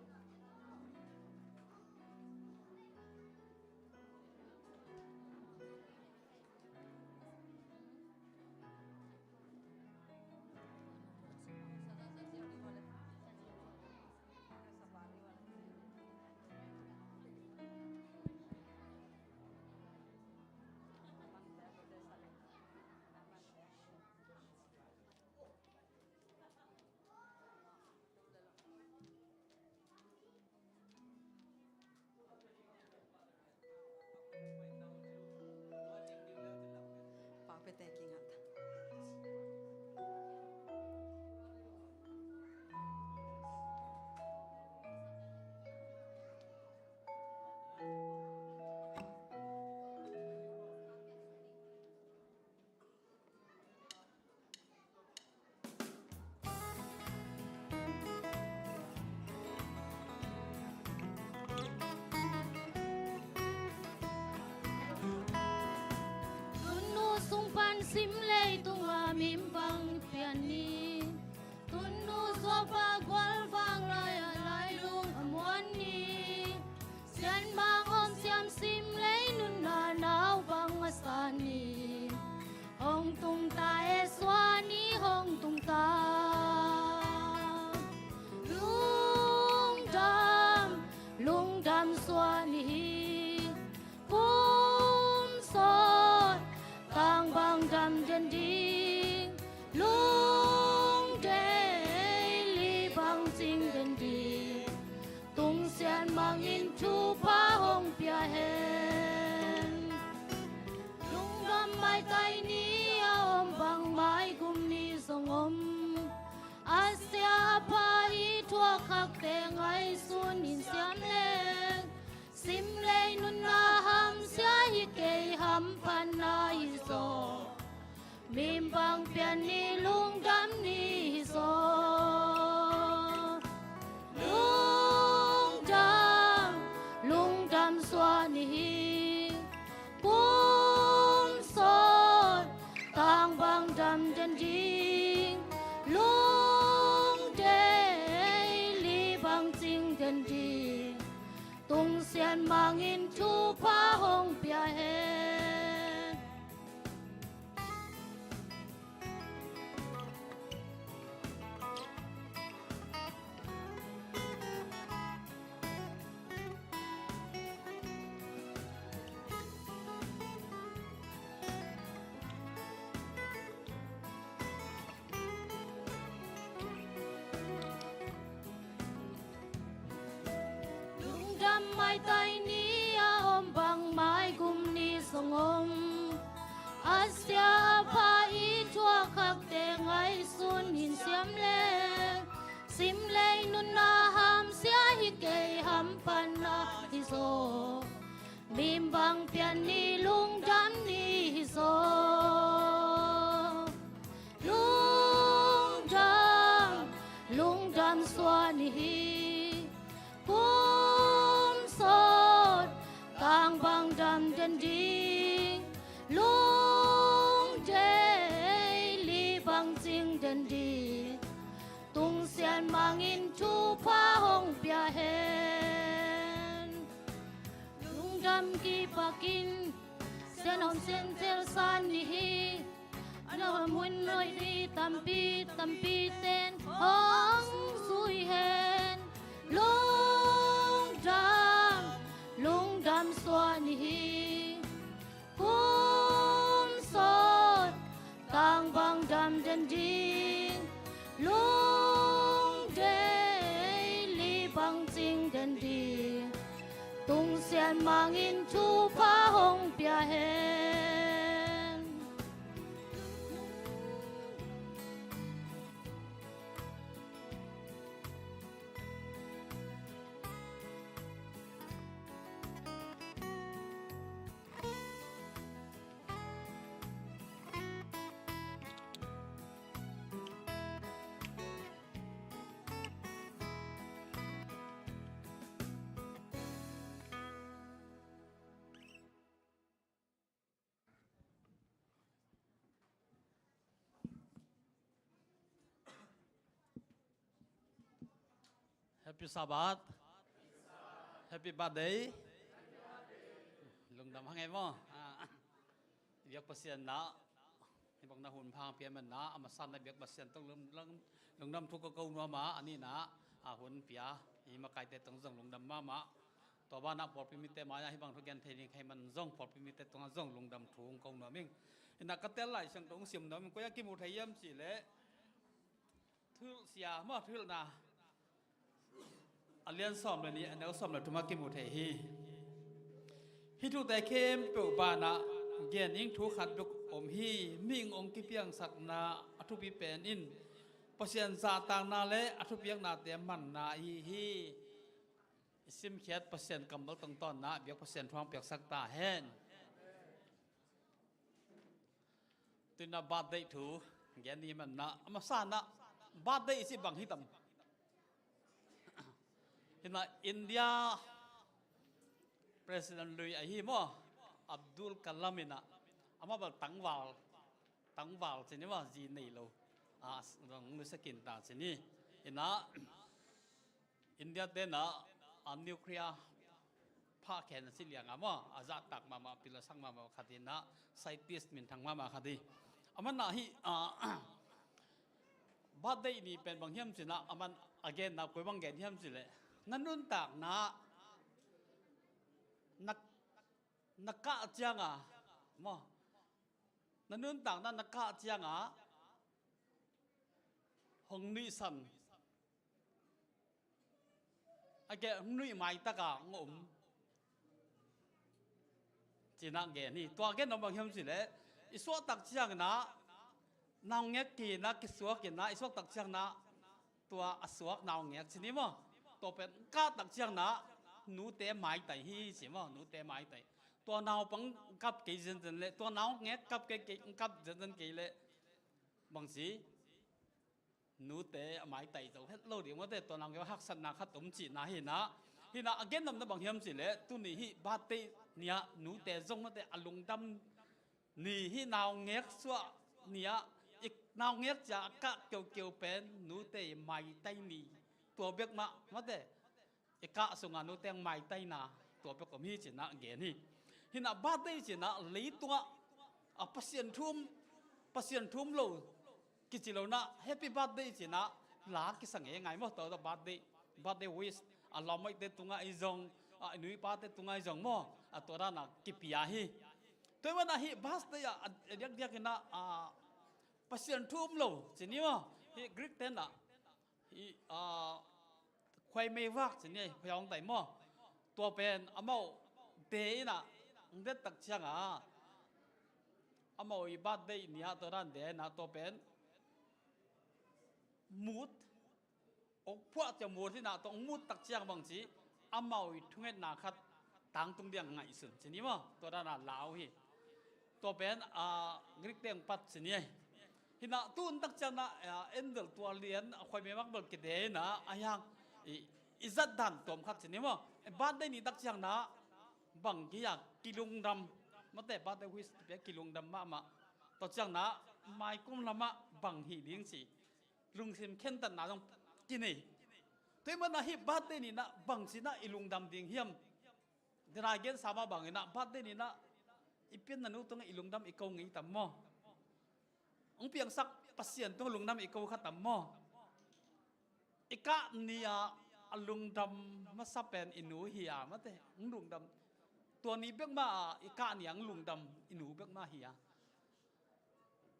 Nunnu sung pan sim leitungah mimbang pian ni. Nunnu zuapa gualvang lai-ah lailung a muan ni. Sianmang om siam sim lei nunna naupang a sa ni. Hong tung ta e, suah ni hong tung ta. Lungdam, lungdam suah ni hi. Kum sawt tang bang dam den ding. Lungdei li bang cing den ding. Tung sianmang in thupha hong pia hen. Lungdam maitai ni a om bang mai kum ni zong om. A sia a pha i thuak khakte ngaihsun in siam leng. Sim lei nunna hamsia hi kei, hamphatna hi zaw. Mimbang pian ni, lungdam ni hi zaw. Lungdam, lungdam suah ni hi. Kum sawt tang bang dam den ding. Lungdei li bang cing den ding. Tung sianmang in thupha hong pia hen. Taini a om bang maigum ni zong om. A sia a pha i thuak khakte ngaihsun in siam le, simlei nunna hamsia hi kei, hamphatna hi zaw. Mimbang pian ni lungdam ni hi zaw. Lungdam, lungdam suah ni hi. Kum sawt tangbang dam den ding, lungdei li bangcing den ding, tungsian mangin thupha hong pia hen. Lungdam kipakin sianhom siantel san ni hi. A nuam hun noih ni tampi tampi ten hong zui hen. Lungdam, lungdam suah ni hi. Kum sawt tangbang dam den ding, lungdei li bangcing den ding, tungsian mangin thupha hong pia hen. Happy Sabbath. Happy birthday. Lungdam hang ei maw. Ah, biak Pasian na. Hih bang na hun pha hong pia man na, a masa na biak Pasian tawh lung, lung, lungdam thu ka ko nuam a, a nihna, a hun pia, i makaite tawh zong lungdam mahmah. Tua banah pawlpi mite mai-ah hih bang thu gen thei ding ka hih man zong pawlpi mite tungah zong lungdam thu hong ko nuam ing. Inah ka tel Lai Siangtho hong sim nuam ing, koi-ah kimu thei hiam cih leh, Thuhilhsia maw, Thuhilhna a lian sawm le nih, a neu sawm le thumah kimu thei hi. Hih thute khempeuh banah gen ding thu khat bek om hi. Mihing hong kipiangsakna a thupi pen in Pasian zahtakna le a thupiaknate manna ahi hi. I simkhiat Pasian kammal tungtawnna biak Pasian thu hong piaksak ta hen. Tuinah birthday thu gen ni manna, a masa nah birthday i cih bang hi tam. Hinah India President lui ahi maw, Abdul Kalam inah, amah bel tangval, tangval ci ni maw, zi nei lo, a, zong nusia khin ta ci ni. Inah India tenah a nuclear phah khen a si lianga maw, a zahtak mahmah, pil a sak mahmah khat inah, scientist minthang mahmah khat hi. Aman ah hih, ah, birthday ni pen bang hiam cinah, aman a genna koi bang gen hiam cileh, na nuntakna na, na kah cianga maw, na nuntakna na kah cianga hong nuihsan, a gen nuih maitaka hong om cinah gen hi. Tua gen om bang hiam cileh, i suahtak cianginah naungek kinah kisuakinah, i suaktak cianginah tua a suak naungek ci ni maw, tua pen kahtak cianginah nute maitai hi ci maw, nute maitai. Tua naupang kap kei zenzen leh, tua naungek kap kei, kei, kap zenzen kei leh bang ci? Nute a maitai zo het lo ding mawte, tua naungek haksatna khat om cihna hinah. Hinah a gen nopna bang hiam cileh, tuni hih birthday ni-ah nute zong mawte a lungdam ni, hih naungek suah ni-ah i naungek cia a kah keukeu pen nute maitai ni. Tua bek mah mawte i kah sunga nuteng maitaina tua pek om hi cinah gen hi. Hinah birthday cinah leitungah a Pasian thu um, Pasian thu um lo kici lonah happy birthday cinah la kisa ngeingai maw, tua birthday, birthday wish a lawmmaite tungah i zong, a nuipate tungah i zong maw, a tua danah kipia hi. Tua i manah hih birthday ah a diakdiakinah, a, Pasian thu um lo ci ni maw, hih Greek tenah hih, ah, khuaimei vak ci ni, khuai hong tai maw. Tua pen amau de inah, ang det tak cianga amau i birthday ni-ah tua dan de inah tua pen mut, ok phuah cia mut hinah tua ang mut tak ciang bang ci, amau i thungetna khat tangtung diang ngaihsun ci ni maw, tua dana lau hi. Tua pen a Greek teng pat ci ni. Hinah tun tak ciang na, a, en bel tua lian a khuai memak bel kide inah a hiang i, i zat dan tuam khat ci ni maw. Birthday ni tak ciang na bang kiya kilungdam, mate birthday wish pia kilungdam mahmah. Tua ciang na maikum lamah bang hi ding ci, lungsim khentatna zong kinei. Tua i mana hi birthday ni na bang ci na i lungdam ding hiam? Dena gen sama bang inah birthday ni na i pianna nu tungah i lungdam i ko ngei tam maw? Ang piangsak Pasian tungah lungdam i ko kha tam maw? I kah ni-ah a lungdam masa pen i nu hi a, mate ang lungdam. Tua ni bekmah a i kah ni-ah ang lungdam i nu bekmah hi a,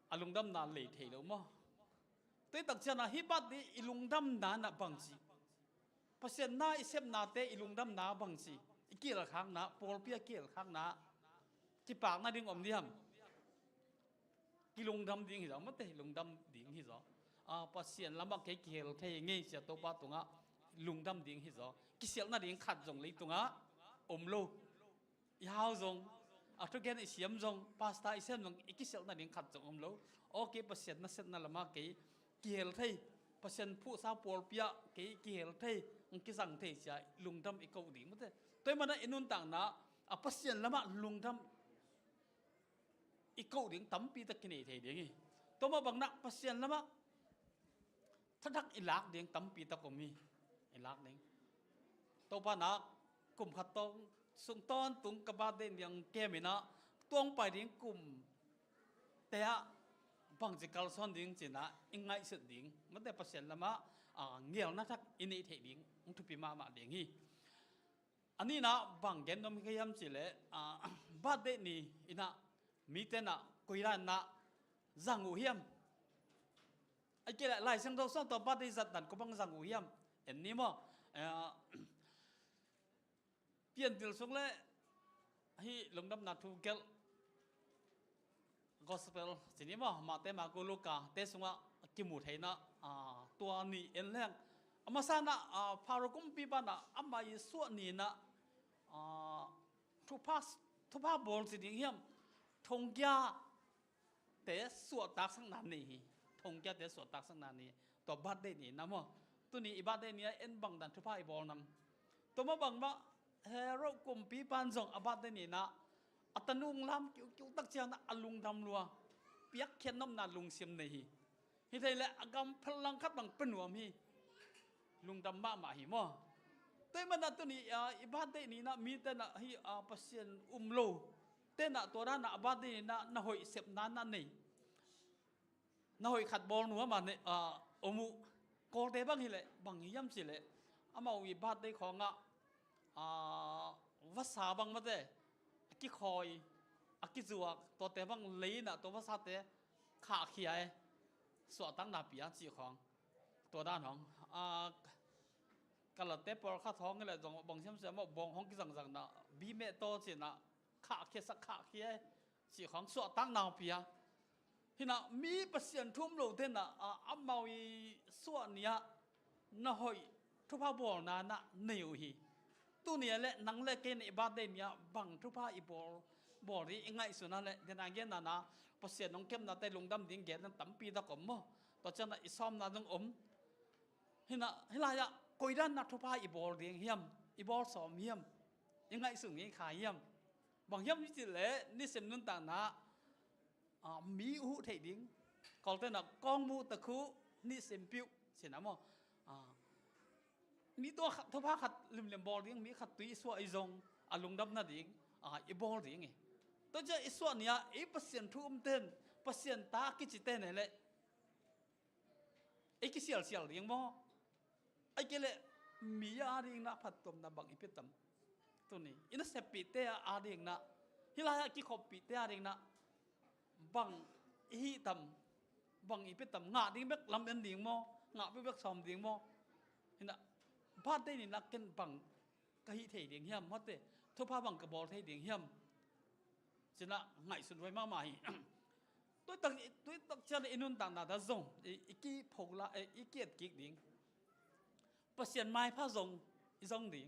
a lungdamna lei thei lo maw? Tua i tak ciangah hi birthday i lungdamna na bang ci, Pasian na i sepnate i lungdamna bang ci, i kielkhakna, pawlpi a kielkhakna kipakna ding om diam? Kilungdam ding hi zaw, mate lungdam ding hi zaw. A, Pasian lamah kei kihel thei ngei cia Topa tungah lungdam ding hi zaw. Kisialhna ding khat zong leitungah om lo. I hau zong, a thugen i siam zong, pasta i siam zong, i kisialhna ding khat zong om lo. Aw kei Pasian na sepna lamah kei kihel thei, Pasian phuhsa pawlpi ah kei kihel thei, ang kizang thei cia lungdam i ko ding mate. Tua i mana i nuntakna a Pasian lamah lungdam i ko ding tampi tak kinei thei ding hi. Tua mah bang na Pasian lamah thadak i lak ding tampi tak om hi. I lak ding Topa na kum khat tawng sung tawntung ka birthday ni ang kem inah tuang pai ding kum te ah bangci kalsuan ding cinah i ngaihsut ding mate Pasian lamah, a, ngelna thak i neih theih ding ang thupi mahmah ding hi. A nihna bang gen nuam ka hiam cihleh, a, birthday ni inah mite nah koidan nah zang uh hiam? A kei leh Lai Siangtho sung tua birthday zat dan ko bang zang uh hiam? En ni maw? A, Pianpil sung leh hih lungdamna thu gelh Gospel ci ni maw, Mate, Marku, Luka te sungah kimu theihna, a, tua nih en leng. A masa nah, a, Pharaoh kumpipa nah amah i suah ni nah, a, thupha, thupha bawl ci ding hiam? Thongkia te suahtaksakna nei hi. Thongkia te suahtaksakna nei hi. Tua birthday ni nah maw. Tuni i birthday ni ah en bang dan thupha i bawl nam? Tua mah bang mah Herod kumpipa in zong a birthday ni nah a tanu lam kiukiu tak ciang nah a lungdam lua. Piakkhiat nopna lungsim nei hi. Hi thei leh a gam phelh langkhat bang pia nuam hi. Lungdam mahmah hi maw. Tua i mana tuni, a, i birthday ni nah mite nah hi, a, Pasian um lo te nah tua dan nah a birthday ni nah na hoih sepna na nei. Na hoih khat bawl nuam a nei, a, om uh. Kawlte bang hileh bang hiam cihleh amau i birthday khawngah, a, vasa bang mate a kikhawi, a kizuak, tuate bang lei nah tua vasate khahkhia e. Suahtakna pia cih khawng. Tua dan hong, a, kalate pawlkhat hong hileh zong bang siamsiam mah bawng hong kizangzang nah bimeh taw ci nah khahkhia sak khahkhia e. Cih khawng suahtakna pia. Hi nah mi Pasian thu um lote nah, a, amau i suah ni ah na hoih thupha bawlna nah nei uh hi. Tuni ah leh nang leh kei nah i birthday ni ah bang thupha i bawl, bawl ding i ngaihsun ah leh dena genna nah Pasian hong kepnate lungdam ding genna tampi tak om maw. Tua ciang nah i sawmna dong om. Hi nah hih lai ah koidan nah thupha i bawl ding hiam? I bawl sawm hiam? I ngaihsun ngei kha hiam? Bang hiam i cih leh nisim nuntakna a, mi uh huh theih ding. Kawlte nah kawng muh takhuh nisim piuh ci nah maw. A, mi tua khat, thupha khat limlim bawl ding, mi khat tui i suah i zong a lungdam nading, a, i bawl ding hi. Tua ciah i suah ni ah i Pasian thu umten, Pasian ta kici tene leh i kisialsial ding maw? Ai kei leh mi a ding nah phattuamna bang i pia tam? Tuni i naseppihte a ding nah, hih lai ah kikhoppihte a ding nah bang i hih tam? Bang i pia tam? Ngah ding bek lam en ding maw? Ngah bekbek sawm ding maw? Hi nah birthday ni nah ken bang ka hih thei ding hiam, mate, thupha bang ka bawl thei ding hiam, ci-in ah ngaihsun huai mahmah hi. Tuitak, tuitak ciang i nuntakna tawh zong i, i kipho la, eh, i ki-et kik ding. Pasian maipha zong i zong ding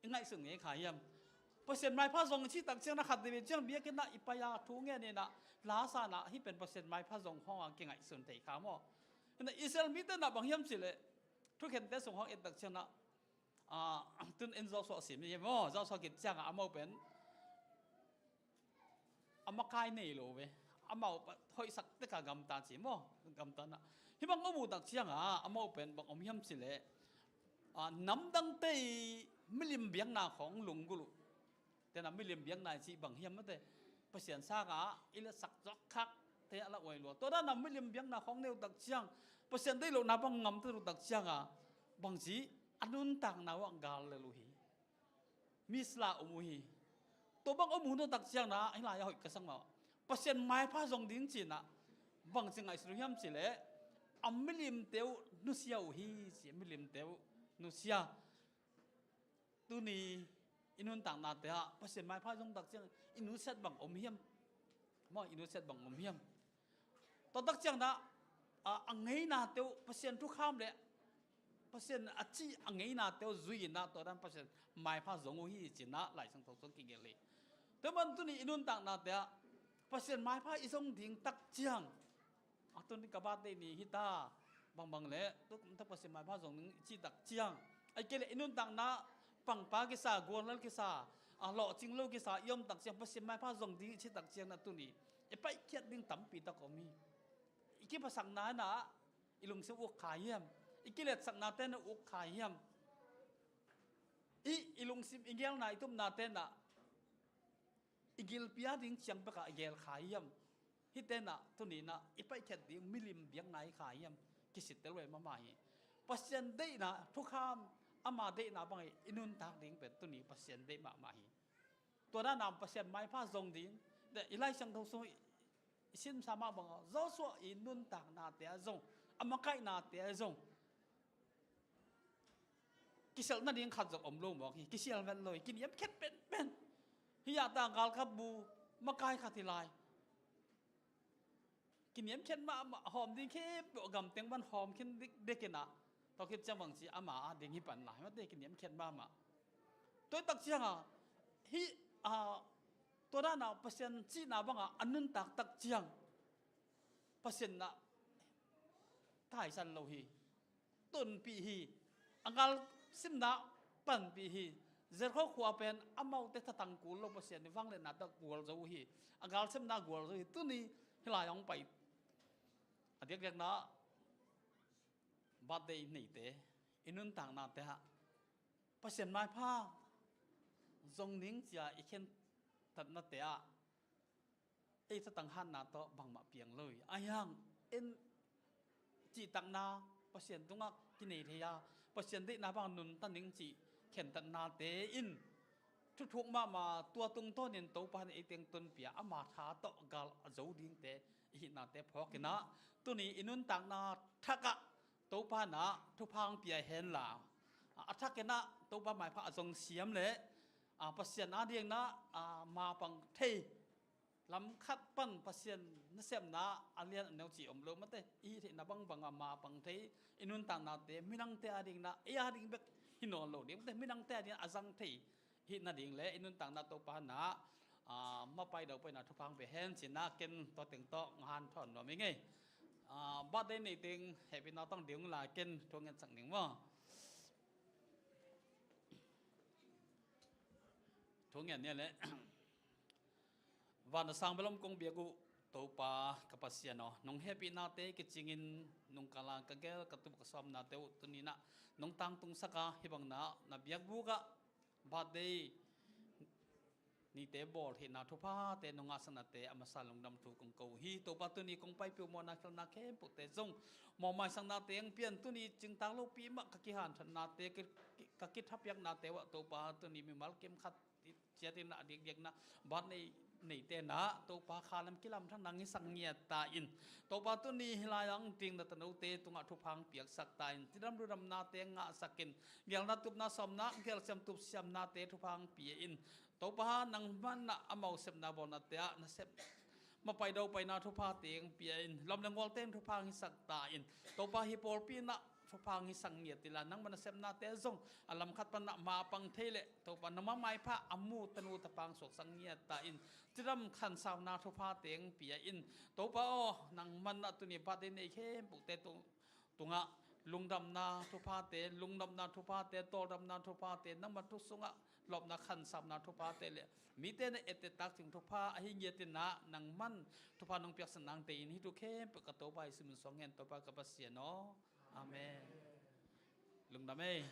i ngaihsun ngei kha hiam? Pasian maipha zong i cih tak ciang na khat veve ciang biakinn ah i pai a thu ngen in ah la sa in ah hih pen Pasian maipha zong hong a kingaihsun thei kha maw? Hi in ah Israel mite in ah bang hiam cih leh thukhente sung hong et tak ciang ah, ah, tun en Joshua sim ni maw, Joshua gik ciang ah amau pen a makai nei lo ve. Amau pa, hoihsak tek a gamta ci maw? Gamta in ah hih bang om uh tak ciang ah amau pen bang om hiam cih leh, ah, namdangte i milim biakna khawng lunggulh uh. Te in ah milim biakna i cih bang hiam, mate, Pasian sang a i la sak zawk khak te a la uai lua. Tua dan a milim biakna khawng nei uh tak ciang, Pasian deih lohna bang ngamta uh tak ciang ah bang ci, a nuntakna uh ah gal lel uh hi. Misla om uh hi. Tua bang om hun uh tak ciang ah hih lai a hoih ka sa mah, Pasian maipha zong ding ci-in ah bang ci ngaihsun uh hiam cih leh a milimte uh nusia uh hi ci, milimte uh nusia. Tuni i nuntaknate ah Pasian maipha zong tak ciang i nusiat bang om hiam? Maw, i nusiat bang om hiam? Tua tak ciang ah, a, a ngeinate uh Pasian thukham leh Pasian a cih a ngeinate uh zui in ah tua dan Pasian maipha zong uh hi ci-in ah Lai Siangtho sung kigelh hi. Tua man tuni i nuntaknate ah Pasian maipha i zong ding tak ciang, a, tuni ka birthday ni hi ta, bangbang leh tu kum tak Pasian maipha zong ding i cih tak ciang, ahih kei leh i nuntakna pangpa kisa, guallel kisa, a, lawhcing lo kisa i om tak ciang Pasian maipha zong ding i cih tak ciang ah tuni i paikhiat ding tampi tak om hi. I kiphatsakna in ah i lungsim uk kha hiam? I kiletsaknate in ah uk kha hiam? I, i lungsim, i gelna, i tupnate in ah i gilpi a ding ciang pek ah i gel kha hiam? Hihte in ah tuni in ah i paikhiat ding milim biakna hi kha hiam? Kisittel huai mahmah hi. Pasian deihna thukham, ama deihna bang hi i nuntak ding pen tuni Pasian deih mahmah hi. Tua dan a Pasian maipha zong ding, i Lai Siangtho sung i simsa mah bang a, Joshua i nuntaknate ah zong, a makaihnate ah zong kisialh nading khat zong om lo mawk hi. Kisialh vet lo hi, kiniamkhiat penpen hi. Hih ah ta galkapbu makai khat hi lai. Kiniamkhiat mahmah, hawm ding khempeuh gamteng pan hawm khin dik, dik in ah, tua khit ciang bang ci, ama a ding hi pan lai, mate, kiniamkhiat mahmah. Tua tak ciang ah hih, a, tua dan a Pasian cihna bang a a nuntak tak ciang Pasian in ah taisan lo hi. Tunpih hi. A galsimna panpih hi. Jericho khua pen amaute thatang kul lo, Pasian i vangliatna tawh gualzo uh hi. A galsimna gualzo hi. Tuni hih lai hong pai, a diakdiakna birthday neite, i nuntaknate ah Pasian maipha zong ning ci-a i khentatnate ah ei thatang hatna tawh bangmah piang lo hi. Ahi hang en cihtakna Pasian tungah kinei thei a, Pasian deihna bang nunta ning cih khentatnate in thuthuk mahmah, tua tungtawnin Topa in ei teng tunpih a, ama tha tawh gal a zo dingte i hihnate phawk in ah, tuni i nuntakna thak ah Topa in ah thupha hong pia hen la, a, a thak in ah Topa maipha a zong siam leh, a, Pasian a ding in ah, a, mapang thei lam khat pan Pasian nasepna a lian a neu cih om lo, mate. I hih theihna bangbang a mapang thei i nuntaknate, minamte a ding in ah, ei a ding bek hi nawn lo ding, mate, minamte a ding in ah a zang thei hih nading leh i nuntakna Topa in ah, a, mapai dawpaina thupha hong pia hen ci-in ah ken tua teng tawh hanthawn nuam ing ei. A, birthday nei teng hehpihna tawh ding ung la, ken thu ngetsak ning maw? Thu ngen ni leh. Van a sang bel om kong biak uh Topa ka Pasian aw, nong hehpihnate kicingin nung kal a ka gel ka tup ka sawmnate uh tuni in ah nong tangtungsak a, hih bang in ah na biakbuk ah birthday nite bawl theihna thuphate nong ngahsaknate a masa lungdam thu kong ko uh hi. Topa tuni kong paipih uh mawhna khialhna khempeuhte zong mawhmaisaknate hong pia in, tuni cingtak lopi mah ka kihanthatnate, ka, ka kithapiaknate uh ah Topa tuni mimal kim khat ciatin a dikdikna bat nei neite na Topa kha lam kilam thang nang hisak ngiat ta in, Topa tuni hih lai-ah hong ding na tanote tungah thupha hong piaksak ta in, cidam ludamnate ngahsak in, gelna tupna sawmna, gelsiam tup siamnate thupha hong pia in, Topa nang manah amau sepna bawlnate ah na sep mapai do paina thupha teng pia in, lawm le ngual teng thupha hong hisak ta in, Topa hih pawlpi inah thupha hong hisak ngiat inla, nangmah na sepnate zong a lam khat panah mapang thei leh Topa nangmah maipha a mu tanu tapa hong suaksak ngiat ta in, cidam khansauna thupha teng pia in, Topa aw, nang manah tuni birthday nei khempeuhte tung tungah lungdamna thuphate, lungnopna thuphate, tawldamna thuphate, nangmah thu sungah lawpna khansauna thuphate le mite na etteh tak ding thupha ahi ngiat inah, nang man thupha nong piaksak nang deih in, hih thu khempeuh ka Topa Jesu min suang hen, Topa ka Pasian aw. Amen. Lungdam ei.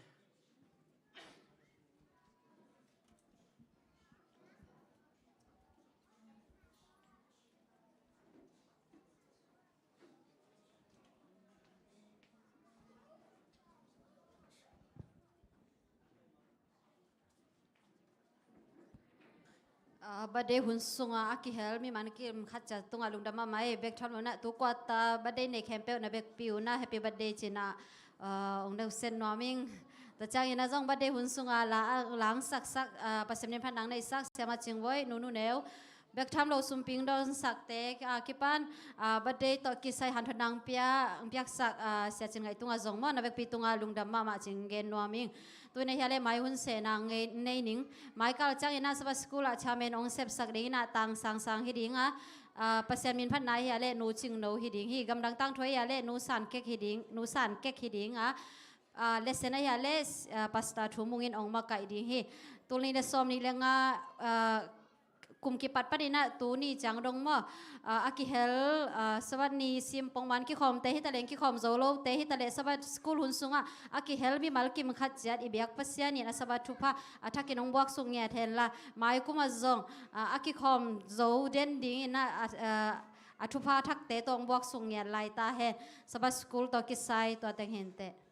Ah, birthday hun sungah a kihel mi man kim khat ciat tungah lungdam mahmah ei. Bek tham lo inah tu quarter birthday nei khempeuh na vekpi un ah happy birthday ci-in ah, ah, hong deihsak nuam ing. Tua ciangin ah zong birthday hun sungah la, la hong saksak, ah, Pasian min phat nang neihsak Sia Ma Cing Voi, Nu Nu Neu, bek tham lo sumping dawnsakte, ah, kipan, ah, birthday tawh kisai hanthotna hong pia, hong piaksak, ah, Sia Cin Ngaih tungah zong maw, na vekpi tungah lungdam mahmah ci-in gen nuam ing. Tu-in ah hih leh mai hun sehna nei, nei ning. Mai kal ciangin ah Sabbath School ah chairman hong sepsak dingin ah Tang Sang Sang hi ding a, ah, Pasian min phatna hih leh Nu Cing No hi ding hi. Gamdang tangthu hih leh Nu San Kek hi ding, Nu San Kek hi ding a, ah, lesson hih leh, ah, Pastor Thu Mung in hong makaih ding hi. Tul nih le sawmnih le nga, ah, kum kipat panin ah tuni ciang dong maw, ah, a kihel, ah, Sabbath ni sim pongman kikhawmte hi taleng, kikhawm zo lote hi taleh, Sabbath School hun sungah a kihel mimal kim khat ciat i biak Pasian in a Sabbath thupha a thakin hong buaksuk ngiat henla, mai kum ah zong, ah, a kikhawm zo den dingin ah, ah, a thupha thakte tawh hong buaksuk ngiat lai ta hen. Sabbath School tawh kisai tua teng hi inteh.